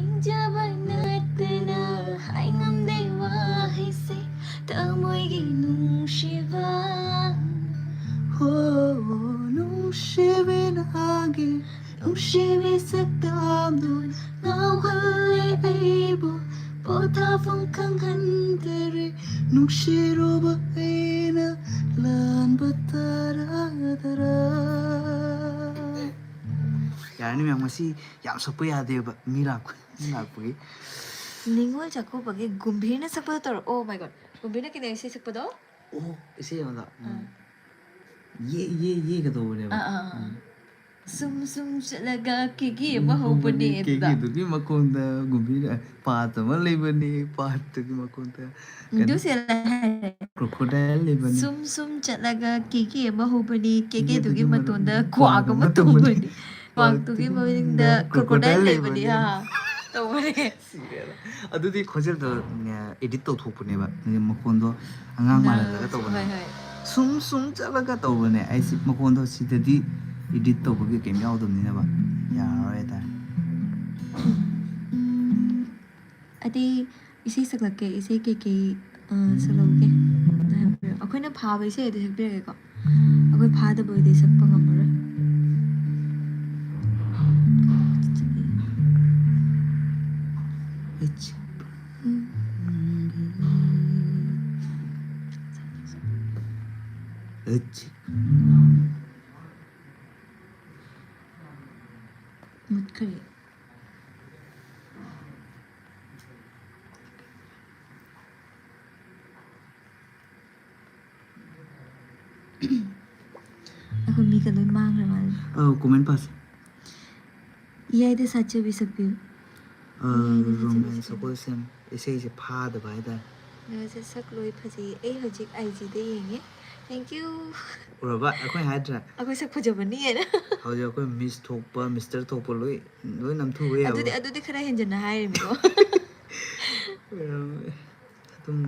ꯏꯪꯖꯕ ꯅꯠꯇꯅ ꯍꯥꯏꯉꯝꯗꯦ ꯋꯥꯍꯩꯁꯦ, ꯊꯃꯣꯏꯒꯤ ꯅꯨꯡꯁꯤꯕ꯫ ꯍꯣ, ꯅꯨꯡꯁꯤꯕꯤ ꯅꯪꯒꯤ ꯅꯨꯡꯁꯤꯕꯤ ꯁꯛꯇꯝꯗꯨꯅ ꯉꯥꯎꯍꯜꯂꯦ ꯑꯩꯕꯨ, ꯄꯣꯊꯥꯐꯝ ꯈꯪꯍꯟꯗꯔꯦ ꯅꯨꯡꯁꯤꯔꯨꯕ ꯑꯩꯅ ꯂꯥꯟꯕ ꯇꯥꯔꯗ꯭ꯔꯥ? ꯃꯌꯥꯝ ꯉꯁꯤ ꯌꯥꯝ ꯁꯛꯄ ꯌꯥꯗꯦꯕ, ꯃꯤ ꯂꯥꯛꯄ, ꯃꯤ ꯂꯥꯛꯄꯒꯤ꯫ ꯅꯤꯉꯣꯜ ꯆꯥꯛꯀꯧꯕꯒꯤ ꯒꯨꯝꯚꯤꯔꯅ ꯁꯛꯄꯗꯣ ꯇꯧꯔꯛꯑꯣ꯫ Oh my God, ꯒꯨꯝꯚꯤꯔꯅ ꯀꯩꯅꯣ ꯏꯁꯩ ꯁꯛꯄꯗꯣ? ꯑꯣ, ꯏꯁꯩ ꯑꯃꯗ, ꯎꯝ꯫ ꯑꯥ꯫ ꯌꯦ ꯌꯦ ꯌꯦꯒ ꯇꯧꯕꯅꯦꯕ꯫ ꯑꯥ, ꯑꯥ, ꯑꯥ꯫ ꯎꯝ꯫ ꯁꯨꯝ ꯁꯨꯝ ꯆꯠꯂꯒ ꯀꯦꯒꯦ ꯑꯃ ꯍꯧꯕꯅꯦ ꯑꯗꯨꯗ꯫ ꯀꯦꯒꯦꯗꯨꯒꯤ ꯃꯈꯣꯟꯗ ꯒꯨꯝꯚꯤꯔ, ꯄꯥꯠ ꯑꯃ ꯂꯩꯕꯅꯤ, ꯄꯥꯠꯇꯨꯒꯤ ꯃꯈꯣꯟꯗ ꯎꯝ, ꯑꯗꯨ ꯁꯦ ꯍꯥꯏꯔꯦ꯫ Crocodile ꯂꯩꯕꯅꯤ꯫ ꯁꯨꯝ ꯁꯨꯝ ꯆꯠꯂꯒ ꯀꯦꯒꯦ ꯑꯃ ꯍꯧꯕꯅꯤ, ꯀꯦꯒꯦꯗꯨꯒꯤ ꯀꯦꯒꯦꯗꯨꯒꯤ ꯃꯇꯣꯟꯗ ꯃꯇꯣꯟꯗ ꯀ꯭ꯋꯥꯛ ꯑꯃ ꯇꯧꯕꯅꯤ꯫ ꯀ꯭ꯋꯥꯛꯇꯨꯒꯤ ꯃꯅꯤꯡꯗ crocodile ꯂꯩꯕꯅꯤ꯫ ꯍꯥ, ꯇꯧꯕꯅꯦ꯫ ꯁꯤꯔꯦꯗ꯫ ꯑꯗꯨꯗꯤ ꯈꯣꯟꯖꯦꯜꯗꯣ, ꯑ, edit ꯇꯧꯊꯣꯛꯄꯅꯦꯕ꯫ ꯍꯥꯏꯗꯤ ꯃꯈꯣꯟꯗꯣ ꯑꯉꯥꯡ ꯃꯥꯜꯍꯜꯂꯒ ꯇꯧꯕꯅꯦ꯫ ꯍꯣꯏ, ꯍꯣꯏ꯫ ꯁꯨꯝ ꯁꯨꯝ ꯆꯠꯂꯒ ꯇꯧꯕꯅꯦ꯫ ꯑꯩꯁꯦ ꯃꯈꯣꯟꯗꯣ ꯁꯤꯗꯗꯤ edit ꯇꯧꯕꯒꯤ ꯀꯩꯝ ꯌꯥꯎꯗꯕꯅꯤꯅꯕ ꯌꯥꯔꯔꯣꯏ ꯍꯥꯏꯇꯥꯔꯦ꯫ ꯑꯇꯩ ꯏꯁꯩ ꯁꯛꯂꯛꯀꯦ, ꯏꯁꯩ ꯀꯩꯀꯩ, ꯑ, ꯁꯛꯂꯛꯎꯒꯦ? ꯑꯝꯇ ꯍꯥꯏꯕꯤꯔꯛꯑꯣ꯫ ꯑꯩꯈꯣꯏꯅ ꯐꯥꯕ ꯏꯁꯩ ꯑꯗꯨ ꯁꯛꯄꯤꯔꯒꯦꯀꯣ꯫ ꯑꯩꯈꯣꯏ ꯐꯥꯗꯕ ꯑꯣꯏꯗꯤ ꯁꯛꯄ ꯉꯝꯃꯔꯣꯏ꯫ ꯃꯨꯠꯈ꯭ꯔꯦ꯫ ꯑꯩꯈꯣꯏ ꯃꯤꯒ ꯂꯣꯏ ꯃꯥꯡꯈ꯭ꯔ ꯃꯥꯜꯂꯦ꯫ ꯑꯧ, comment ꯄꯥꯁꯦ꯫ ꯏꯌꯥꯏꯗ ꯁꯥꯠꯆꯕꯤ ꯁꯛꯄꯤꯌꯨ꯫ ꯑ, ꯏꯌꯥꯏꯗ ꯁꯥꯠꯆꯕꯤ ꯔꯣꯃꯦꯟ ꯁꯛꯄꯤꯌꯨ꯫ ꯁꯒꯣꯜꯁꯦꯝ ꯏꯁꯩꯁꯦ ꯐꯥꯗꯕ ꯍꯥꯏꯇꯥꯔꯦ꯫ ꯅꯣꯏꯁꯦ ꯁꯛ ꯂꯣꯏ ꯐꯖꯩꯌꯦ꯫ ꯑꯩ ꯍꯧꯖꯤꯛ I G ꯗ ꯌꯦꯡꯉꯦ꯫ Thank you꯫ ꯎꯔꯕ? ꯑꯩꯈꯣꯏ ꯍꯥꯏꯗ꯭ꯔꯥ? ꯑꯩꯈꯣꯏ ꯁꯛ ꯐꯖꯕꯅꯤ ꯍꯥꯏꯅ꯫ ꯍꯧꯖꯤꯛ ꯑꯩꯈꯣꯏ Miss ꯊꯣꯛꯄ, Mister ꯊꯣꯛꯄ ꯂꯣꯏ, ꯂꯣꯏ ꯅꯝꯊꯨꯕ ꯌꯥꯕ꯫ ꯑꯗꯨꯗꯤ, ꯑꯗꯨꯗꯤ ꯈꯔ ꯍꯦꯟꯖꯟꯅ ꯍꯥꯏꯔꯤꯕꯀꯣ꯫ ꯑꯗꯨꯝ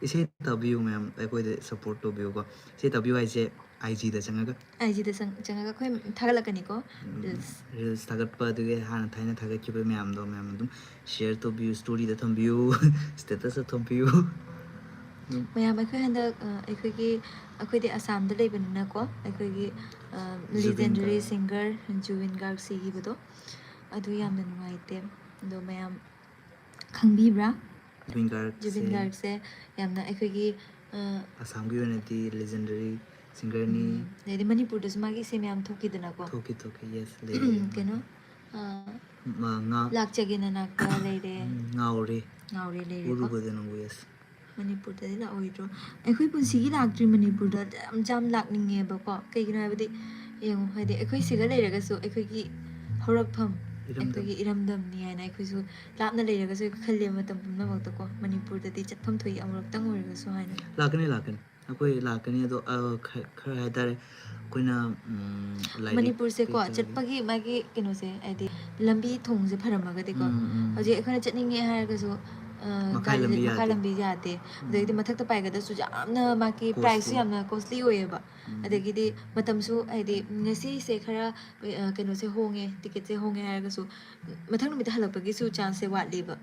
ꯏꯁꯩ ꯇꯥꯕꯤꯌꯨ ꯃꯌꯥꯝ, ꯑꯩꯈꯣꯏꯗ support ꯇꯧꯕꯤꯌꯨꯀꯣ꯫ ꯏꯁꯩ ꯇꯥꯕꯤꯌꯨ ꯍꯥꯏꯁꯦ I G ꯗ ꯆꯪꯉꯒ꯫ I G ꯗ ꯆꯪ-, ꯆꯪꯉꯒ ꯑꯩꯈꯣꯏ ꯊꯥꯒꯠꯂꯛꯀꯅꯤꯀꯣ꯫ ꯎꯝ, Reels꯫ Reels ꯊꯥꯒꯠꯄ, ꯑꯗꯨꯒꯤ ꯍꯥꯟꯅ ꯊꯥꯏꯅ ꯊꯥꯒꯠꯈꯤꯕ ꯃꯌꯥꯝꯗꯣ ꯃꯌꯥꯝ ꯑꯗꯨꯝ share ꯇꯧꯕꯤꯌꯨ, story ꯗ ꯊꯝꯕꯤꯌꯨ, status ꯇ ꯊꯝꯕꯤꯌꯨ꯫ ꯑꯗꯨꯝ ꯃꯌꯥꯝ, ꯑꯩꯈꯣꯏ ꯍꯟꯗꯛ, ꯑ, ꯑꯩꯈꯣꯏꯒꯤ, ꯑꯩꯈꯣꯏꯗꯤ ꯑꯁꯥꯝꯗ ꯂꯩꯕꯅꯤꯅꯀꯣ, ꯑꯩꯈꯣꯏꯒꯤ, ꯑ, ꯖꯨꯕꯤꯟ legendary ꯒꯥꯔꯒ꯫ Singer ꯖꯨꯕꯤꯟ ꯒꯥꯔꯒ ꯁꯤꯈꯤꯕꯗꯣ, ꯑꯗꯨ ꯌꯥꯝꯅ ꯅꯨꯡꯉꯥꯏꯇꯦ꯫ ꯑꯗꯣ ꯃꯌꯥꯝ ꯈꯪꯕꯤꯕ꯭ꯔꯥ? ꯖꯨꯕꯤꯟ ꯒꯥꯔꯒꯁꯦ ꯖꯨꯕꯤꯟ ꯒꯥꯔꯒꯁꯦ ꯌꯥꯝꯅ ꯑꯩꯈꯣꯏꯒꯤ, ꯑ, ꯑꯁꯥꯝꯒꯤ ꯑꯣꯏꯅꯗꯤ legendary ꯁꯤꯡꯒꯔꯅꯤ꯫ ꯎꯝ, ꯑꯗꯩꯗꯤ ꯃꯅꯤꯄꯨꯔꯗꯁꯨ ꯃꯥꯒꯤ ꯏꯁꯩ ꯃꯌꯥꯝ ꯊꯣꯛꯈꯤꯗꯅꯀꯣ꯫ ꯊꯣꯛꯈꯤ ꯊꯣꯛꯈꯤ, ꯌꯦꯁ, ꯂꯩꯔꯦ꯫ ꯀꯩꯅꯣ, ꯑ, ꯃ- ꯉꯥ- ꯂꯥꯛꯆꯒꯦ ꯅꯅꯥꯛꯇ ꯂꯩꯔꯦ, ꯎꯝ, ꯉꯥꯎꯔꯦ, ꯉꯥꯎꯔꯦ ꯂꯩꯔꯦꯀꯣ꯫ ꯎꯔꯨꯕꯗ ꯅꯪꯕꯨ, ꯌꯦꯁ꯫ ꯃꯅꯤꯄꯨꯔꯗꯗꯤ ꯂꯥꯛꯑꯣꯏꯗ꯭ꯔꯣ? ꯑꯩꯈꯣꯏ ꯄꯨꯟꯁꯤꯒꯤ ꯂꯥꯛꯇ꯭ꯔꯤ ꯃꯅꯤꯄꯨꯔꯗ꯫ ꯌꯥꯝ ꯌꯥꯝ ꯂꯥꯛꯅꯤꯡꯉꯦꯕꯀꯣ꯫ ꯀꯩꯒꯤꯅꯣ ꯍꯥꯏꯕꯗꯤ, ꯌꯦꯡꯉꯣ, ꯍꯥꯏꯗꯤ ꯑꯩꯈꯣꯏ ꯁꯤꯒ ꯂꯩꯔꯒꯁꯨ ꯑꯩꯈꯣꯏꯒꯤ ꯍꯧꯔꯛꯐꯝ, ꯏꯔꯝꯗꯝ꯫ ꯑꯩꯈꯣꯏꯒꯤ ꯏꯔꯝꯗꯝꯅꯤ ꯍꯥꯏꯅ ꯑꯩꯈꯣꯏꯁꯨ ꯂꯥꯞꯅ ꯂꯩꯔꯒꯁꯨ ꯈꯜꯂꯦꯕ ꯃꯇꯝ ꯄꯨꯝꯅꯃꯛꯇꯀꯣ꯫ ꯃꯅꯤꯄꯨꯔꯗꯗꯤ ꯆꯠꯐꯝ ꯊꯣꯛꯏ ꯑꯃꯨꯔꯛꯇꯪ ꯑꯣꯏꯔꯒꯁꯨ ꯍꯥꯏꯅ꯫ ꯂꯥꯛꯀꯅꯤ, ꯂꯥꯛꯀꯅꯤ, ꯑꯩꯈꯣꯏ ꯂꯥꯛꯀꯅꯤ꯫ ꯑꯗꯣ, ꯑ, ꯈ- ꯈꯔ ꯍꯥꯏꯇꯥꯔꯦ, ꯑꯩꯈꯣꯏꯅ, ꯎꯝ, ꯂꯥꯏꯔꯤꯛ ꯃꯅꯤꯄꯨꯔꯁꯦꯀꯣ, ꯀꯩꯀꯥꯒꯤ- ꯆꯠꯄꯒꯤ ꯃꯥꯒꯤ ꯀꯩꯅꯣꯁꯦ, ꯍꯥꯏꯗꯤ ꯂꯝꯕꯤ ꯊꯣꯡꯁꯦ ꯐꯔꯝꯃꯒꯗꯤꯀꯣ, ꯎꯝ, ꯎꯝ꯫ ꯍꯧꯖꯤꯛ ꯑꯩꯈꯣꯏꯅ ꯆꯠꯅꯤꯡꯉꯦ ꯍꯥꯏꯔꯒꯁꯨ, ꯑ, ꯃꯈꯥ ꯒꯥꯔꯤꯁꯦ ꯂꯝꯕꯤ ꯃꯈꯥ ꯌꯥꯗꯦ꯫ ꯂꯝꯕꯤ ꯌꯥꯗꯦ꯫ ꯑꯗꯩꯗꯤ ꯃꯊꯛꯇ ꯄꯥꯏꯒꯗꯕꯁꯨ ꯌꯥꯝꯅ ꯃꯥꯒꯤ Costly. ꯄ꯭ꯔꯥꯏꯁꯁꯨ ꯌꯥꯝꯅ ꯀꯣꯁꯂꯤ ꯑꯣꯏꯌꯦꯕ꯫ ꯎꯝ꯫ ꯑꯗꯒꯤꯗꯤ ꯃꯇꯝꯁꯨ, ꯍꯥꯏꯗꯤ ꯉꯁꯤꯁꯦ ꯈꯔ, ꯑ, ꯀꯩꯅꯣꯁꯦ ꯍꯣꯡꯉꯦ, ꯇꯤꯀꯦꯠꯁꯦ ꯍꯣꯡꯉꯦ ꯍꯥꯏꯔꯒꯁꯨ ꯃꯊꯪ ꯅꯨꯃꯤꯠꯇ ꯍꯜꯂꯛꯄꯒꯤꯁꯨ ꯆꯥꯟꯁꯁꯦ ꯋꯥꯠꯂꯤꯕ꯫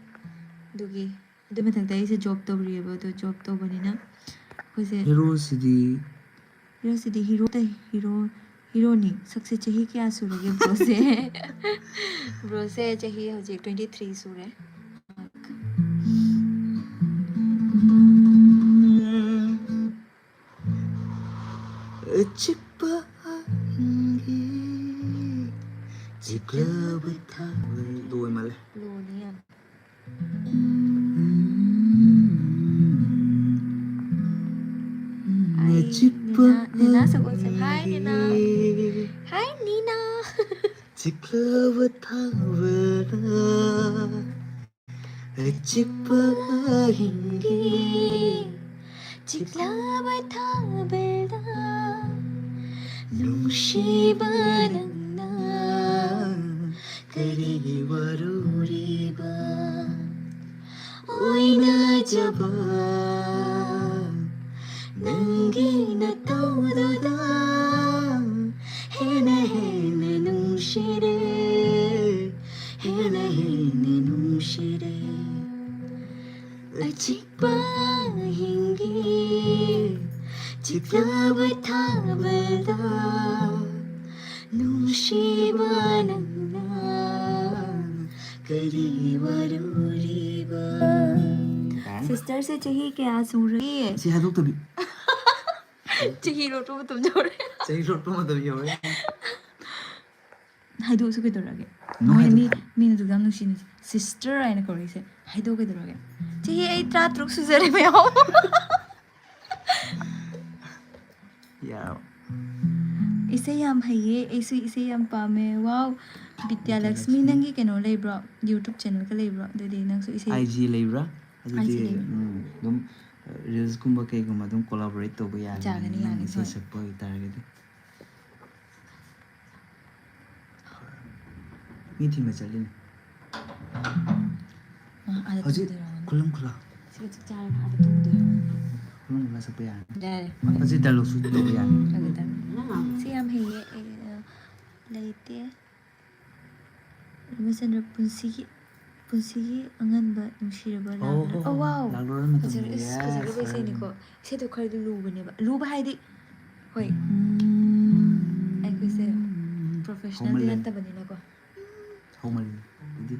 ꯑꯗꯨꯒꯤ, ꯑꯗꯨ ꯃꯊꯛꯇ ꯑꯩꯁꯦ ꯖꯣꯕ ꯇꯧꯔꯤꯑꯕ꯫ ꯑꯗꯣ ꯖꯣꯕ ꯇꯧꯕꯅꯤꯅ ꯑꯩꯈꯣꯏꯁꯦ ꯍꯦꯔꯣꯁꯤꯗꯤ ꯍꯦꯔꯣꯁꯤꯗꯤ ꯍꯦꯔꯣ ꯇꯩ-, ꯍꯦꯔꯣ, ꯍꯦꯔꯣꯅꯤ꯫ ꯁꯛꯁꯦ ꯆꯍꯤ ꯀꯌꯥ ꯁꯨꯔꯒꯦ ꯕ꯭ꯔꯣꯁꯦ? ꯕ꯭ꯔꯣꯁꯦ ꯆꯍꯤ ꯍꯧꯖꯤꯛ twenty three ꯁꯨꯔꯦ꯫ ꯑꯆꯤꯛꯄ ꯑꯍꯤꯡꯒꯤ ꯆꯤꯛꯂꯕ ꯊꯥꯕꯜ꯫ ꯂꯣꯏ ꯃꯥꯜꯂꯦ꯫ ꯂꯣꯅꯤ ꯌꯥꯝ꯫ ꯎꯝ꯫ Hi, ꯑꯆꯤꯛꯄ ꯅꯦꯅꯥ, ꯅꯦꯅꯥ ꯁꯛꯑꯣꯁꯦ꯫ Hi, ꯅꯦꯅꯥ꯫ ꯑꯍꯤꯡꯒꯤ Hi, ꯅꯦꯅꯥ꯫ ꯆꯤꯛꯂꯕ ꯊꯥꯕꯜꯅ ꯑꯆꯤꯛꯄ ꯑꯍꯤꯡꯒꯤ ꯆꯤꯛꯂꯕ ꯊꯥꯕꯜꯗ ꯅꯨꯡꯁꯤꯕ ꯅꯪꯅ ꯀꯔꯤꯒꯤ ꯋꯥꯔꯨꯔꯤꯕ? ꯑꯣꯏꯅꯖꯕ ꯅꯪꯒꯤ ꯅꯇꯧꯗꯨꯗ ꯍꯦꯟꯅ ꯍꯦꯟꯅ ꯅꯨꯡꯁꯤꯔꯦ, ꯍꯦꯟꯅ ꯍꯦꯟꯅ ꯅꯨꯡꯁꯤꯔꯦ꯫ ꯑꯆꯤꯛꯄ ꯑꯍꯤꯡꯒꯤ ꯆꯤꯛꯂꯕ ꯊꯥꯕꯜꯗ ꯅꯨꯡꯁꯤꯕ ꯅꯪꯅ ꯀꯔꯤ ꯋꯥꯔꯨꯔꯤꯕ? ꯁꯤꯁꯇꯔꯁꯦ ꯆꯍꯤ ꯀꯌꯥ ꯁꯨꯔꯒꯦ? ꯁꯤ ꯍꯥꯏꯗꯣꯛꯇꯕꯤ꯫ ꯆꯍꯤ ꯂꯣꯠꯄ ꯃꯇꯝ ꯌꯧꯔꯦ꯫ ꯆꯍꯤ ꯂꯣꯠꯄ ꯃꯇꯝ ꯌꯧꯔꯦ꯫ ꯍꯥꯏꯗꯣꯛꯑꯁꯨ ꯀꯩꯗꯧꯔꯒꯦ? No, ꯃꯣꯏ ꯃꯤ ꯍꯥꯏꯗꯣꯛꯀꯅꯨ꯫ ꯃꯤꯅ ꯑꯗꯨꯛ ꯌꯥꯝ ꯅꯨꯡꯁꯤꯅ ꯁꯤꯁꯇꯔ ꯍꯥꯏꯅ ꯀꯧꯔꯛꯏꯁꯦ ꯍꯥꯏꯗꯣꯛꯑꯣ ꯀꯩꯗꯧꯔꯒꯦ? ꯆꯍꯤ ꯑꯩ ꯇꯔꯥ ꯇꯔꯨꯛ ꯁꯨꯖꯔꯦ ꯃꯌꯥꯝ꯫ ꯌꯥꯔꯕ? ꯏꯁꯩ ꯌꯥꯝ ꯍꯩꯌꯦ, ꯑꯩꯁꯨ ꯏꯁꯩ ꯌꯥꯝ ꯄꯥꯝꯃꯦ꯫ ꯋꯥꯎ, ꯕꯤꯗ꯭ꯌꯥꯂꯛꯁꯃꯤ, ꯕꯤꯗ꯭ꯌꯥꯂꯛꯁꯃꯤ꯫ ꯅꯪꯒꯤ ꯀꯩꯅꯣ ꯂꯩꯕ꯭ꯔꯣ? YouTube channel ꯀ ꯂꯩꯕ꯭ꯔꯣ? ꯑꯗꯨꯗꯤ ꯅꯪꯁꯨ ꯏꯁꯩ ꯑꯥꯏ ꯖꯤ ꯂꯩꯕ꯭ꯔꯥ? ꯑꯗꯨꯗꯤ IG ꯂꯩꯕ꯭ꯔꯥ? ꯎꯝ, ꯑꯗꯨꯝ ꯔꯤꯜꯁꯀꯨꯝꯕ ꯀꯩꯒꯨꯝꯕ ꯑꯗꯨꯝ collaborate ꯇꯧꯕ ꯌꯥꯒꯅꯤ, ꯌꯥꯒꯅꯤ, ꯅꯪ ꯌꯥꯒꯅꯤ, ꯏꯁꯩ ꯍꯣꯏ꯫ ꯁꯛꯄ ꯑꯣꯏꯇꯥꯔꯒꯗꯤ꯫ ꯃꯤ ꯊꯤꯟꯕ ꯆꯠꯂꯤꯅꯦ꯫ ꯑ, ꯑꯥꯗ ꯍꯧꯖꯤꯛ ꯇꯨꯝꯗꯣꯏꯔꯣ? ꯈꯨꯂꯪ ꯈꯨꯂꯥ꯫ ꯁꯤꯒ ꯆꯥꯛ ꯆꯥꯔꯒ ꯑꯥꯗ ꯇꯨꯝꯗꯣꯏꯔꯣ? ꯈꯨꯂꯪ ꯈꯨꯂꯥ ꯁꯛꯄ ꯌꯥꯔꯅꯤ꯫ ꯌꯥꯔꯦ꯫ ꯍꯧꯖꯤꯛ dialogue ꯁꯨ ꯇꯧꯕ ꯌꯥꯔꯅꯤ꯫ ꯑꯗꯨꯗ ꯁꯤ ꯌꯥꯝ ꯍꯩꯌꯦ꯫ ꯑꯩ, ꯑ, ꯂꯩꯇꯦ꯫ ꯔꯕꯤꯆꯟꯗ꯭ꯔ, ꯄꯨꯟꯁꯤꯒꯤ, ꯄꯨꯟꯁꯤꯒꯤ ꯑꯉꯟꯕ ꯅꯨꯡꯁꯤꯔꯕ ꯑꯣ, ꯂꯥꯛꯂꯔꯣꯏ꯫ ꯑꯣ, ꯑꯣ, wow! ꯂꯥꯛꯂꯔꯣꯏ ꯃꯇꯝꯗ, ꯐꯖꯔꯦ, ꯏꯁ, yes, ꯐꯖꯈ꯭ꯔꯕ ꯐꯖꯔꯦ꯫ ꯏꯁꯩꯅꯤꯀꯣ꯫ ꯏꯁꯩꯗꯣ ꯈꯔꯗꯤ ꯂꯨꯕꯅꯦꯕ꯫ ꯂꯨꯕ ꯍꯥꯏꯗꯤ, ꯍꯣꯏ, ꯑꯩꯈꯣꯏꯁꯦ professionalꯗꯤ ꯍꯧꯃꯜꯂꯦ꯫ ꯅꯠꯇꯕꯅꯤꯅꯀꯣ꯫ ꯍꯧꯃꯜꯂꯦ꯫ ꯑꯗꯨꯗꯤ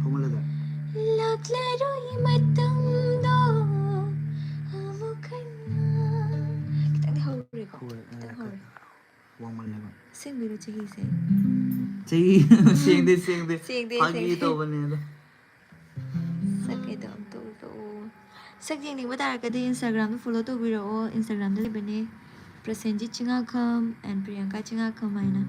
ꯍꯧꯃꯜꯂꯗ? ꯂꯥꯛꯂꯔꯣꯏ ꯃꯇꯝꯗꯣ ꯑꯃꯨꯛ ꯍꯟꯅ꯫ ꯈꯤꯇꯪꯗꯤ ꯍꯧꯔꯦꯀꯣ? ꯍꯧꯔꯦ, ꯈꯤꯇꯪ ꯍꯧꯔꯦ꯫ ꯍꯧꯔꯦ꯫ ꯋꯥꯡꯃꯜꯂꯦꯕ꯫ ꯑꯁꯦꯡꯕꯩꯔꯣ ꯆꯍꯤꯁꯦ? ꯆꯍꯤ ꯁꯦꯡꯗꯦ, ꯁꯦꯡꯗꯦ꯫ ꯁꯦꯡꯗꯦ, ꯐꯥꯒꯤ ꯁꯦꯡꯗꯦ꯫ ꯇꯧꯕꯅꯦ ꯑꯗꯣ꯫ ꯁꯛꯀꯦꯗꯣ ꯑꯝꯇ ꯎꯠꯂꯛꯑꯣ꯫ ꯁꯛ ꯌꯦꯡꯅꯤꯡꯕ ꯇꯥꯔꯒꯗꯤ Instagramꯗ follow ꯇꯧꯕꯤꯔꯛꯑꯣ꯫ Instagramꯗ ꯂꯩꯕꯅꯦ ꯄ꯭ꯔꯁꯦꯟꯖꯤꯠ ꯆꯤꯡꯉꯥꯈꯝ and ꯄ꯭ꯔꯤꯌꯥꯡꯀꯥ ꯆꯤꯡꯉꯥꯈꯝ ꯍꯥꯏꯅ꯫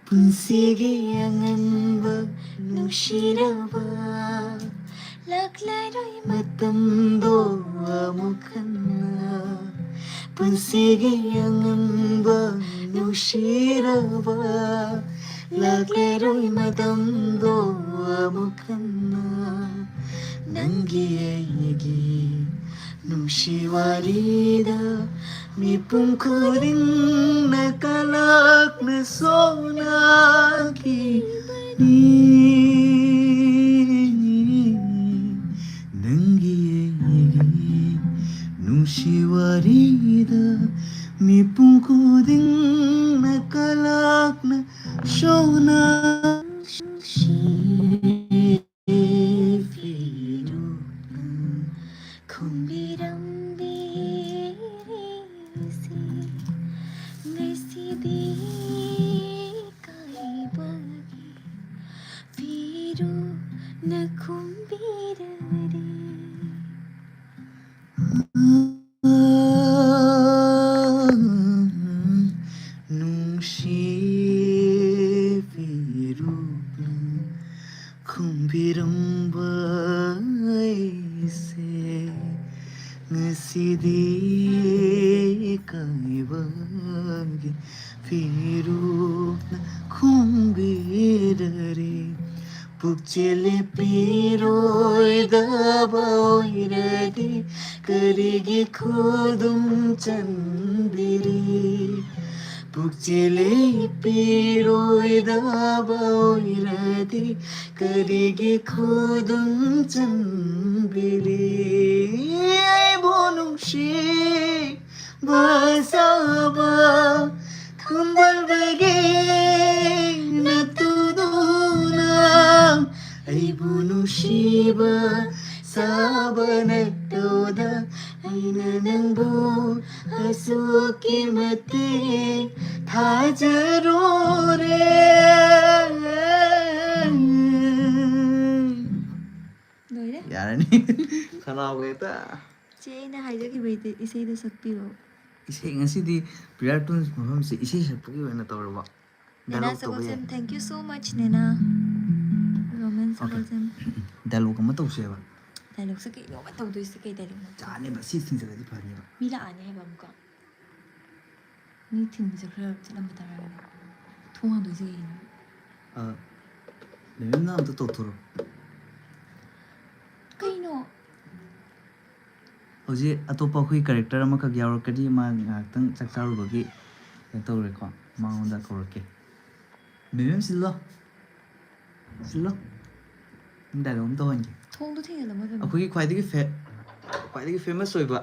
ꯄꯨꯟꯁꯤꯒꯤ ꯑꯉꯟꯕ ꯅꯨꯡꯁꯤꯔꯕ ꯂꯥꯛꯂꯔꯣꯏ ꯃꯇꯝꯗꯣ ꯑꯃꯨꯛ ꯍꯟꯅ꯫ ꯄꯨꯟꯁꯤꯒꯤ ꯑꯉꯟꯕ ꯅꯨꯡꯁꯤꯔꯕ ꯂꯥꯛꯂꯔꯣꯏ ꯃꯇꯝꯗꯣ ꯑꯃꯨꯛ ꯍꯟꯅ꯫ ꯅꯪꯒꯤ ꯑꯩꯒꯤ ꯅꯨꯡꯁꯤ ꯋꯥꯔꯤꯗ ꯃꯤꯄꯨꯝ ꯈꯨꯗꯤꯡꯅ ꯀꯂꯛꯅ ꯁꯣꯟꯅꯈꯤꯕꯅꯤ꯫ ꯅꯪꯒꯤ ꯑꯩꯒꯤ ꯅꯨꯡꯁꯤ ꯋꯥꯔꯤꯗ ꯃꯤꯄꯨꯝ ꯈꯨꯗꯤꯡꯅ ꯀꯂꯛꯅ ꯁꯣꯟꯅ ꯐꯤꯔꯨꯛꯅ ꯈꯨꯝꯕꯤꯔꯝꯕꯤꯔꯤꯁꯦ ꯉꯁꯤꯗꯤ ꯀꯥꯏꯕꯒꯤ ꯐꯤꯔꯨꯛꯅ ꯈꯨꯝꯕꯤꯔꯔꯦ꯫ ꯅꯨꯡꯁꯤ ꯐꯤꯔꯨꯛꯅ ꯈꯨꯝꯕꯤꯔꯝꯕ ꯑꯩꯁꯦ ꯉꯁꯤꯗꯤ ꯀꯥꯏꯕꯒꯤ ꯐꯤꯔꯨꯛꯅ ꯈꯨꯝꯕꯤꯔꯔꯦ꯫ ꯄꯨꯛꯆꯦꯜ ꯄꯤꯔꯣꯏꯗꯕ ꯑꯣꯏꯔꯗꯤ ꯀꯔꯤꯒꯤ ꯈꯨꯗꯨꯝ ꯆꯟꯕꯤꯔꯤ? ꯄꯨꯛꯆꯦꯜ ꯄꯤꯔꯣꯏꯗꯕ ꯑꯣꯏꯔꯗꯤ ꯀꯔꯤꯒꯤ ꯈꯨꯗꯨꯝ ꯆꯟꯕꯤꯔꯤ? ꯑꯩꯕꯨ ꯅꯨꯡꯁꯤ ꯕꯁꯥꯕ ꯈꯝꯕꯜꯕꯒꯤ ꯅꯠꯇꯨꯗꯨꯅ ꯑꯩꯕꯨ ꯅꯨꯡꯁꯤꯕ ꯁꯥꯕ ꯅꯠꯇꯨꯗ ꯑꯩꯅ ꯅꯪꯕꯨ ꯑꯁꯨꯛꯀꯤ ꯃꯇꯤꯛ ꯊꯥꯖꯔꯨꯔꯦ꯫ ꯂꯣꯏꯔꯦ? ꯌꯥꯔꯅꯤ꯫ ꯈꯅꯥꯎꯒ ꯍꯦꯛꯇ꯫ ꯆꯦ, ꯑꯩꯅ ꯍꯥꯏꯖꯈꯤꯕ ꯏꯁꯩꯗꯣ ꯁꯛꯄꯤꯔꯣ꯫ ꯏꯁꯩ ꯉꯁꯤꯗꯤ ꯄ꯭ꯔꯤꯌꯥ ꯇꯨꯟꯁ ꯃꯐꯝꯁꯦ ꯏꯁꯩ ꯁꯛꯄꯒꯤ ꯑꯣꯏꯅ ꯇꯧꯔꯕ? ꯅꯦꯅꯥ ꯗꯥꯏꯂꯣꯛ ꯇꯧꯕ ꯌꯥꯏ꯫ ꯁꯒꯣꯜꯁꯦꯝ, thank you so much, ꯅꯦꯅꯥ꯫ ꯔꯣꯃꯦꯟ ꯑꯣꯀꯦ꯫ ꯁꯒꯣꯜꯁꯦꯝ꯫ ꯗꯥꯏꯂꯣꯛ ꯑꯃ ꯇꯧꯁꯦꯕ꯫ ꯗꯥꯏꯂꯣꯛꯁꯦ ꯀꯩꯅꯣꯕ ꯇꯧꯗꯣꯏꯁꯦ? ꯀꯩ ꯗꯥꯏꯂꯣꯛꯅꯣ? ꯆꯥꯅꯦꯕ, ꯁꯤ ꯊꯤꯡꯖꯤꯜꯂꯗꯤ ꯐꯅꯦꯕ꯫ ꯃꯤ ꯂꯥꯛꯑꯅꯤ ꯍꯥꯏꯕ ꯑꯃꯨꯛꯀ꯫ ꯃꯤ ꯊꯤꯟꯕꯁꯦ ꯈꯔ ꯆꯠꯂꯝꯕ ꯇꯥꯔꯒꯗꯤ꯫ ꯊꯣꯡ ꯍꯥꯡꯗꯣꯏꯁꯦ ꯀꯩꯒꯤꯅꯣ? ꯑ, ꯃꯦꯝꯅ ꯑꯝꯇ ꯇꯧꯊꯣꯔꯛꯑꯣ꯫ ꯀꯩꯅꯣ? ꯍꯧꯖꯤꯛ ꯑꯇꯣꯞꯄ ꯑꯩꯈꯣꯏ ꯀꯦꯔꯦꯛꯇꯔ ꯑꯃꯈꯛ ꯌꯥꯎꯔꯛꯀꯅꯤ, ꯃꯥ ꯉꯥꯏꯍꯥꯛꯇꯪ ꯆꯥꯛ ꯆꯥꯔꯨꯕꯒꯤ ꯀꯩꯅꯣ ꯇꯧꯔꯦꯀꯣ, ꯃꯉꯣꯟꯗ ꯀꯧꯔꯛꯀꯦ꯫ ꯃꯦꯝ, ꯁꯤꯜꯂꯣ, ꯁꯤꯜꯂꯣ, ꯅꯪ ꯗꯥꯏꯂꯣꯛ ꯑꯃ ꯇꯧꯍꯟꯒꯦ꯫ ꯊꯣꯡꯗꯣ ꯊꯤꯡꯖꯤꯜꯂꯝꯃꯣ ꯐꯦꯃꯤꯂꯤ꯫ ꯑꯩꯈꯣꯏꯒꯤ ꯈ꯭ꯋꯥꯏꯗꯒꯤ ꯐꯦ-, ꯈ꯭ꯋꯥꯏꯗꯒꯤ ꯐꯦꯃꯁ ꯑꯣꯏꯕ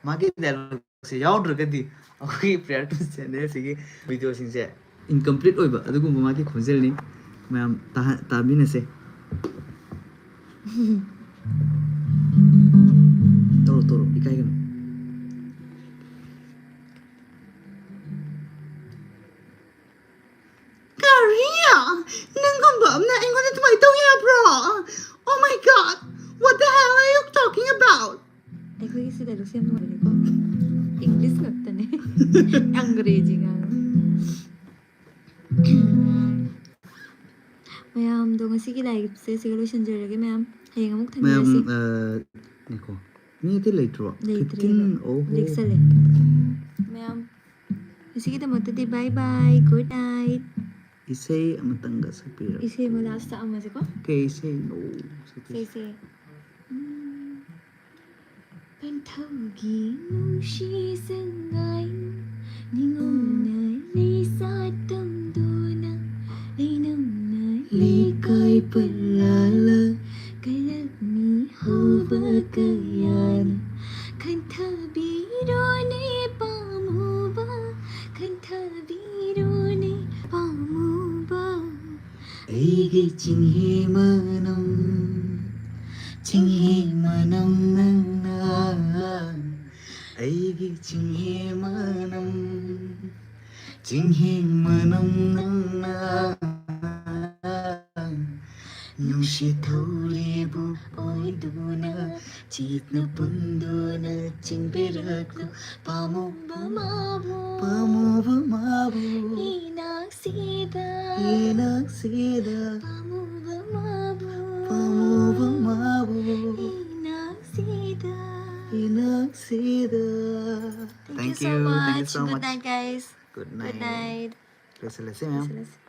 ꯃꯥꯒꯤ ꯗꯥꯏꯂꯣꯛꯁꯦ ꯌꯥꯎꯗ꯭ꯔꯒꯗꯤ ꯑꯩꯈꯣꯏꯒꯤ ꯄ꯭ꯔꯤꯌꯥꯔ ꯇꯨ ꯆꯦꯅꯦꯜꯁꯤꯒꯤ ꯚꯤꯗꯤꯑꯣꯁꯤꯡꯁꯦ ꯏꯟꯀꯝꯄ꯭ꯂꯤꯠ ꯑꯣꯏꯕ ꯑꯗꯨꯒꯨꯝꯕ ꯃꯥꯒꯤ ꯈꯣꯟꯖꯦꯜꯅꯤ꯫ ꯃꯌꯥꯝ ꯇꯥꯍ-, ꯇꯥꯃꯤꯟꯅꯁꯦ꯫ ꯇꯧꯔꯣ, ꯇꯧꯔꯣ, ꯏꯀꯥꯏꯒꯅꯨ꯫ ꯀꯔꯤ? ꯅꯪꯒꯨꯝꯕ ꯑꯃꯅ ꯑꯩꯉꯣꯟꯗ ꯑꯗꯨꯃꯥꯏꯅ ꯇꯧ ꯌꯥꯕ꯭ꯔꯣ? Oh my God! What the hell are you talking about? ꯑꯩꯈꯣꯏꯒꯤ ꯁꯤꯗ ꯂꯨꯁꯦꯝ ꯂꯣꯏꯔꯦꯀꯣ꯫ ꯏꯪꯂꯤꯁ ꯉꯥꯛꯇꯅꯦ꯫ ꯑꯪꯒ꯭ꯔꯦꯖꯤ ꯉꯥꯡ꯫ ꯃꯌꯥꯝꯗꯣ ꯉꯁꯤꯒꯤ ꯂꯥꯏꯔꯤꯛꯁꯦ ꯁꯤꯒ ꯂꯣꯏꯁꯤꯟꯖꯔꯒꯦ ꯃꯌꯥꯝ꯫ ꯍꯌꯦꯡ ꯑꯃꯨꯛ ꯃꯌꯥꯝ, ꯊꯦꯡꯅꯔꯁꯤ꯫ ꯑ, ꯉꯥꯏꯈꯣ꯫ ꯃꯤ ꯑꯇꯩ ꯂꯩꯇ꯭ꯔꯣ? ꯂꯩꯇ꯭ꯔꯦꯕ꯫ ꯐꯤꯐꯇꯤꯟ, ꯑꯣꯍꯣ꯫ ꯂꯦꯛꯁꯜꯂꯦ꯫ ꯃꯌꯥꯝ, ꯉꯁꯤꯒꯤꯗꯃꯛꯇꯗꯤ bye bye, good night꯫ ꯏꯁꯩ ꯑꯃꯇꯪꯒ ꯁꯛꯄꯤꯔꯛꯑꯣ꯫ ꯏꯁꯩ ꯑꯃ last ꯁꯛꯑꯝꯃꯁꯦꯀꯣ꯫ ꯀꯩ ꯏꯁꯩꯅꯣ ꯁꯛꯇꯣꯏꯁꯦ? ꯏꯁꯩꯁꯦ, ꯎꯝ, ꯄꯟꯊꯧꯒꯤ ꯅꯨꯡꯁꯤ ꯁꯉꯥꯏ, ꯅꯤꯉꯣꯝꯅ ꯂꯩꯁꯥꯠ ꯇꯝꯗꯨꯅ, ꯂꯩꯅꯝꯅ ꯂꯩꯀꯥꯏ ꯄꯜꯂꯥꯂ, ꯀꯂꯛꯃꯤ ꯍꯧꯕ ꯀꯌꯥꯅ, ꯈꯟꯊꯕꯤꯔꯣꯅꯦ ꯄꯥꯝꯃꯨꯕ, ꯈꯟꯊꯕꯤꯔꯣꯅꯦ ꯄꯥꯝꯃꯨꯕ꯫ ꯑꯩꯒꯤ ꯆꯤꯡꯍꯤ ꯃꯅꯝ, ꯆꯤꯡꯍꯤ ꯃꯅꯝ ꯅꯪꯅ, ꯑꯩꯒꯤ ꯆꯤꯡꯍꯤ ꯃꯅꯝ, ꯆꯤꯡꯍꯤ ꯃꯅꯝ ꯅꯪꯅ, ꯅꯨꯡꯁꯤꯠ ꯊꯧꯔꯤꯕꯨ ꯑꯣꯏꯗꯨꯅ, ꯆꯦꯠꯅ ꯄꯨꯟꯗꯨꯅ ꯆꯦꯟꯕꯤꯔꯛꯂꯨ, ꯄꯥꯝꯃꯨꯕ ꯃꯥꯕꯨ, ꯄꯥꯝꯃꯨꯕ ꯃꯥꯕꯨ, ꯏꯅꯥꯛꯁꯤꯗ, ꯏꯅꯥꯛꯁꯤꯗ, ꯄꯥꯝꯃꯨꯕ ꯃꯥꯕꯨ, ꯄꯥꯝꯃꯨꯕ ꯃꯥꯕꯨ, ꯏꯅꯥꯛꯁꯤꯗ, ꯏꯅꯥꯛꯁꯤꯗ꯫ Thank you so much. Thank you so much. Good night, guys. Good night. Good night. ꯂꯣꯏꯁꯤꯜꯂꯁꯤ, ꯃꯌꯥꯝ꯫ ꯂꯣꯏꯁꯤꯜꯂꯁꯤ꯫